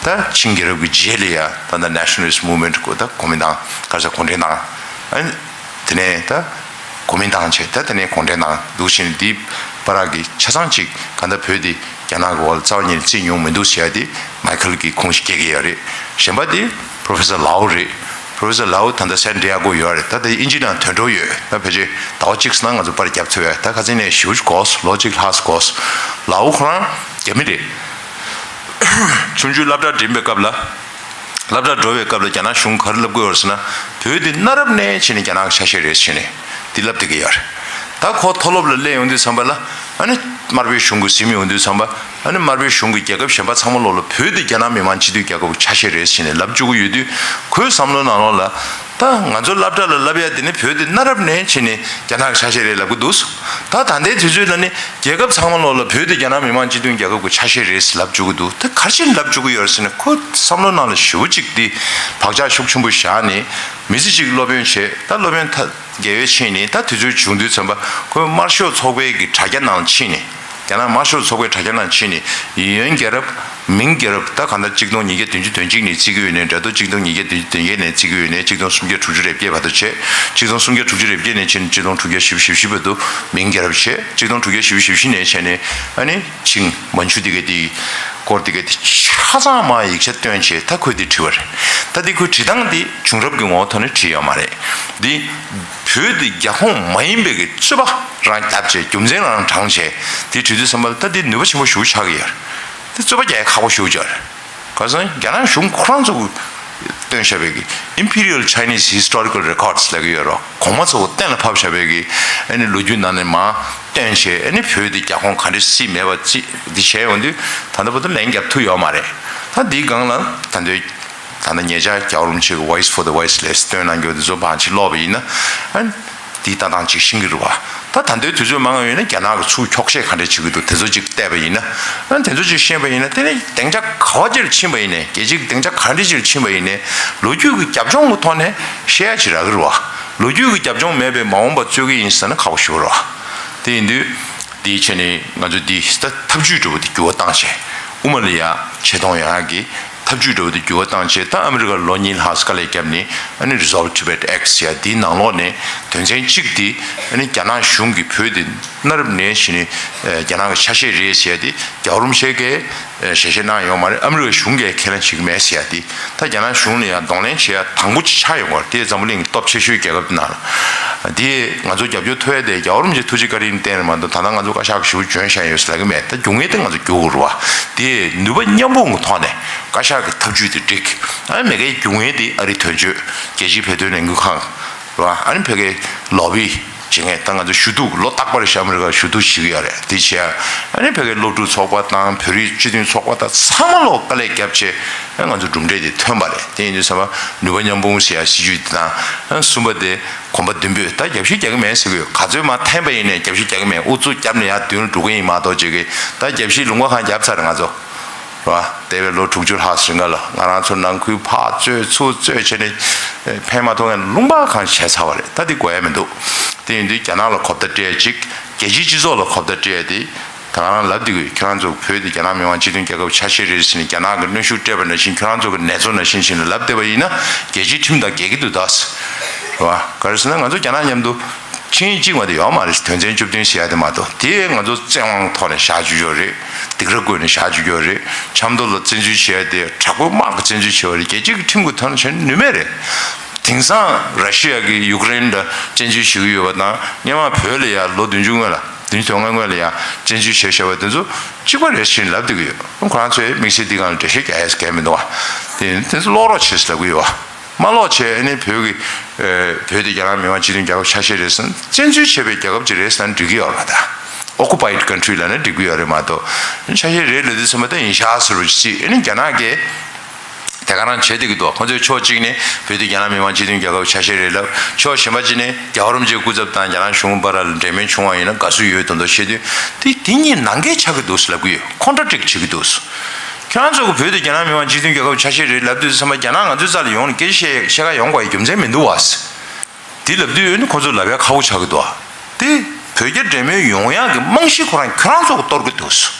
ད་ཆིང་རྒྱལ་རབས་ཀྱི་རྗེས་ལ་ཡ་ད་ལྟ་Nationalist Movement་གོ་ད་གོ་མིན་ཏང་ག་རེ་ཟེར་གུང་ཁྲན་ཏང་ཨན། དེ་ནས་ད་གོ་མིན་ཏང་བྱས་ད་དེ་ནས་གུང་ཁྲན་ཏང་འདུག་བཞིན་འདི་བར་གྱི་ཆ་ཚང་གཅིག་ག་ད་བོད་འདི་རྒྱ་ནག་གི་འོག་ལ་རྩ་བ་ཉིད་ནས་བརྩི་མྱོང་མི་འདུག་ཟེར་ཡ་དེ་Michael་གི་ཁུངས་ཤིག་སྐྱེལ་གྱི་ཡོད་རེད། གཞན་པ་དེ་Professor Lau་རེད། Professor Lau་ད་ལྟ་San Diego་ཡོད་རེད། ད་ལྟ་དབྱིན་ཇི་ནང་ཐོན་འགྲོ་ཡོད། ད་ཕལ་ཆེར་ཟླ་བ་གཅིག་ཙམ་ནང་ང་ཚོ་པར་རྒྱབ་ཐུབ་ཡོད། ད་ཁ་སང་ནས་ཞེ་པོ་ཅིག་འགོར་སོང་། ལོ་གཅིག་ལྷག་འགོར་སོང་། Lau་ཁོ་རང་རྒྱ་མི་རེད། ཆུང་ཆུང་སློབ་གྲྭ་འགྲིམ་པའི་སྐབས་ལ། སློབ་གྲྭ་འགྲོ་བའི་སྐབས་ལ་རྒྱ་ནག་གཞུང་ག་རེ་ལབ་ཀྱི་ཡོད་རེད་ཟེར་ན། བོད་འདི་གནའ་རབས་ནས་བྱས་ནས་རྒྱ་ནག་གི་ཆ་ཤས་རེད་ཟེར་ནས་འདི་ལབ་བསྡད་ཀྱི་ཡོད་རེད། ད་ཁོ་མཐོ་སློབ་ལ་སླེབས་ཡོང་དུས་ཙམ་པ་ལ་ཨ་ནི་དམར་པོའི་གཞུང་གིས་ཟིན་ཡོང་དུས་ཙམ་པ་ཨ་ནི་དམར་པོའི་གཞུང་གིས་རྒྱལ་ཁབ་གཞན་པ་ཚང་མ་ལོག་ལ་བོད་འདི་རྒྱ་ནག་མི་དམངས་སྤྱི་འཐུས་རྒྱལ་ཁབ་ཀྱི་ཆ་ཤས་རེད་ཟེར་ནས་ལབ་བཅུག་གི་ཡོད་དུས། ཁོའི་བསམ་བློ་ནང་ལོགས་ལ་ད་ང་ཚོ་སློབ་གྲྭ་ལ་ལབ་ཡ་དེ་ནི་བོད་འདི་གནའ་རབས་ནས་བྱས་ནས་རྒྱ་ནག་གི་ཆ་ཤས་རེད་ལབ་ཀྱི་འདུག་ད་ད་ལྟའི་དུས་ཚོད་ལ་ནི་རྒྱལ་ཁབ་ཚང་མ་ལོག་ལ་བོད་དེ་རྒྱ་ནག་མི་དམངས་སྤྱི་མཐུན་རྒྱལ་ཁབ་ཀྱི་ཆ་ཤས་རེད་ཟེར་ལབ་བཅུག་གི་འདུག་ད་ག་རེ་བྱས་ནས་ལབ་བཅུག་གི་ཡོད་རེད་ཟེར་ན། ཁོ་བསམ་བློ་ནང་ལ་ཞེ་པོ་ཅིག་དེ་བག་ཆགས་ཤུགས་ཆེན་པོ་བཞག་ནས་མི་ཚེ་གཅིག་སློབ་དཔོན་བྱས། ད་སློབ་དཔོན་ད་དགེ་བའི་ཕྱིན་ནས་ད་དུས་ཚོད་བྱུང་དུས་ཙམ་པ་ཁོས་དམར་ཤོག་ཚོགས་པའི་གི་དྲ་རྒྱ་ནང་ཕྱིན་ནས། རྒྱ་ནག་དམར་ཤོག་ཚོགས་པའི་དྲ་རྒྱ་ནང་ཕྱིན་ནས་ཡོན་རྒྱལ་རབས། མིང་རྒྱལ་རབས། ད་གང་ལྟར་གཅིག་སྟོང་ཉིས་བརྒྱ་བདུན་ཅུ་དོན་གཅིག་ནས་བརྩི་གི་ཡོད་ནའི་འདྲ་འདུག་གཅིག་སྟོང་ཉིས་བརྒྱ་བདུན་ཅུ་དོན་བརྒྱད་ནས་བརྩི་གི་ཡོད་ནའི་གཅིག་སྟོང་སུམ་བརྒྱ་དྲུག་ཅུ་རེ་བརྒྱད་བར་དུ་བྱས། གཅིག་སྟོང་སུམ་བརྒྱ་དྲུག་ཅུ་རེ་བརྒྱད་ནས་ཕྱིན་གཅིག་སྟོང་དྲུག་བརྒྱ་བཞི་བཅུ་ཞེ་བཞི་བར་དུ་མིང་རྒྱལ་རབས་བྱས། གཅིག་སྟོང་དྲུག་བརྒྱ་བཞི་བཅུ་ཞེ་བཞི་ནས་བྱས་ནས་ཨ་ནི་ཆིང་མན་ཇུ་དེ་ག་དེའི་སྐོར་དེ་ག་དེ་ཆ་ཚང་མ་ཡིག་ཆ་བཏོན་བྱས་ད་ཁོས་དེ་བྲིས་པ་རེད། ད་དེ་ཁོས་བྲིས་སྟངས་དེ་བྱུང་རབས་ཀྱི་ངོ་བོ་ཐོག་ནས་བྲིས་ཡོད་མ་རེད། འདི་བོད་དེ་རྒྱ་ཁོངས་མ་ཡིན་པའི་གི་རྩོད་པ་རང་བརྒྱབ་བྱས་རྒྱུ་མཚན་རང་དྲངས་བྱས་དེ་བྲིས་དུས་ཙམ་པ་ལ་ད་དེ་ནུས་པ་ཆེན་པོ་ཞེ་པོ་ཆགས་ཀྱི་ཡོད་རེད། དེ་རྩོད་པ་རྒྱག་ཡ་ཁག་པོ་ཞེ་པོ་ཅིག་རེད། ག་ཟེར་ན་རྒྱ་ནག་གཞུང་ཁོ་རང་ཚོ་གི་ བཏོན་བཞག་པའི་གི་Imperial Chinese Historical Records་ལབ་ཀྱི་ཡོད་རེད། གོང་མ་ཚོ་གཏན་ལ་ཕབ་བཞག་པའི་གི་ཨ་ནི་ལོ་རྒྱུས་ནང་ནས་མར་བཏོན་བྱས། ཨ་ནི་བོད་དེ་རྒྱ་ཁོངས་ག་འདྲ་སྲིད་མེད་པ་ཅིག་འདི་བྱས་ཡོང་དུས། ད་ལྟ་བར་དུ་ལན་རྒྱབ་ཐུབ་ཡོད་མ་རེད། ད་འདིའི་སྒང་ལ་ད་ལྟའི་ད་ལྟ་ཉེ་ཆར་རྒྱལ་བ་རིན་པོ་ཆེ་གི་Voice for the Voiceless་བཏོན་གནང་རྒྱུ་དེ་ཚོ་ཕར་ཕྱིར་ཀློག་པ་ཡིན་ན། ཨ་ནི་འདིའི་ལྟ་སྟངས་ཅིག་ཤེས་ཀྱི་རེད་བ། ད་ད་ལྟའི་དུས་ཚོད་མང་བ་ཡོད་ན་རྒྱ་ནག་གི་ཚུར་འཁྱོག་བཤད་ག་འདྲ་བྱེད་ཀྱི་འདུག་དེ་ཚོ་ཅིག་བལྟས་པ་ཡིན་ན། ཨ་ནི་དེ་ཚོ་ཅིག་ཤེས་པ་ཡིན་ན། དེ་ནས་སྡིངས་ཆ་ག་བ་ཅིར་ཕྱིན་པ་ཡིན་ནའི། རྒྱལ་སྤྱིའི་སྡིངས་ཆ་ག་འདྲ་ཅིར་ཕྱིན་པ་ཡིན་ནའི། ལོ་རྒྱུས་ཀྱི་རྒྱབ་ལྗོངས་ཀྱི་ཐོག་ནས་བཤད་ཡ་ཅིག་རག་གི་རེད་བ། ལོ་རྒྱུས་ཀྱི་རྒྱབ་ལྗོངས་མེད་པའི་མ་འོངས་པ་རྩོད་ཀྱི་ཡིན་ཟེར་ན་ཁག་པོ་ཞེ་པོ་རེད་བ། དེ་ཡིན་དུས་འདིའི་ཆ་ནས་ང་ཚོ་འདི་ད་ཐབས་ཇུས་འདྲ་བོ་དེ་འགྱུར་བ་བཏང་བྱས། དབུ་མ་ལ་ཡ་ཆེ་མཐོང་ཡོང་ཡ་གི་ཐབས་ཇུས་འདྲ་བོ་དེ་འགྱུར་བ་བཏང་བྱས། ད་ཨ་མི་རི་ཀར་ལོ་གཉིས་ལྷག་དཀའ་ལས་བརྒྱབ་ནས། ཨ་ནི་Resolve Tibet Act་ཟེར་ཡ་དེའི་ནང་ལོགས་ནས་དོན་ཚན་གཅིག་དེ། ཨ་ནི་རྒྱ་ནག་གཞུང་གིས་བོད་དེ་གནའ་རབས་ནས་བྱས་ནས་རྒྱ་ནག་གི་ཆ་ཤས་རེད་ཟེར་ཡ་དེ་རྒྱལ་བ་རིན་པོ་ཆེ་གིས་ཞལ་བཞེས་གནང་ཡོད་མ་རེད། ཨ་མི་རི་ཀ་གཞུང་གིས་ཁས་ལེན་བྱེད་ཀྱི་མེད་ཟེར་ཡ་དེ། ད་རྒྱ་ནག་གཞུང་ལ་ཡང་གདོང་ལེན་བྱེད་ཡ་དང་པོ་ཆགས་ཡོང་བ་རེད། དེ་འཛམ་བུ་གླིང་གི་སྟོབས་ཆེ་ཤོས་རྒྱལ་ཁབ་ནང་ལ། དེ་ང་ཚོ་རྒྱབ་སྐྱོར་ཐོབ་ཡ་དེ་རྒྱལ་བ་རིན་པོ་ཆེ་ཐུགས་རྗེ་བཀའ་དྲིན་བརྟེན་ནས་མ་གཏོགས། ད་ལྟ་ང་ཚོ་བཀའ་ཤག་གི་ཞུ་འཇོན་བཞག་ཡོད་ཟེར་ལབ་ཀྱི་མེད། ད་རྒྱུ་མཚན་དེ་ང་ཚོ་རྒྱུག་དགོས་རེད་བ། དེ་ནུས་པ་མཉམ་སྤུངས་ཀྱི་ཐོག་ནས་བཀའ་ཤག་གི་ཐབས་ཇུས་དེ་འགྲིག་ཨ་མེ་ཀའི་རྒྱུ་མཚན་དེ་ཨ་རིའི་དོན་གཅོད། རྒྱལ་སྤྱིའི་བོད་དོན་ལས་འགུལ་ཁང་རེད་བ། ཨ་ནི་ཕ་གིའི་ལོ་བི་བྱེད་མཁན། ད་ང་ཚོ་ཞུ་གཏུག་ལོ་རྟག་པར་ཤ་མི་རི་ཀར་ཞུ་གཏུག་བྱེད་ཀྱི་ཡོད་རེད། དེ་བྱས། ཨ་ནི་ཕ་གིའི་སློབ་ཕྲུག་ཚོགས་པ་དང་བོད་རིགས་སྤྱི་མཐུན་ཚོགས་པ་དང་ཚང་མ་ལོག་དཀའ་ལས་བརྒྱབ་བྱས། ཨ་ང་ཚོ་གྲུབ་འབྲས་དེ་ཐོན་པ་རེད། དེ་ཡིན་དུས་ཚང་མ་ནུས་པ་མཉམ་སྤུངས་ཟེར་ཡ་སྲིད་ཇུས་དེ་དང་། ཨ་གསུམ་པ་དེ་གོམ་པ་མདུན་སྤོས། ད་རྒྱབ་བཤིག་རྒྱག་གི་མེད་ཟེར་གི་ཡོད། ག་ཚོད་མར་འཐེན་པ་ཡིན་ནའི་རྒྱབ་བཤིག་རྒྱག་གི་མེད། ཨུ་ཚུགས་བརྒྱབ་ནས་ཡར་མདུན་ལ་འགྲོ་གི་ཡིན་མ་གཏོགས་བྱེད་ཀྱི། ད་རྒྱབ་བཤིག་ལུང་པ་གང་བརྒྱབ་ཚར་རེད་ང་ཚོ། རེད་བ། འདས་པའི་ལོ་དྲུག་ཅུ་ལྷག་ཙམ་སྔ་ལ་ང་རང་ཚོ་ནང་ཁུལ་ཕར་རྩོད་ཚུར་རྩོད་བྱས་ནས་ཕན་མ་ཐོགས་མཁན་ལུང་པ་གང་བྱས་ཚར་བ་རེད། ད་འདི་དགོས་ཡ་མི་འདུག་དེ་ཡིན་དུས་རྒྱ་ནག་ལ་གོ་བརྡ་སྤྲད་ཡ་གཅིག་རྒྱལ་སྤྱིའི་སྤྱི་ཚོགས་ལ་གོ་བརྡ་སྤྲད་ཡ་དེ། ད་ག་རང་ལབ་བསྡད་ཀྱི་ཡོད། ཁྱོད་རང་ཚོ་བོད་དེ་རྒྱ་ནག་མི་དམངས་སྤྱི་མཐུན་རྒྱལ་ཁབ་ཆ་ཤས་རེད་ཟེར་ནས་རྒྱ་ནག་གི་གནོན་ཤུགས་སྤྲད་པ་ནང་བཞིན། ཁྱོད་རང་ཚོ་གི་ནེ་ཙོ་ནང་བཞིན་བྱས་ནས་ལབ་བསྡད་པ་ཡིན་ན། རྒྱལ་སྤྱིའི་ཁྲིམས་དང་འགལ་གྱི་འདུག་ད། རེད་བ། ག་རེ་ཟེར་ན་ང་ཚོ་རྒྱ་ནག་མཉམ་དུ་ཆིངས་ཡིག་གཅིག་མ་གཏོགས་ཡོད་མ་རེད། དོན་ཚན་བཅུ་བདུན་ཟེར་ཡ་དེ་མ་གཏོགས། དེ་ང་ཚོ་བཙན་དབང་ཐོག་ནས་བཞག་བཅུག་ཡོད་རེད། སྡིགས་ར་བསྐུལ་ནས་བཞག་བཅུག་ཡོད་རེད། ཆབ་མདོ་ལ་བཙན་འཛུལ་བྱས་ཏེ་དྲག་པོའི་དམག་གི་བཙན་འཛུལ་བྱས་པ་རེད། རྒྱལ་སྤྱི་གི་ཁྲིམས་ཀྱི་དོན་བྱས་ནུས་མེད་རེད། དེང་སང་ར་ཤི་ཡ་གིས་ཡུཀ་རེན་ལ་བཙན་འཛུལ་བྱེད་ཀྱི་ཡོད་པ་དང་། སྔོན་མ་བོད་ལ་ཡ་ལོ་བདུན་ཅུ་སྔོན་ལ། བདུན་ཅུ་དོན་ལྔ་སྔོན་ལ་ཡ་བཙན་འཛུལ་བྱས་བཞག་པ་དེ་ཚོ་གཅིག་པ་རེད་ཟེར་ལབ་བསྡད་ཀྱི་ཡོད། ཁོ་རང་ཚོས་དམིགས་བསལ་འདི་སྒང་ལ་འགྲེལ་བཤད་རྒྱག་ཡས་གང་ཡང་མི་འདུག་བ། དེ་དེ་ཚོ་ཀློག་རོགས་བྱེད་ཟེར་ལབ་ཀྱི་ཡོད་བ། མ་ཀློག་བྱས་ཨ་ནི་བོད་ཀྱི། ཨེ། བོད་དེ་རྒྱ་ནག་མི་དམངས་སྤྱི་མཐུན་རྒྱལ་ཁབ་ཆ་ཤས་རེད་ཟེར་ན། བཙན་འཛུལ་བྱས་པའི་རྒྱལ་ཁབ་ཅིག་རེད་ཟེར་ན་འགྲིག་གི་ཡོད་རེད་བ། ད་Occupied Country་ལབ་ན་འགྲིག་གི་ཡོད་རེད་མ་གཏོགས། ཆ་ཤས་རེད་ལབ་དུས་ཙམ་པ་ད་ཡིན་ཤག་ཟེར་བ་ཅིག་ཨ་ནི་རྒྱ་ནག་གིས་དེ་ག་རང་བྱས་བསྡད་ཀྱི་འདུག་ཁོ་ཚོས་ཕྱོགས་གཅིག་ནས་བོད་དེ་རྒྱ་ནག་མི་དམངས་སྤྱི་མཐུན་རྒྱལ་ཁབ་ཆ་ཤས་རེད་ལབ། ཕྱོགས་གཞན་པ་གཅིག་ནས་རྒྱལ་བ་རིན་པོ་ཆེའི་སྐུ་ཚབ་དང་རྒྱ་ནག་གཞུང་བར་ལ་འབྲེལ་མོལ་བྱུང་བ་ཡིན་ན་དགའ་བསུ་ཡོད་དོན་དག་བཤད་དུས། དེ་དེ་གཉིས་ནང་འགལ་ཆགས་ཀྱི་འདུག་ཟེར་ལབ་ཀྱི་ཡོད། Contradict་བྱེད་ཀྱི་འདུག་ཁྱོད་རང་ཚོ་གི་བོད་དེ་རྒྱ་ནག་མི་དམངས་སྤྱི་མཐུན་རྒྱལ་ཁབ་ཆ་ཤས་རེད་ལབ་དུས་ཙམ་པ། རྒྱ་ནག་ང་ཚོའི་རྩ་ལ་ཡོང་ནས་སྐད་ཆ་བཤད་བཤད་ག་ཡོང་དགོས་ཡ་རྒྱུ་མཚན་མི་འདུག་བ། དེ་ལབ་དུས་ཨ་ནི་ཁོ་ཚོ་ལབ་ཡ་ཁག་པོ་ཆགས་ཀྱི་འདུག་བ། དེ་བོད་རྒྱ་འབྲེལ་མོལ་ཡོང་ཡག་གི་རྨང་གཞི་ཁོ་རང་ཁྱོད་རང་ཚོ་གིས་གཏོར་གྱི་འདུག་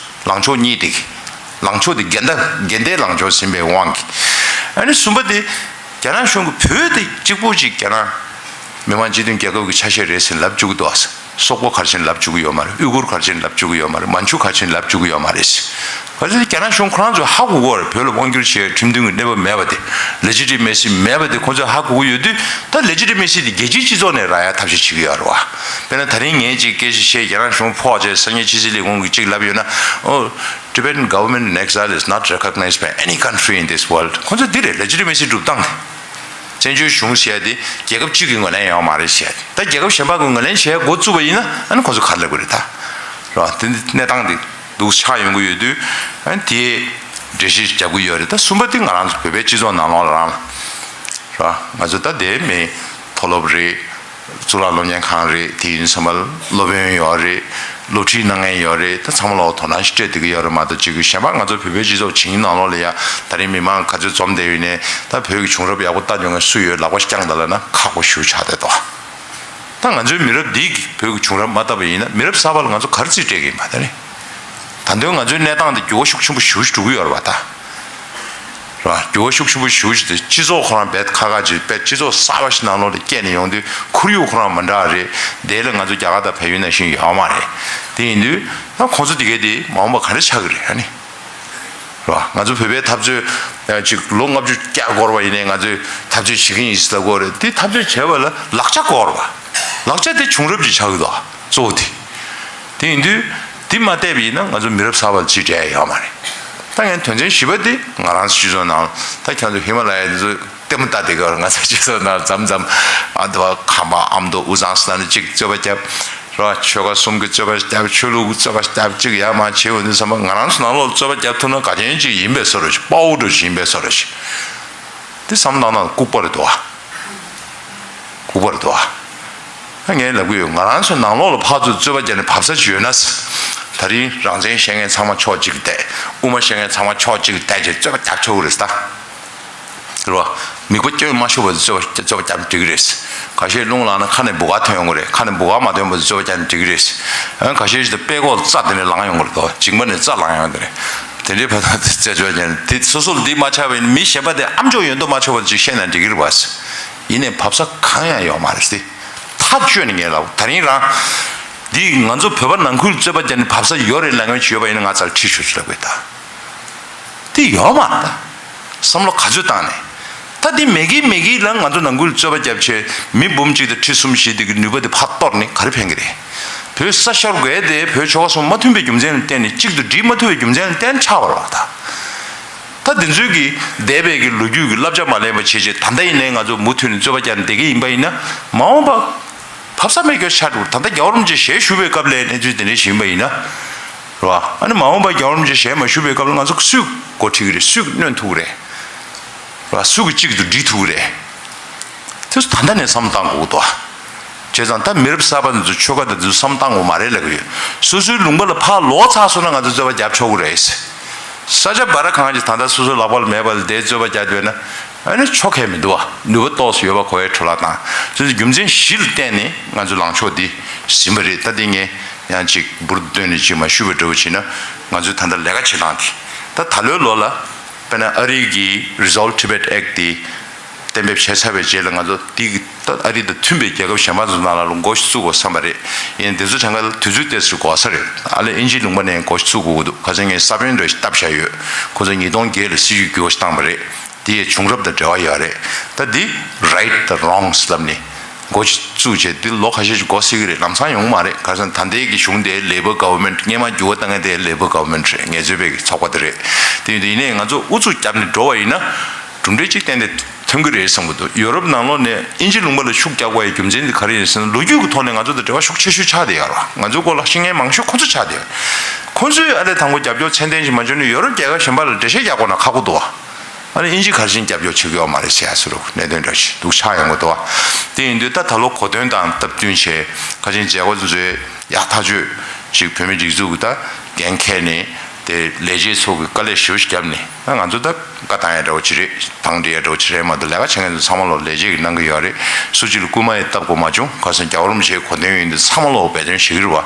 ལངས་ཕྱོགས་གཉིས་དེ་གི། ལངས་ཕྱོགས་དེ་འགལ་ཟླ་འགལ་ཟླའི་ལངས་ཕྱོགས་ཟིན་པའི་དབང་གིས། ཨ་ནི་གསུམ་པ་དེ། རྒྱ་ནག་གཞུང་གིས་བོད་དེ་གཅིག་པུ་ཅིག་རྒྱ་ནག་མི་དམངས་སྤྱི་མཐུན་རྒྱལ་ཁབ་ཀྱི་ཆ་ཤས་རེད་ཟེར་ལབ་བཅུག་གི་འདུག་བ། སོག་པོ་ག་རེ་བྱས་ནས་ལབ་བཅུག་གི་ཡོད་མ་རེད། ཨུ་གུར་ག་རེ་བྱས་ནས་ལབ་བཅུག་གི་ཡོད་མ་རེད། མན་ཇུ་ག་རེ་བྱས་ནས་ལབ་བཅུག་གི་ཡོད་མ་རེད། ག་ཚོད་རྒྱ་ནག་གཞུང་ཁོ་རང་ཚོས་ཧ་གོ་གི་ཡོད་རེད། བོད་ལ་དབང་བསྒྱུར་བྱེད་ཡའི་ཁྲིམས་མཐུན་གྱི་གནས་བབ་མེད་པ་དེ། Legitimacy་མེད་པ་དེ་ཁོ་ཚོས་ཧ་གོ་གི་ཡོད་དུས། ད་Legitimacy་དེ་རྒྱལ་སྤྱིའི་སྤྱི་ཚོགས་ནས་རག་ཡ་ཐབས་ཤེས་བྱེད་ཀྱི་ཡོད་རེད་བ། དཔེར་ན་ད་རིང་ངས་ཅིག་སྐད་ཆ་བཤད། རྒྱ་ནག་གཞུང་ཕོག་བྱས་སང་ཉིན་ཕྱི་སྲིད་ལས་ཁུངས་ཀྱིས་ཅིག་ལབ་ཡོད་ན། Oh, Tibetan government in exile is not recognized by any country in this world. ཁོ་ཚོ་འདི་རེད། Legitimacy་སྒྲུབ་སྟངས་དེ། བཙན་བྱོལ་གཞུང་ཟེར་ཡ་དེ་རྒྱལ་ཁབ་གཅིག་གི་ངོས་ལེན་ཡོད་མ་རེད་ཟེར་ཡ་དེ། ད་རྒྱལ་ཁབ་གཞན་པ་གི་ངོས་ལེན་བྱེད་འགོ་བཙུགས་པ་ཡིན་ན། ཨ་ནི་ཁོ་ཚོ་ག་རེ་ལབ་དགོས་རེད་ད། རེད་བ། དེ་འདི་གནས་སྟངས་དེ་འདུག་ཆགས་ཡོང་གི་ཡོད་དུས། ཨ་ནི་དེ་འགྲེལ་བཤད་རྒྱག་གི་ཡོད་རེད། ད་གསུམ་པ་དེ་ང་རང་ཚོ་བོད་པའི་སྤྱི་ཚོགས་ནང་ལོགས་ལ་རང་ལ། རེད་བ། ང་ཚོ་ད་དེ་མི་མཐོ་སློབ་རེད། གཙུག་ལག་སློབ་གཉེར་ཁང་རེད། དེ་ཡིན་ཙམ་པ་སློབ་དཔོན་ཡོད་རེད། སློབ་ཁྲིད་གནང་མཁན་ཡོད་རེད། ད་ཚང་མ་ལ་དོ་སྣང་ཞིག་སྤྲད་བསྡད་ཀྱི་ཡོད་རེད་མ་གཏོགས། གཅིག་གི་གཞན་པ་ང་ཚོ་བོད་པའི་སྤྱི་ཚོགས་བྱིངས་ནང་ལོགས་ལ་ཡ་ད་རིང་མི་མང་ག་ཚོད་འཛོམས་བསྡད་ཡོད་ནའི། ད་བོད་ཀྱི་བྱུང་རབས་ཡག་པོ་ལྟ་མྱོང་མཁན་སུ་ཡོད། ལག་པ་ཞིག་བརྐྱངས་དང་ལབ་ན་ཁག་པོ་ཞེ་པོ་ཆགས་བསྡད་འདུག་ད་ང་ཚོའི་མི་རབས་འདིས་བོད་ཀྱི་བྱུང་རབས་མ་བལྟས་པ་ཡིན་ན། མི་རབས་གསར་པ་ལ་ང་ཚོ་ག་རེ་རྩིས་སྤྲད་ཀྱི་ཡིན་པ། ད་རེད། ད་དུང་ང་ཚོའི་གནས་སྟངས་འདི་འགྱུར་བ་ཤུགས་ཆེན་པོ་ཞེ་པོ་ཞིག་འགྲོ་གི་ཡོད་རེད་པ་ད། རེད་བ། འགྱུར་བ་ཤུགས་ཆེན་པོ་ཞེ་པོ་ཞིག་དེ། སྤྱི་ཚོགས་ཁོ་རང་རྦད་ཁག་ཁག་ཅིག་རྦད་སྤྱི་ཚོགས་གསར་པ་ཞིག་ནང་ལོགས་ལ་སྐྱེས་ནས་ཡོང་དུས། ཁོར་ཡུག་ཁོ་རང་མི་འདྲ་བ་རེད། དེ་ལ་ང་ཚོ་རྒྱ་གར་དང་བལ་ཡུལ་ནང་བཞིན་ཡོད་མ་རེད། དེ་ཡིན་དུས་ད་ཁོང་ཚོ་དེ་གས་དེ་མ་འོངས་པ་ག་འདྲ་ཆགས་ཀྱི་རེད། ཨ་ནི། རེད་བ། ང་ཚོ་བོད་པའི་འཐབ་རྩོད་ཅིག་ལོ་ལྔ་བཅུ་བརྒྱ་འགོར་བ་ཡིན་ནའི། ང་ཚོས་འཐབ་རྩོད་བྱེད་ཀྱི་ཡིན་ཟེར་ལབ་ཀྱི་ཡོད་རེད། དེ་འཐབ་རྩོད་བྱས་པ་ལ་ལག་ཆ་དགོས་རེད་བ། ལག་ཆ་དེ་བྱུང་རབས་ཅིག་ཆགས་ཀྱི་འདུག་གཙོ་བོ་དེ། དེ་ཡིན་དུས་དེ་མ་བལྟས་པ་ཡིན་ན་ང་ཚོ་མི་རབས་གསར་པ་ལ་རྩིས་སྤྲད་ཡ་ཡོད་མ་རེད། ད་ངས་དོན་ཚན་བཞི་པ་དེ་ང་རང་ཚོ་སྤྱི་ཚོགས་ནང་ད་ཁྱེད་ཚོ་ཧི་མ་ལ་ཡའི་འདི་ཚོ་ལྟད་མོ་ལྟ་བསྡད་ཀྱི་ཡོད་རེད། ང་ཚོ་སྤྱི་ཚོགས་ནང་མཚམས་མཚམས་ཨ་མདོ་ཁམས་པ་ཨ་མདོ་དབུས་གཙང་ས་ནས་གཅིག་རྩོད་པ་བརྒྱབ་རེད་བ། ཆོལ་ཁ་གསུམ་གྱི་རྩོད་པ་བརྒྱབ། ཆོས་ལུགས་རྩོད་པ་བརྒྱབ། གཅིག་ཡར་མར་བྱེད་འོང་དུས་ཙམ་པ་ང་རང་ཚོ་ནང་ལོགས་རྩོད་པ་བརྒྱབ་ཐུབ་ན་དགའ་ཆེན་གཅིག་ཡིན་པའི་བཟོ་འདྲ་ཞིག་དཔའ་བོ་འདྲ་ཞིག་ཡིན་པའི་བཟོ་འདྲ་ཞིག་དེ་བསམ་བློ་བཏང་ན་ལྐུགས་པ་རེད་འདུག་ཨ། ལྐུགས་པ་རེད་འདུག་ཨ། ངས་ལབ་ཀྱི་ཡོད། ང་རང་ཚོའི་ནང་ལོགས་ལ་ཕར་ཚུར་རྩོད་པ་བརྒྱབ་ནས་བབས་ས་ཅིག་ཡོད་ན། ད་རིང་རང་བཙན་བཤད་མཁན་ཚང་མ་ཕྱོགས་གཅིག་བསྡད། དབུ་མ་བཤད་མཁན་ཚང་མ་ཕྱོགས་གཅིག་བསྡད་བྱས་རྩོད་པ་བརྒྱབ་ཆོག་གི་རེད་ད། རེད་བ། མིག་པ་སྐྱོན་མ་ཤོར་བར་རྩོད་པ་རྩོད་པ་བརྒྱབ་འགྲིག་གི་རེད། ཁ་ཤས་རླུང་ལངས་ན་ཁ་ནས་འབུ་ག་ཐོན་ཡོང་གི་རེད། ཁ་ནས་འབུ་ག་མ་ཐོན་བར་རྩོད་པ་བརྒྱབ་ནས་འགྲིག་གི་རེད། ཨ་ཁ་ཤས་ཞིག་ད་དཔྲལ་ཀོག་རྩ་དེ་ནས་ལངས་ཡོང་གི་རེད་དོ། མཇིང་པ་ནས་རྩ་ལངས་ཡོང་གི་རེད། དེ་འདྲའི་བར་དུ་རྩད་གཅོད་བྱས་ནས་དེ་སོ་སོ་ལ་འདི་མ་ཆགས་པའི་མི་གཞན་པ་དེ་ཨ་མཆོག་ཡོད་མདོག་མ་ཆོག་པ་ཅིག་བཤད་ན་འགྲིག་གི་རེད་བ། ཡིན་ནའི་བབས་ས་གང་ཡང་ཡོད་མ་རེད་དེ། ཐག་གཅོད་ནས་ངས་ལབ། ད་རིང་རང་འདི་ང་ཚོ་བོད་པ་ནང་ཁུལ་རྩོད་པ་བརྒྱབ་ནས་བབས་ས་ཡོད་རེད་ལབ་མཁན་ཅིག་ཡོད་པ་ཡིན་ན་ང་རྩར་ཁྲིད་ཤོག་ཅིག་ལབ་དགོས་ད། དེ་ཡོད་མ་རེད་ད། བསམ་བློ་ག་ཚོད་བཏང་ནས། ད་དེ་མེད་ཀི་མེད་ཀི་ལ་ང་ཚོ་ནང་ཁུལ་རྩོད་པ་བརྒྱབ་བྱས་མི་འབུམ་གཅིག་དང་ཁྲི་གསུམ་བཞི་དེ་གི་ནུས་པ་དེ་ཕར་གཏོར་ནས་ག་རེ་ཕན་གི་རེད། བོད་ས་ཤོར་དགོས་དེ་བོད་ཆོལ་ཁ་གསུམ་མ་མཐུན་པའི་རྒྱུ་མཚན་ལ་བརྟེན་ནས་གཅིག་ཏུ་སྒྲིལ་མ་ཐུབ་པའི་རྒྱུ་མཚན་ལ་བརྟེན་ཆགས་པ་རེད་བ་ད། ད་དེ་ཚོའི་གི་འདས་པའི་གི་ལོ་རྒྱུས་ཀྱི་བསླབ་བྱ་མ་ལེན་པ་བྱས་བྱས་ད་ལྟ་ཡིན་ནའི་ང་ཚོ་མུ་མཐུད་ནས་རྩོད་པ་བརྒྱབ་ནས་བསྡད་ཀྱི་ཡིན་པ་ཡིན་ན་མ་འོངས་པ། བབས་ས་མེད་རྒྱུ་ཆགས་འགྲོ། ད་ལྟ་རྒྱལ་བ་རིན་པོ་ཆེ་ཞལ་བཞུགས་པའི་སྐབས་ལའི་གནས་ཚུལ་དེ་འདྲ་ཞིག་ཡིན་པ་ཡིན་ན། རེད་བ། ཨ་ནི་མ་འོངས་པ་རྒྱལ་བ་རིན་པོ་ཆེ་ཞལ་མ་བཞུགས་པའི་སྐབས་ལ་ང་ཚོ་སུས་འགོ་ཁྲིད་ཀྱི་རེད། སུས་གནོན་ཐུབ་ཀྱི་རེད། རེད་བ། སུ་གིས་གཅིག་ཏུ་སྒྲིལ་ཐུབ་ཀྱི་རེད། དེ་ཚོ་ད་ལྟ་ནས་བསམ་བློ་བཏང་དགོས་ཀྱི་འདུག་བ། བྱས་ཙང་ད་མི་རབས་གསར་པ་འདི་ཚོ་ཆོལ་ཁ་དང་འདི་ཚོ་བསམ་བློ་བཏང་དགོས་མ་རེད་ལབ་ཀྱི་ཡོད། སོ་སོའི་ལུང་པ་ལ་ཕར་ལོག་ཚར་སོང་ན་ང་ཚོ་རྩོད་པ་རྒྱབ་ཆོག་གི་རེད། ས་ཆ་འབའ་ར་གང་ཅིག་ད་ལྟ་སོ་སོའི་ལག་པ་ལ་མེད་པ་ལ་དེ་རྩོད་པ་རྒྱག་འདོད་ན། ཨ་ནི་ཆོ་གས་མི་འདུག་བ། ནུས་པ་ཏོག་ཙམ་ཡོད་པ་གོ་བའི་འཕྲོ་བརླག་བཏང་། སོ་སོའི་རྒྱུ་མཚན་བཞི་ལ་བརྟེན་ནས་ང་ཚོའི་ལངས་ཕྱོགས་འདི་ཟིན་པ་རེད། ད་འདི་ངས་ཡང་ཅིག་འབུར་བཏོན་ནས་ཅིག་མ་ཞུས་པ་འདྲ་བོ་བྱས་ན་ང་ཚོའི་ད་ལྟ་ལས་ཀ་བྱེད་སྟངས་འདི། ད་ད་ལོའི་ལོ་ལ་དཔེར་ན་ཨ་རི་གི་Resolve Tibet Act་འདི་གཏན་འབེབས་བྱས་ཚར་བའི་རྗེས་ལ་ང་ཚོ་འདི་གི་ད་ཨ་རི་དང་མཐུན་པའི་རྒྱལ་ཁབ་གཞན་པ་ཚོ་ནང་ལ་འགོ་ཞིག་བཙུགས་དགོས་བསམ་པ་རེད། ཡིན་ནའི་འདི་ཚོ་གྲངས་ཀ་ལ་དུས་ཚོད་ཏོག་ཙམ་འགོར་ས་རེད། ཨ་ལས་དབྱིན་ཇིའི་ལུང་པ་ནས་འགོ་ཞིག་བཙུགས་དགོས་ཀྱི་འདུག་ཁ་སང་ངས་ས་བོན་འདྲ་ཞིག་བཏབ་བཞག་ཡོད། ཁོ་ཚོ་ཉིས་སྟོང་བརྒྱད་ལ་སྲིད་ཇུས་འགྱུར་བ་ཞིག་བཏང་བ་རེད། དེ་ཡི་བྱུང་རབས་དང་འབྲེལ་བ་ཡོད་རེད། ད་འདི་right དང་wrongs་ལབ་ནས་འགོ་ཞིག་བཙུགས་བྱས་འདི་ལོ་ཁ་ཤས་ཤིག་འགོར་སྲིད་ཀྱི་རེད། ལམ་སང་ཡོང་མ་རེད། ཁ་སང་ད་ལྟའི་གི་གཞུང་དེ་Labor Government། སྔོན་མ་འགྱུར་བ་བཏང་མཁན་དེ་Labor Government་རེད། ངལ་རྩོལ་པའི་གི་ཚོགས་པ་དེ་རེད། དེ་ཡིན་དུས་ཡིན་ནའི་ང་ཚོ་ཨུ་ཚུགས་བརྒྱབ་ནས་འགྲོ་བ་ཡིན་ན་གྲུབ་འབྲས་གཅིག་ཏན་ཏན་ཐོན་གྱི་རེད་བསམ་གྱི་འདུག་ཡོ་རོབ་ནང་ལོགས་ནས་དབྱིན་ཇི་ལུང་པ་ལ་ཤུགས་རྒྱག་དགོས་ཡའི་རྒྱུ་མཚན་དེ་ག་རེ་ཡིན་ཟེར་ན་ལོ་རྒྱུས་ཀྱི་ཐོག་ནས་ང་ཚོ་དང་འབྲེལ་བ་ཤུགས་ཆེ་ཤོས་ཆགས་བསྡད་ཡོད་རེད། ང་ཚོའི་སྐོར་ལ་ཤེས་མཁན་མང་ཤོས་ཁོ་ཚོ་ཆགས་བསྡད་ཡོད་རེད། ཁོ་ཚོས་ཨ་ལས་དང་པོ་རྒྱབ་སྐྱོར་ཚད་ལྡན་ཞིག་མ་བྱུང་ན་ཡོ་རོབ་རྒྱལ་ཁབ་གཞན་པ་ལ་འགྲེལ་བཤད་རྒྱག་དགོས་ན་ཁག་པོ་འདུག་བ། ཨ་ནི་དབྱིན་ཇི་ག་རེ་བྱས་ནས་རྒྱབ་སྐྱོར་བྱེད་ཀྱི་ཡོད་མ་རེད་ཟེར་ཡ་བཟོ་འདྲ་གནད་དོན་འདྲ་ཞིག་འདུག་ཆགས་ཡོང་གི་འདུག་བ། དེ་ཡིན་དུས་ད་ད་ལོ་གོ་སྟོན་དང་སྟབས་བསྟུན་བྱས་ཁ་ཆེན་མཛད་སྒོ་ཚོས་ཡག་ཐག་ཆོད་ཅིག་བོད་མི་སྒྲིག་འཛུགས་ཀྱི་ད་འགན་འཁྱེར་ནས་དེ་ལས་བྱེད་ཚོ་གིས་དཀའ་ལས་ཞེ་པོ་ཞིག་བརྒྱབ་ནས་ད་ང་ཚོ་ད་བཀའ་བཏང་ཡ་འདྲ་བོ་ཅིག་རེད། བཏང་འདྲི་ཡ་འདྲ་བོ་ཅིག་རེད་མ་གཏོགས་ལས་ཀ་བྱེད་མཁན་ཚོ་ཚང་མ་ལོ་ལས་བྱེད་ཀྱིས་གནང་གི་ཡོད་རེད། སུ་གཅིག་ལ་རྐུན་མ་ཡི་སྟབས་གོ་མ་བྱུང་། ཁ་སང་རྒྱལ་བ་རིན་པོ་ཆེའི་གོ་སྟོན་ཡིན་དུས་ཚང་མ་ལོ་འབད་བརྩོན་བྱེད་ཀྱི་རེད་བ།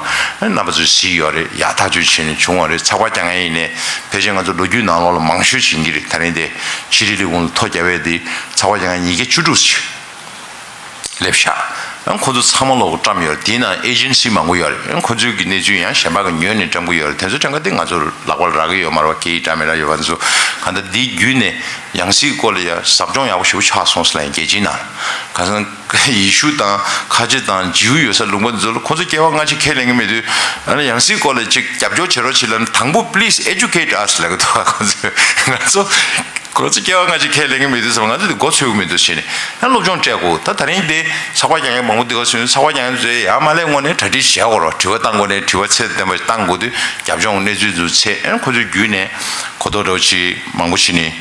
རྣམ་པ་ཚོས་གཟིགས་ཡོད་རེད། ཡག་ཐག་ཆོད་བྱས་ནས་བྱུང་བ་རེད། ཚགས་པར་རྒྱག་མཁན་ཡིན་ནའི་ཕལ་ཆེར་ང་ཚོ་ལོ་རྒྱུས་ནང་ལོགས་ལ་མང་ཤོས་ཕྱིན་གྱི་རེད། ད་རིང་དེ་ཕྱི་དྲིལ་ལས་ཁུངས་ལ་ཐོ་བརྒྱབ་པའི་དེ་ཚགས་པར་རྒྱག་མཁན་ཉིས་བརྒྱ་བཅུ་དྲུག་ཅིག་སླེབས་ཤག་ཨང་ཁོ་ཚོ་ཚང་མ་ལོག་བཀྲམ་ཡོད་རེད། དེའི་ནང་ཨེ་ཇེན་སི་མང་པོ་ཡོད་རེད། ཨང་ཁོ་ཚོའི་གི་གནས་ཚུལ་ཡང་གཞན་པ་གི་ཉོས་ནས་བཀྲམ་གི་ཡོད་རེད། དེ་ཚོ་བཀྲམ་ག་དེ་ང་ཚོ་ལག་པ་ལ་རག་གི་ཡོད་མ་རེད་བ། སྐད་ཡིག་འདྲ་མི་འདྲ་ཡོད་པ་ཚོ་གང་ལྟར་འདི་བརྒྱུད་ནས་ཡང་སྲིད་སྐོར་ལ་ཡང་ཟབ་སྦྱོང་ཡག་པོ་ཞེ་པོ་ཆགས་སོང་ཟེར་ལབ་ཡིན་རྒྱལ་སྤྱིའི་ནང་། ཁ་སང་ཡེ་ཤུ་དང་ཁ་ཆེ་དང་ཇིའུ་ཡོད་ས་ལུང་པ་འདི་ཚོ་ལ་ཁོ་ཚོ་སྐྱེ་བ་སྔ་ཕྱི་ཁས་ལེན་གི་མེད་དུས་ཨ་ནི་ཡང་སྲིད་སྐོར་ལ་ཅིག་རྒྱབ་སྐྱོར་བྱེད་རོགས་བྱེད་ལབ་ན་དང་པོ་please educate us་ལབ་གི་འདུག་ཁོ་ཚོས་ང་ཚོ། ཁོ་ཚོ་སྐྱེ་བ་སྔ་ཕྱི་ཁས་ལེན་གི་མེད་དུས་ཙམ་ང་ཚོ་དེ་མགོ་ཚོས་གི་མེད་དུས་ཟེར་ནས་ཡང་སློབ་སྦྱོང་སྤྲད་དགོས། ད་ད་རིང་དེ་ཚགས་པར་རྒྱག་མཁན་མང་པོ་འདུག་ག་སོང་། ཚགས་པར་རྒྱག་མཁན་ཚོས་ཡར་མར་ལས་དངོས་གནས་གྲ་སྒྲིག་བྱེད་དགོས་རོགས། དྲི་བ་བཏང་དགོས་ནས་དྲི་བ་ཚད་ལྡན་པ་བཏང་དགོས་དུས་རྒྱབ་ལྗོངས་གནས་ཚུལ་ཚོ་ཚད་ཡང་ཁོ་ཚོའི་བརྒྱུད་ནས་གོ་རྟོགས་འདྲ་བོ་ཅིག་མང་པོ་ཞིག་ནས་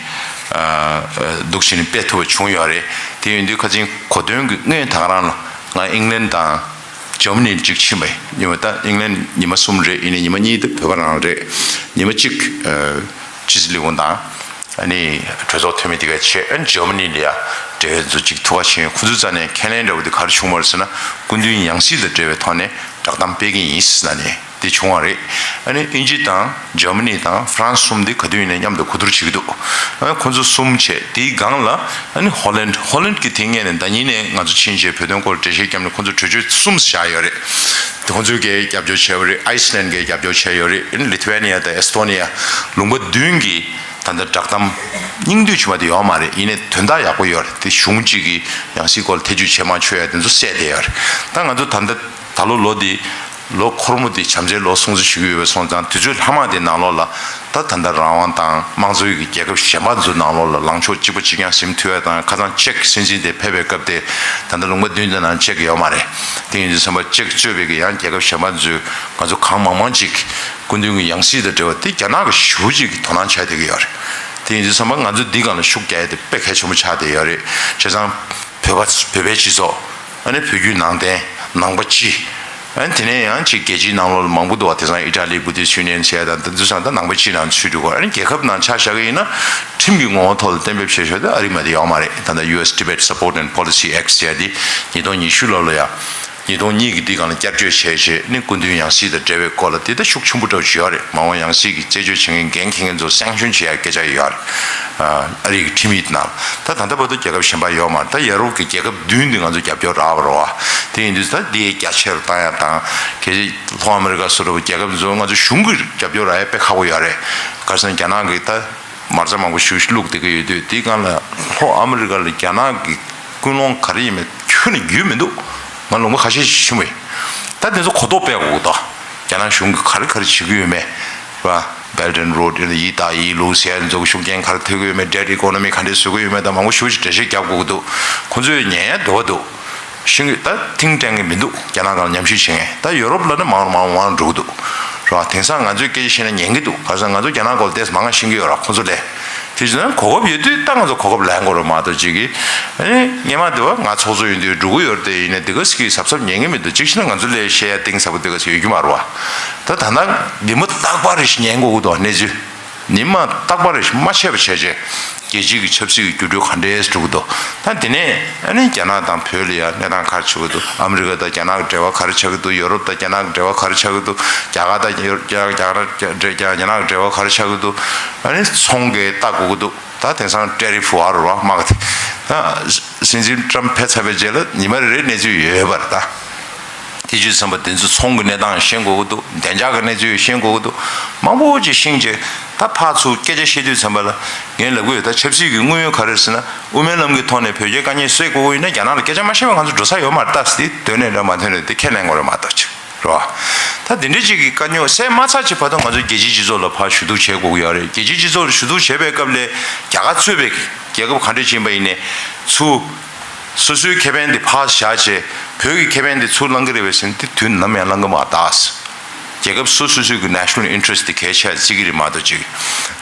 འདུག་ཞིག་ནས་སྤེལ་ཐུབ་པ་བྱུང་ཡོད་རེད། དེ་ཡིན་དུས་ཁ་ཆེན་གོ་སྟོན་གྱི་སྔོན་ད་ག་རང་ལ་ང་ཨིང་ལན་དང་འཇར་མ་ནི་ཅིག་ཕྱིན་པ་ཡིན། ཉི་མ་ད་ཨིང་ལན་ཉི་མ་གསུམ་རེད། ཡིན་ནའི་ཉི་མ་གཉིས་དེ་བོད་པ་རང་རེད། ཉི་མ་གཅིག་ཕྱི་སྲིད་ལས་ཁུངས་དང་། ཨ་ནི་གྲོས་ཚོགས་འཐུས་མི་དེ་ག་བྱས། ཨ་ནི་འཇར་མ་ནི་ལ་ཡ་འབྲེལ་ཡོད་ཚོ་གཅིག་ཐུག་པ་བྱས། ཁོ་ཚོའི་རྩ་ནས་ཁས་ལེན་འདྲ་བོ་དེ་ག་རེ་བྱུང་བ་རེད་ཟེར་ན་སྐུ་མདུན་ཡང་སྲིད་དང་འབྲེལ་བའི་ཐོག་ནས་བསྒྲགས་གཏམ་སྤེལ་གྱི་ཡིན་ཟེར་ནས་དེ་བྱུང་བ་རེད། ཨ་ནི་དབྱིན་ཇི་དང་འཇར་མ་ནི་དང་ཧྥ་རན་སི་གསུམ་དེ་ག་དུས་ཡིན་ནའི་མཉམ་དུ་གོ་བསྡུར་བྱེད་ཀྱི་འདུག་ཨ་ནི་ཁོ་ཚོ་གསུམ་བྱས། དེའི་སྒང་ལ་ཨ་ནི་ཧོ་ལན། ཧོ་ལན་གྱི་དེ་སྔོན་ནས་ཟླ་ཉིན་ནས་ང་ཚོ་ཕྱིན་བྱས་བོད་དོན་སྐོར་འགྲེལ་བཤད་བརྒྱབ་ནས་ཁོ་ཚོ་གྲོས་ཆོད་གསུམ་བཞག་ཡོད་རེད། དེ་ཁོ་ཚོས་གས་རྒྱབ་སྐྱོར་བྱས་པ་རེད། ཨའི་སི་ལན་གས་རྒྱབ་སྐྱོར་བྱས་ཡོད་རེད། ཨ་ནི་ལི་ཐུ་ཝེ་ནི་ཡ་དང་ཨེ་སི་ཐོ་ནི་ཡ་ལུང་པ་བདུན་གྱིས། ད་ལྟ་བསྒྲགས་གཏམ་སྙིང་བསྡུས་བྱུང་བ་དེ་ཡོད་མ་རེད། ཡིན་ནའི་དོན་དག་ཡག་པོ་ཡོད་རེད། དེ་གཞུང་གཅིག་གིས་ཡང་སྲིད་སྐོར་ལ་ཐེ་བྱུས་བྱེད་མ་བྱུས་ཡ་དེ་ཚོ་གསལ་བསྡད་ཡོད་རེད། ད་ང་ཚོ་ད་ལྟ་ད་ལོ་ལོ་འདི་ ལོ་འཁོར་མོ་དེ་བྱམས་བརྩེའི་ལོ་སྲུང་བརྩི་ཞུ་གི་ཡོད་པའི་སོང་ཙང་དུས་ཚོད་ལྷག་མ་དེ་ནང་ལོགས་ལ་ད་ད་ལྟ་རང་དབང་དང་དམངས་གཙོའི་གི་རྒྱལ་ཁབ་གཞན་པ་ཚོའི་ནང་ལོགས་ལ་ལངས་ཕྱོགས་གཅིག་པ་གཅིག་རྐྱང་ཟིན་ཐུབ་ཡ་དང་ཁ་སང་ཅེཀ་སྲིད་འཛིན་དེ་ཕེབས་པའི་སྐབས་དེ་ད་ལྟ་ལུང་པ་བདུན་དེ་ནང་ཅེཀ་ཡོད་མ་རེད། དེ་ཡིན་དུས་ཙམ་པ་ཅེཀ་གཙོས་པའི་གི་ཡང་རྒྱལ་ཁབ་གཞན་པ་ཚོས་ང་ཚོ་གང་མང་མང་ཅིག་སྐུ་མདུན་གྱི་ཡང་སྲིད་དང་འབྲེལ་བ་དེ་རྒྱ་ནག་གི་ཞེ་པོ་ཅིག་གི་དོ་སྣང་བྱས་བསྡད་ཀྱི་ཡོད་རེད། དེ་ཡིན་དུས་ཙམ་པ་ང་ཚོ་འདི་སྒང་ལ་ཤུགས་རྒྱག་ཡ་དེ་དཔེ་གལ་ཆེན་པོ་ཆགས་བསྡད་ཡོད་རེད། བྱས་ཙང་བོད་པ་བོད་པའི་སྤྱི་ཚོགས། ཨ་ནི་བོད་བརྒྱུད་ནང་བསྟན་ནང་པ་སྤྱི། ཨ་ནི་དེ་ནས་ཡང་ཅིག་རྒྱལ་སྤྱིའི་ནང་ལོགས་ལ་མང་པོ་འདུག་བ། དེང་སང་ཨི་ཊ་ལི་བྷུ་ཏི་སི་ཡུ་ནི་ཡན་ཟེར་ཡ་དང་དེ་ཚོ་ཚང་ད་ནང་པ་སྤྱིའི་ནང་ཚུད་འགྲོ་གི་རེད། ཨ་ནི་རྒྱལ་ཁབ་ནང་ཆ་བཞག་གི་ཡིན་ན་ཁྲིམས་ཀྱི་ངོ་བོ་ཐོག་ལ་གཏན་འབེབས་བྱེད་ཆོག་དེ་ཨ་རི་མ་དེ་ཡོད་མ་རེད། ད་ལྟ་ཡུ་ཨེས་Tibet Support and Policy Act ཟེར་ཡ་དེ་ཉིས་སྟོང་ཉི་ཤུ་ལོ་ལ་ཡ། ཉིས་སྟོང་གཉིས་ཀྱི་དུས་སྒང་ལ་བསྐྱར་བཅོས་བྱས་རྗེས་ནི་སྐུ་མདུན་ཡང་སྲིད་དང་འབྲེལ་བའི་སྐོར་ལ་དེ་ལྟ་ཤུགས་ཆེན་པོ་འདྲ་བོ་ཞིག་ཡོད་རེད། མ་འོངས་ཡང་སྲིད་ཀྱི་རྩད་གཅོད་བྱེད་མཁན་འགན་འཁྱེར་མཁན་ཚོ་སེང་ཤུན་བྱེད་ཡ་སྐད་ཆ་ཡོད་རེད། ཨ་རི་གི་ཁྲིམས་ཡིག་ནང་ད་ད་ལྟ་བར་དུ་རྒྱལ་ཁབ་གཞན་པ་ཡོད་མ་རེད། ད་ཡ་རོབ་ཀྱི་རྒྱལ་ཁབ་བདུན་འདི་ང་ཚོ་རྒྱབ་སྐྱོར་རག་པ་རེད་བ། དེ་ཡིན་དུས་ད་འདི་རྒྱ་ཆེ་རུ་བཏང་ཡ་དང་གལ་སྲིད་ལྷོ་ཨ་མི་རི་ཀ་སོགས་རེད་བ། རྒྱལ་ཁབ་ཚོ་ང་ཚོ་གཞུང་གི་རྒྱབ་སྐྱོར་རག་ཡ་དཔེ་ཁག་པོ་ཡོད་རེད། ག་རེ་ཟེར་ན་རྒྱ་ནག་གི་ད། མ་རྩ་མང་པོ་ཞིག་བླུགས་བསྡད་ཀྱི་ཡོད་དུས་དེའི་སྒང་ལ་ལྷོ་ཨ་མི་རི་ཀ་ལ་རྒྱ་ནག་གི་ཀུན་སློང་ག་རེ་ཡིན་མིན་ཁྱོན་ནས་རྒྱུས་མི་འདུག་ང་ལུང་པ་ཁ་ཤས་ཤིག་ཕྱིན་པ་ཡིན། ད་དེ་ཚོ་གོ་རྟོགས་སྤེལ་དགོས་ཀྱི་འདུག་རྒྱ་ནག་གཞུང་གིས་ག་རེ་ག་རེ་བྱེད་ཀྱི་ཡོད་མེད་རེད་བ། Belt and Road ཡིན་ན་ཡི་ད་ཡི་ལུགས་ཟེར་ཡ་ཚོ་ཤུགས་རྐྱེན་ག་རེ་ཐེབས་ཀྱི་ཡོད་མེད། Debt Economy ག་འདྲས་བཟོ་གི་ཡོད་མེད་དང་མང་པོ་ཞེ་པོ་ཅིག་འགྲེལ་བཤད་རྒྱབ་དགོས་ཀྱི་འདུག་ཁོང་ཚོས་ཉན་ཡ་འདོད་པ་འདུག་ཤེས་ཀྱི་ད་ཐིང་ཀྲེང་གི་མི་འདུག་རྒྱ་ནག་སྒང་ལ་ཉམས་ཞིབ་བྱེད་མཁན། ད་ཡོ་རོབ་ལ་ནི་མང་རུ་མང་རུ་མང་རུ་འགྲོ་གི་འདུག་རེད་བ། དེང་སང་ང་ཚོས་སྐད་ཆ་བཤད་ན་ཉན་གི་འདུག་ག་རེ་ཟེར་ན་ང་ཚོ་རྒྱ་ནག་སྐོར་ལ་ཏོག་ཙམ་མང་ང་ཤེས་ཀྱི་ཡོད་རེད་བ། ཁོང་ཚོ་ལས་དེ་བྱས་ན་གོ་སྐབས་ཡོད་དུས་ད་ང་ཚོ་གོ་སྐབས་ལེན་དགོས་རེད་མ་གཏོགས་ཅིག་གིས་ཨ་ནི་སྔོན་མ་དེ་བ་ང་ཚོགས་གཙོ་ཡིན་དུས་འགྲོ་གི་ཡོད་རེད་དེ། ཡིན་ནའི་དེ་ག་ཟིག་གིས་གཟབ་གཟབ་ཉན་གི་མི་འདུག་གཅིག་བྱས་ན་ང་ཚོ་ལས་བཤད་ཡ་གཏིང་ཟབ་པོ་དེ་ག་ཟིག་ཡོད་རྒྱུ་མ་རེད་བ། ད་ད་ལྟ་ཉི་མ་རྟག་པར་རེ་བཞིན་ཉན་དགོས་ཀྱི་འདུག་གནས་ཚུལ། ཉི་མ་རྟག་པར་མ་ཆད་པ་བྱས་རྗེས་རྒྱལ་སྤྱི་གི་ཆབ་སྲིད་ཀྱི་འགྱུར་འགྲོས་ག་འདྲས་འགྲོ་གི་འདུག་ད་དེ་ནས་ཨ་ནི་རྒྱ་ནག་དང་བོད་ལ་ཡ་གནས་སྟངས་ག་རེ་ཆགས་ཀྱི་འདུག་ཨ་མི་རི་ཀ་དང་རྒྱ་ནག་གི་འབྲེལ་བ་ག་རེ་ཆགས་ཀྱི་འདུག་ཡོ་རོབ་དང་རྒྱ་ནག་གི་འབྲེལ་བ་ག་རེ་ཆགས་ཀྱི་འདུག་རྒྱ་གར་དང་རྒྱ་རྒྱ་རྒྱ་རྒྱ་རྒྱ་རྒྱ་ནག་གི་འབྲེལ་བ་ག་རེ་ཆགས་ཀྱི་འདུག་ཨ་ནི་ཚོང་གི་ལྟ་དགོས་ཀྱི་འདུག་ད་དེང་སང་ཊེ་རིཕ་ཝར་རེད་བ། དམག་དེ་ད་སྲིད་འཛིན་ཊམ་ཕེབས་ཚར་བའི་རྗེས་ལ་ཉི་མ་རེ་རེ་གནས་ཚུལ་ཡོད་པ་རེད་ད། དེ་བྱས་ཙང་བ་དེ་ཚོ་ཚོང་གི་གནས་སྟངས་ཤེས་དགོས་ཀྱི་འདུག་བདེ་འཇགས་ཀྱི་གནས་ཚུལ་ཤེས་དགོས་ཀྱི་འདུག་མང་པོ་ཅིག་ཤེས་བྱས་ད་ཕར་ཚུར་སྐད་ཆ་བཤད་དུས་ཙམ་པ་ལ་ངས་ལབ་ཀྱི་ཡོད། ད་ཆབ་སྲིད་ཀྱི་དངོས་ཡོད་ག་རེ་ཟེར་ན་དབུ་མའི་ལམ་གྱི་ཐོག་ནས་བོད་རྒྱའི་དཀའ་ངལ་སེལ་དགོས་ཀྱི་ཡིན་ན་རྒྱ་ནག་ལ་སྐད་ཆ་མ་བཤད་པ་ང་ཚོ་འགྲོ་ས་ཡོད་མ་རེད། ད་དེ་འདོད་ནས་འདྲ་མ་འདོད་ནས་དེ་ཁས་ལེན་དགོས་རེད་མ་གཏོགས་ཅིག་རེད་བ། ད་དེ་འདྲའི་ཅིག་གི་དཀའ་རྙོག་སེལ་མ་ཚར་ཅིག་བར་དུ་ང་ཚོ་རྒྱལ་སྤྱིའི་སྤྱི་ཚོགས་ལ་ཕར་ཞུ་གཏུག་བྱེད་དགོས་ཀྱི་ཡོད་རེད། རྒྱལ་སྤྱིའི་སྤྱི་ཚོགས་ལ་ཞུ་གཏུག་བྱེད་པའི་སྐབས་ལ་རྒྱ་གར་གཙོས་པའི་རྒྱལ་ཁབ་ག་འདྲ་ཅིག་ཡིན་པ་ཡིན་ནའི་ཚུར། སོ་སོའི་ཁེ་ཕན་དེ་ཕར་བཞག་བྱས་བོད་ཀྱི་ཁེ་ཕན་དེ་ཚུར་བླང་གི་རེད་པས་ཟེར་ན་དེ་དུས་ནམ་ཡང་བླང་གི་མ་རེད། རྒྱལ་ཁབ་སོ་སོ་སོའི་གི་ནེ་ཤ་ནལ་ཨིན་ཊི་རེ་སི་ཊི་དེ་གལ་ཆེ་བརྩི་གི་རེད་མ་གཏོགས་ཅིག་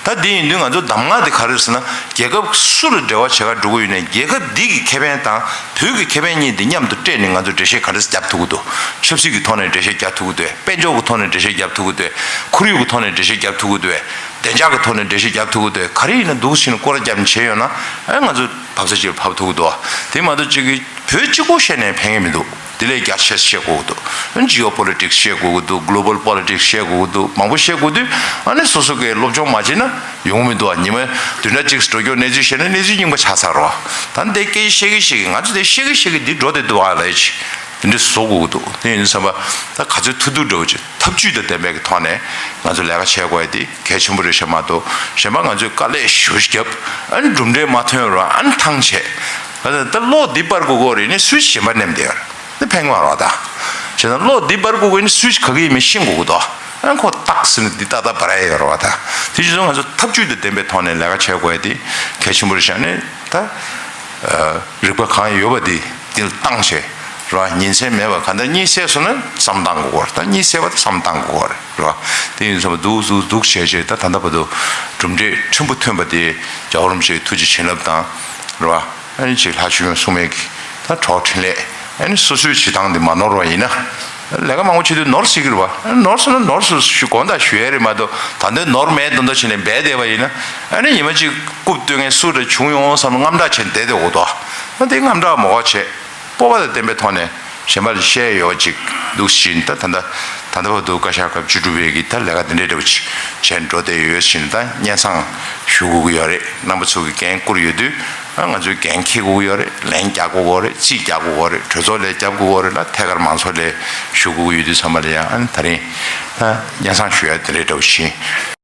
ད་དེ་ཡིན་དུས་ང་ཚོ་གདམས་ངག་དེ་ག་རེ་རེད་ཟེར་ན་རྒྱལ་ཁབ་སུ་ལ་འབྲེལ་བ་བྱེད་ག་འགྲོ་གི་ཡོད་ནའི་རྒྱལ་ཁབ་འདི་གི་ཁེ་ཕན་དང་བོད་ཀྱི་ཁེ་ཕན་གཉིས་དེ་མཉམ་དུ་སྤྲད་ནས་ང་ཚོ་འགྲེལ་བཤད་ག་འདྲ་རྒྱབ་ཐུབ་ཀྱི་འདུག་ཆབ་སྲིད་ཀྱི་ཐོག་ནས་འགྲེལ་བཤད་རྒྱབ་ཐུབ་ཀྱི་འདུག་དཔལ་འབྱོར་གྱི་ཐོག་ནས་འགྲེལ་བཤད་རྒྱབ་ཐུབ་ཀྱི་འདུག་ཁོར་ཡུག་གི་ཐོག་ནས་འགྲེལ་བཤད་རྒྱབ་ཐུབ་ཀྱི་འདུག་བདེ་འཇགས་ཀྱི་ཐོག་ནས་འགྲེལ་བཤད་རྒྱབ་ཐུབ་ཀྱི་འདུག་ག་རེ་ཡིན་ན་འདུག་ཟེར་ནས་སྐོར་ར་བརྒྱབ་ནས་བྱས་ཡོད་ན་ཨ་ང་ཚོ་བབ་ས་ཅིག་ལ་བབས་ཐུབ་ཀྱི་འདུག་དེ་མ་གཏོགས་ཅིག་གི་བོད་གཅིག་པོ་བཤད་ནས་ཕན་གྱི་མི་འདུག་དེ་ལས་རྒྱ་ཆེ་བཤད་དགོས་ཀྱི་འདུག་ཇི་ཨོ་པོ་ལི་ཊིག་སི་བཤད་དགོས་ཀྱི་འདུག་གྷོ་ལོ་བལ་པོ་ལི་ཊིག་སི་བཤད་དགོས་ཀྱི་འདུག་མང་པོ་བཤད་དགོས་དུས་ཨ་ནི་སོ་སོ་གིས་སློབ་སྦྱོང་མ་བྱས་ན་ཡོང་མི་འདུག་ཉི་མ་བདུན་ཕྲག་གཅིག་འགྲོ་རྒྱུ་གནས་ཚུལ་བཤད་ན་གནས་ཚུལ་རྙིང་པ་ཆགས་ཚར་རོ། ད་འདི་སྐད་ཆ་བཤད་གི་བཤད་གི་ང་ཚོ་འདི་བཤད་གི་བཤད་གི་འདི་འགྲོ་བསྡད་འདུག་ཨ་ལས་ཅི། དེ་འདྲ་བཟོ་དགོས་ཀྱི་འདུག་དེ་ཡིན་དུས་ཙམ་པ་ད་ག་ཚོད་ཐུབ་ཐུབ་འདྲ་བོ་ཅིག་ཐབས་ཇུས་དང་ལྡན་པའི་གི་ཐོག་ནས་ང་ཚོ་ལས་ཀ་བྱེད་དགོས་ཡ་དེ་གལ་ཆེན་པོ་རེད་ཤག་མ་གཏོགས་གཞན་པ་ང་ཚོས་དཀའ་ལས་ཞེ་པོ་ཅིག་བརྒྱབ་ཨ་ནི་གྲུབ་འབྲས་མ་ཐོན་རུང་ཨ་ནི་ཐང་ཆད། ད་བློ་འདི་སྤར་དགོས་ཀྱི་རེད་ནི་སུས་གཞན་པ་ནེམ་བསྡད་ཡོད་རེད་ཕན་མ་རེད་ད། བྱས་ན་བློ་འདི་སྤར་དགོས་ཀྱི་ནི་སུས་ག་གི་ཡིན་མིན་ཤེས་དགོས་ཀྱི་འདུག་ཨ་ཁོ་ཏག་ཟེར་ནས་འདི་ཏག་ཏག་འབར་ཡ་ཡོད་རེད་བ་ད། དེ་བྱས་ཙང་ང་ཚོ་ཐབས་ཇུས་དང་ལྡན་པའི་ཐོག་ནས་ལས་ཀ་བྱེད་དགོས་ཡ་དེ་གལ་ཆེན་པོ་རེད་ཤག་ནི་ད། རིག་པ་གང་ཡོད་པ་དེ་འདི་ལ་བཏང་བྱས་རེད་བ། ཉིན་མཚན་མེད་པར་གང་ལྟར་གཉིད་སད་སོང་ན་བསམ་བཏང་དགོས་ཀྱི་རེད་ད། གཉིད་སད་པ་དེ་བསམ་བཏང་དགོས་ཀྱི་རེད་རེད་བ། དེ་ཡིན་ཙང་འདུག་འདུག་འདུག་བྱས་བྱས་ད་ད་ལྟ་བར་དུ་གྲུབ་འབྲས་ཕྲན་བུ་ཐོན་པ་དེ་རྒྱལ་བ་རིན་པོ་ཆེའི་ཐུགས་རྗེ་བྱིན་རླབས་དང་རེད་བ། ཨ་ནི་ཅིག་ལྷ་ཆོས་སྐྱོང་སྲུང་མའི་གི་ད་གྲོགས་འཕྲིན་ལས་ཨ་ནི་སོ་སོའི་བྱེད་སྟངས་དེ་མ་ནོར་བ་ཡིན་ན། ལས་ཀ་མང་པོ་བྱེད་དུས་ནོར་སྲིད་ཀྱི་རེད་བ། ནོར་སོང་ན་ནོར་སོང་ཞུ་དགོངས་དག་ཞུ་ཡ་རེད་མ་གཏོགས་ད་འདོད་ནོར་མེད་མདོག་མདོག་བྱས་ནས་འབད་བསྡད་པ་ཡིན་ན་ཨ་ནི་ཉི་མ་གཅིག་རྐུབ་སྟོན་མཁན་སུ་འདྲ་བྱུང་ཡོང་བསམ་རྔམ་སྐྲག་བྱས་ནས་བསྡད་བསྡད་འོ་དོ། ཨ་དེ་རྔམ་སྐྲག་མ་དགོས་བྱས་སྤོབས་པ་དང་ལྡན་པའི་ཐོག་ནས་གཞན་པ་ལ་བཤད་ཡོད་ཅིག་འདུག་བཞིན་ད་ད་ལྟ་ད་ལྟ་བར་དུ་བཀའ་ཤག་སྐབས་བཅུ་དྲུག་པའི་གི་ད་ལས་ཀ་འདི་འདྲའི་འདྲ་བོ་ཅིག་བྱས་འགྲོ་བསྡད་ཡོད་བཞིན་ད་སྙན་སེང་ཞུ་དགོས་ཀྱི་ཡོད་རེད། རྣམ་པ་ཚོ་གི་འགན་བསྐུར་ཡོད་དུས། ང་ཚོས་འགན་འཁྱེར་དགོས་ཀྱི་ཡོད་རེད། ལན་རྒྱག་དགོས་ཀྱི་ཡོད་རེད། རྩིས་རྒྱག་དགོས་ཀྱི་ཡོད་རེད། གྲོས་ཚོགས་ལ་རྒྱབ་དགོས་ཀྱི་ཡོད་རེད་ལ་ཐད་ཀར་མང་ཚོགས་ལ་ཞུ་དགོས་ཀྱི་ཡོད་དུས་ཚང་མ་ལ་ཡང་ཨ་ནི་ད་རིང་ད་སྙན་སེང་ཞུ་ཡ་དེ་རེད་འདྲ་བོ་ཞིག